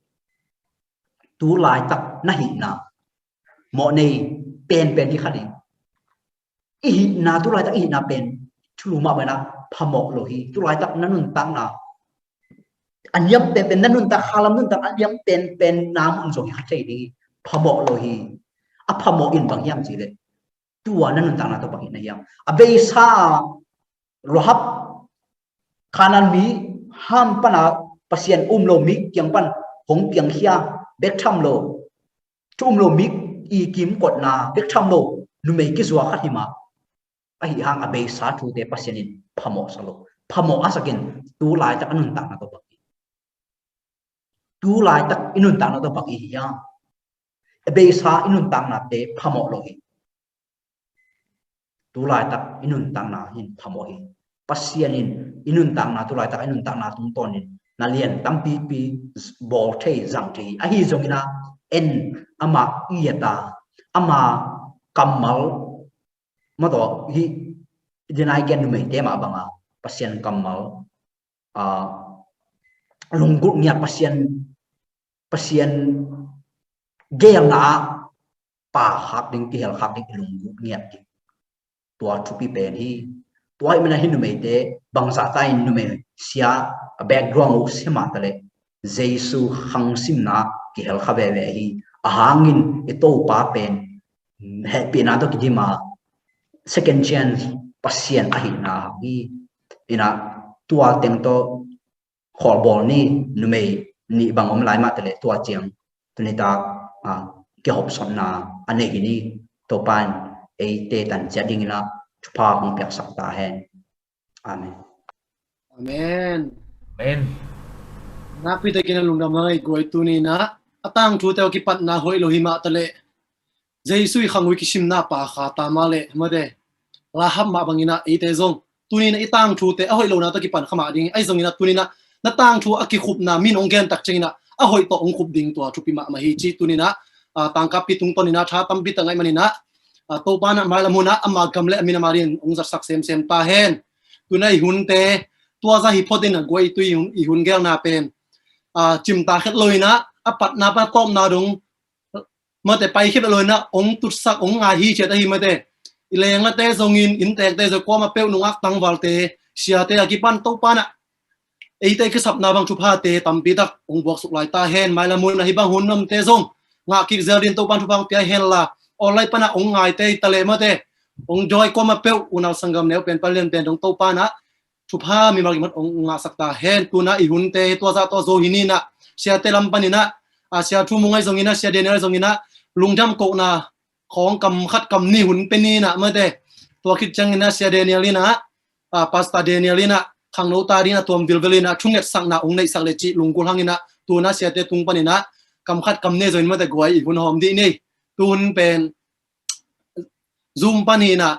tu laitak na hihna mawhnei penpen hi kha ding. I hihna, tu laitak i hihna pen thulu mah bangin ah phamawh lo hi. Tu laitak na nuntakna a niam penpen, na nuntak, khalam nuntak a niam penpen na mun zong hi kha thei ding hi. Phamawh lo hi. A phamawh in bang hiam cih leh, tua na nuntakna tawh bang hihna hiam? A beisa Rahab, Kanaan mi, Ham pana Pasian um lo mi kiang pan hong piangkhia, bek tham lo, thu um lo mi i kimkotna, bek tham lo numei kizuak khat hi mah. Ahi hang a beisa thute Pasian in phamawh sa lo. Phamawh a sak in tu laitak a nuntakna tawh bang hi. Tu laitak i nuntakna tawh bang hi hiam? A beisa i nuntaknate phamawh lo hi. Tu laitak i nuntakna in phamawh hi. Pasian in i nuntakna, tu laitak i nuntakna tungtawnin na lian tampipi bawl thei, zang thei hi. Ahi zongin ah en, ama i et a, ama kammal mah tawh hi. Dinai gen numeite mah banga Pasian kammal, a, lunggulh ngiat, Pasian, Pasian geelna ah pha khak ding, kihel khak ding, i lunggulh ngiat ding. Tua thupi pen hi. Tua ahih manin ah hih numeite bangzah ta in numei sia, a background uh sia mah taleh Jesu khangsimna kihel kha veve hi. A hangin i Topa pen hehpihna tawh kidim a, second chance Pasian ahihna hi. In ah tua teng tawh khawlbawl ni, numei nih bang om lai mah taleh tua ciang tuni tak, a, kihopsotna a neih hi ni. Topa in eite tan ciat dingin ah thupha hong piaksak ta hen. Amen. Amen. Amen. Nakpi takin a lungdam a ngai guai tuni-in ah a tangthu te aw kipatna hoih lo hi mah ta leh Jesu i khangui kisimna pa kha ta mah leh mate Rahab mah bangin ah eite zong tuni-in ah i tangthu te a hoih lo na tawh kipan kha mah ding ahi zongin ah tuni-in ah na tangthu a kikhupna min hong gen tak ciangin ah a hoih tawh hong khup ding tua thupi mahmah hi ci tuni-in ah, ah, tangkapi tungtawnin ah tha tampi tak ngaih manin ah, ah, Topa in ah mailam hun ah ama gam le a min ama dingin hong zatsak semsem ta hen. Tuni-in ah i hunte tua zah hi phot in ah guai tu i hun, i hun gelna pen, ah, cimta khet lo-in ah a patna pan a tawpna dong mate pai khet lo-in ah hong tutsak hong ngai hi ciat ahi mate. I lenglate zongin inntekte zong kuamah peuh nungak tangvalte siate a kipan Topa in ah eite kisapna bang thuphate tampi tak hong buaksuk lai ta hen. Mailam hun ah hih bang hun omte zong ngah kik zel dingin Topa in thupha hong pia hen la online pan ah hong ngaite i ta leh mate hong join kuamah peuh unau sanggam neu pen palian pen dong Topa in ah thupha mimal kimat hong ngahsak ta hen. Tuni-in ah i hunte tua zah tawh zo hi ni-in ah siate lam panin ah, ah, Sia Thu Mung ahi zongin ah Sia Daniel ahi zongin ah lungdam kohna khawng kam khat kam nih hun pe ni-in ah mate. Tua khit ciangin ah Sia Daniel in ah, ah, Pastor Daniel in ah khangno ta dingin ah tuam vilvel in ah thungetsakna hong neihsak leh cih lunggulh hangin ah tuni-in ah siate tung panin ah kam khat kam nih zongin mate guai i hun hawm dih ni. Tu hun pen Zoom panin ah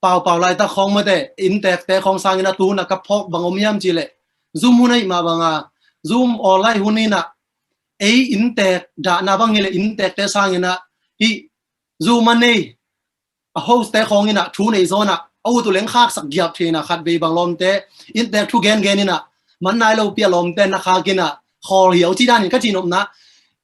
paupau laitak khawng mate inntekte khawng sangin ah tu hun ah ka phawk bang om hiam cih leh Zoom hun ahih mah bangin ah Zoom online hun in ah ei inntek dahna bang hi leh inntekte sangin ah hih Zoom a nei a host te khawng in ah thu nei zaw in ah a ut uh leng khaksak giap thei in ah khatvei bang lawmte inntek thu gengen in ah man nai lopi a lawmte na khak in ah khawl hiau ci danin ka cihnopna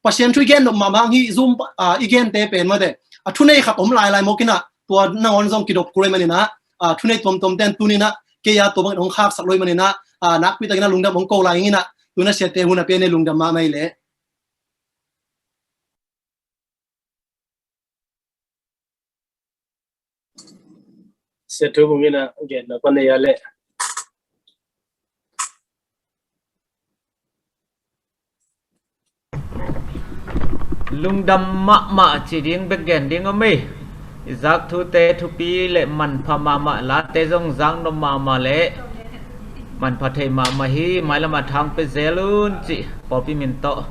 Pasian thu i gen nop mahmah hi. Zoom, ah, i gente pen mate a thu nei khat om lailai mawk in ah tua nangawn zong kidop kul ahih manin ah, ah, thu nei tuamtuamte in tuni-in ah kei a tua bangin hong khaksak lo ahih manin ah, ah, nakpi takin ah lungdam hong ko lai ing in ah tuni-in ah siate hun a pia ni lungdam mahmah hi leh. Sia Thu Mung in ah genna pan nei a leh. Lungdam mahmah ci ding bek gen ding om ei. I zak thute thupi le manpha mahmah, late zong zak nop mahmah le manpha thei mahmah hi. Mailam ah thang pia zel un ci pawlpi min tawh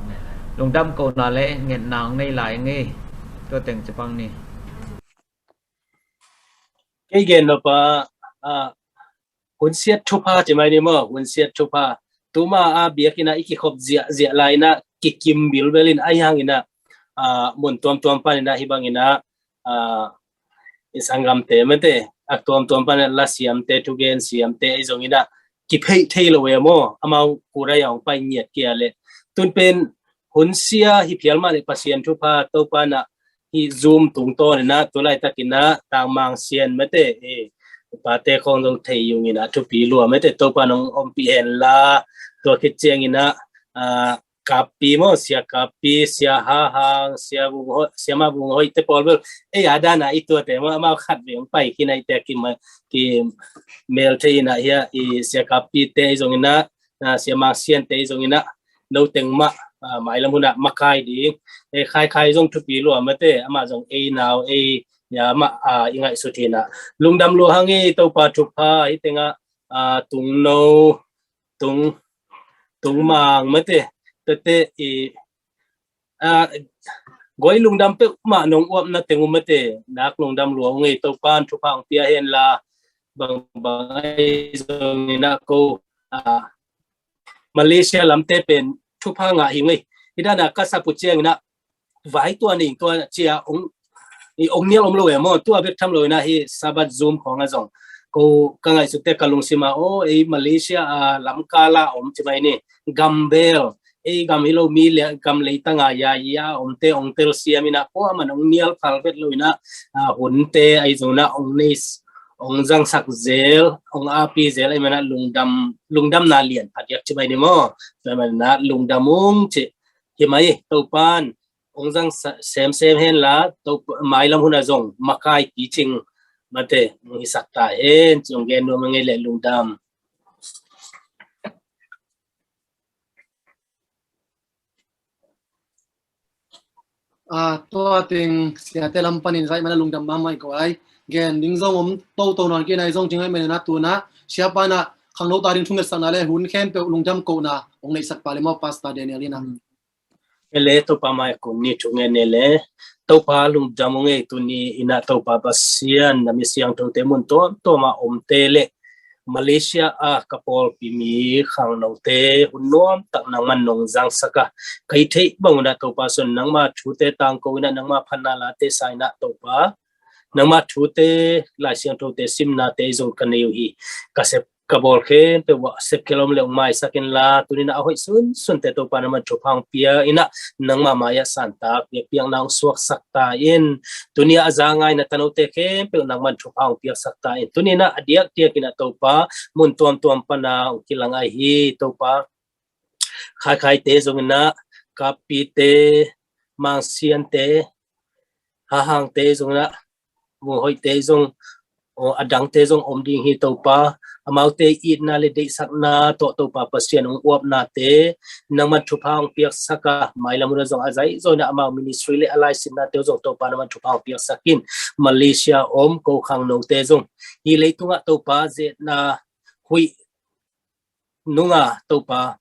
lungdam kohna le ngetna hong nei lai ing ei. Tua teng ci pang ni. Kei gen nop a, ah, hunsiat thupha ci mai ni maw, hunsiat thupha. Tuma a biakinn ah i kikhop ziahziah lai in ah kikim bilbel in ahi hangin ah, ah, mun tuamtuam panin ah hih bangin ah, ah, i sanggamte mate a tuamtuam panin ah la siamte, thugen siamte ahi zongin ah kiphei thei lo e maw, amau kurai a hong pai ngiat kei a leh. Tun pen hunsia hi phial mah le Pasian thupha Topa in ah hih Zoom tungtawn in ah tu laitakin ah Tangmang Sian mate, eh, pate khawng zong thei ung in ah thupi lua mate Topa in hong ompih hen la. Tua khit ciangin ah, ah, Kappi maw, Sia Kappi, Sia Ha Hang, Sia Vung Hoih, Sia Ma Vung Hoih te pawl bel ei a dan a i tuate maw, amau khatvei hong pai khin a i te ki ma, ki mel thei in ah hia i Sia Kappi te ahi zongin ah, ah, Sia Mang Sian te ahi zongin ah no teng mah, ah, mailam hun ah makai ding. Eh, Khai Khai zong thupi lua mate, amah zong ei nau ei ya mah, ah, i ngaihsut hi in ah lungdam lua hang ei. Topa thupha hih teng ah, ah, Tung No, Tung, Tung Mang mate, tete i, ah, guai lungdam peuhmah nong uapna teng uh mate, nak lungdam lua ung ei. Topa in thupha hong pia hen la, bangbang ahi zongin ah ko, ah, Malaysia lamte pen thupha ngah hi ung ei. Hih dan a ka sap uh ciangin ah vai tua ning tua cia ong, i ong nial om lo e maw, tua bek tham lo in ah hih Sabbath Zoom khawng ah zong ko ka ngaihsut te ka lungsim ah, aw, ei Malaysia a lamkal a om ci mai ni, gambel, ei gam hi lo mi le gam leitang a ya ya omte ong telsiam in ah kuaman ong nial phal vet lo in ah, ah, hunte ahi zongin ah ong nei, ong zangsak zel, ong api zel ahih manin ah lungdam, lungdamna lian phadiak ci mai ni maw. Tua ahih manin ah lungdam ung ci hi mai. Topa in ong zang sa-, semsem hen la, Topa, mailam hun ah zong makai kicing mate ong hisak ta hen ci ong gen nuam ing ei le lungdam. Ah, tua teng siate lam panin zaih mana lungdam mahmah i ko ai. Gen ding zong om toto nawn kei nai zong cing ai mana tuna siapa na khangno ta ding thunget sakna le hun khempeuh lungdam kohna ong neihsak pa le maw Pastor Daniel ina. Ele Topa mai kun ni thungen ele Topa lungdam ong ei tuni ina Topa Pasian na mi siangthote mun tuamtuama omte le Malaysia a ka pawlpi mi khangnote hun nuam tak nangman nong zangsaka ka i theih bang una Topa sun nangma thute tangko ina nangma phanna late sa ina Topa nangma thute Lai Siangthote simnate zong ka nei uh hi. Ka sep ka bawl khempeuh uh a sep khelom le ong maisak inla tuni na a hoih sunsunte Topa nangman thupha ong pia ina nangma mai-ah santa piakpiakna ong suaksak ta in tuni a za ngai na tanote khempeuh nangman thupha ong piaksak ta in tuni na a diakdiak ina Topa mun tuamtuam pana ong kilang ai hi Topa. Khaikhaite zong ina Kappite, Mangsiante, Hahangte zong ina Muhoihte zong a dangte zong om ding hi Topa. Amaute itna le deihsakna tawh Topa Pasian ong uapnate nangman thupha ong piaksaka mailam una zong a zaih zong ina amau ministry le a laisinnate zong Topa nangman thupha ong piaksak in Malaysia om ko khangnote zong hi leitungah Topa zetna huih nunga Topa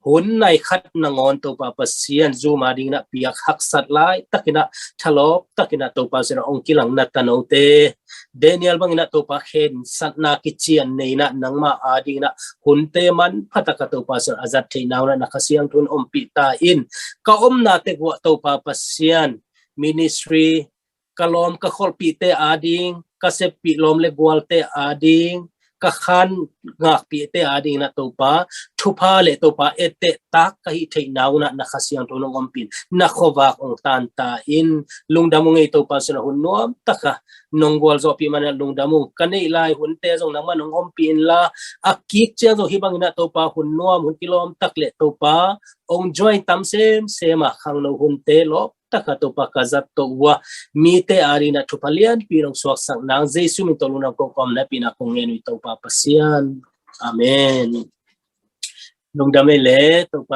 hun nai khat nangawn Topa Pasian zuma dingin a piak haksat lai takina thalawp takina Topa Pasian ong kilang na tanote Daniel bangina Topa khensatna kician neina nangma a dingina hunte manphataka Topa Pasian a zat theihna una na Kha Siangtho in ompih ta in ka omna tek uh ah Topa Pasian ministry ka lawm ka kholhpihte ading ka seppih lawm le gualte ading ka khan ngakpihte ading na Topa thupha le Topa etteh tak ka hih theihna una na Kha Siangtho nong ompin na khuavak ong tanta in lungdam ong ei Topa sun a hun nuam taka nong gualzawhpih mana lungdam ong ka neih lai hunte zong nangma nong ompih inla a kik ciang zong hih bangina Topa hun nuam hun kilawm tak le Topa ong join tam semsem a khangno hunte lawp taka Topa ka zat to uh a mite adingin a thupha lianpi nong suaksak nang Jesu min tawh lungdam ko kawm na pina kong ngen uh i Topa Pasian. Amen. Lungdam ei le Topa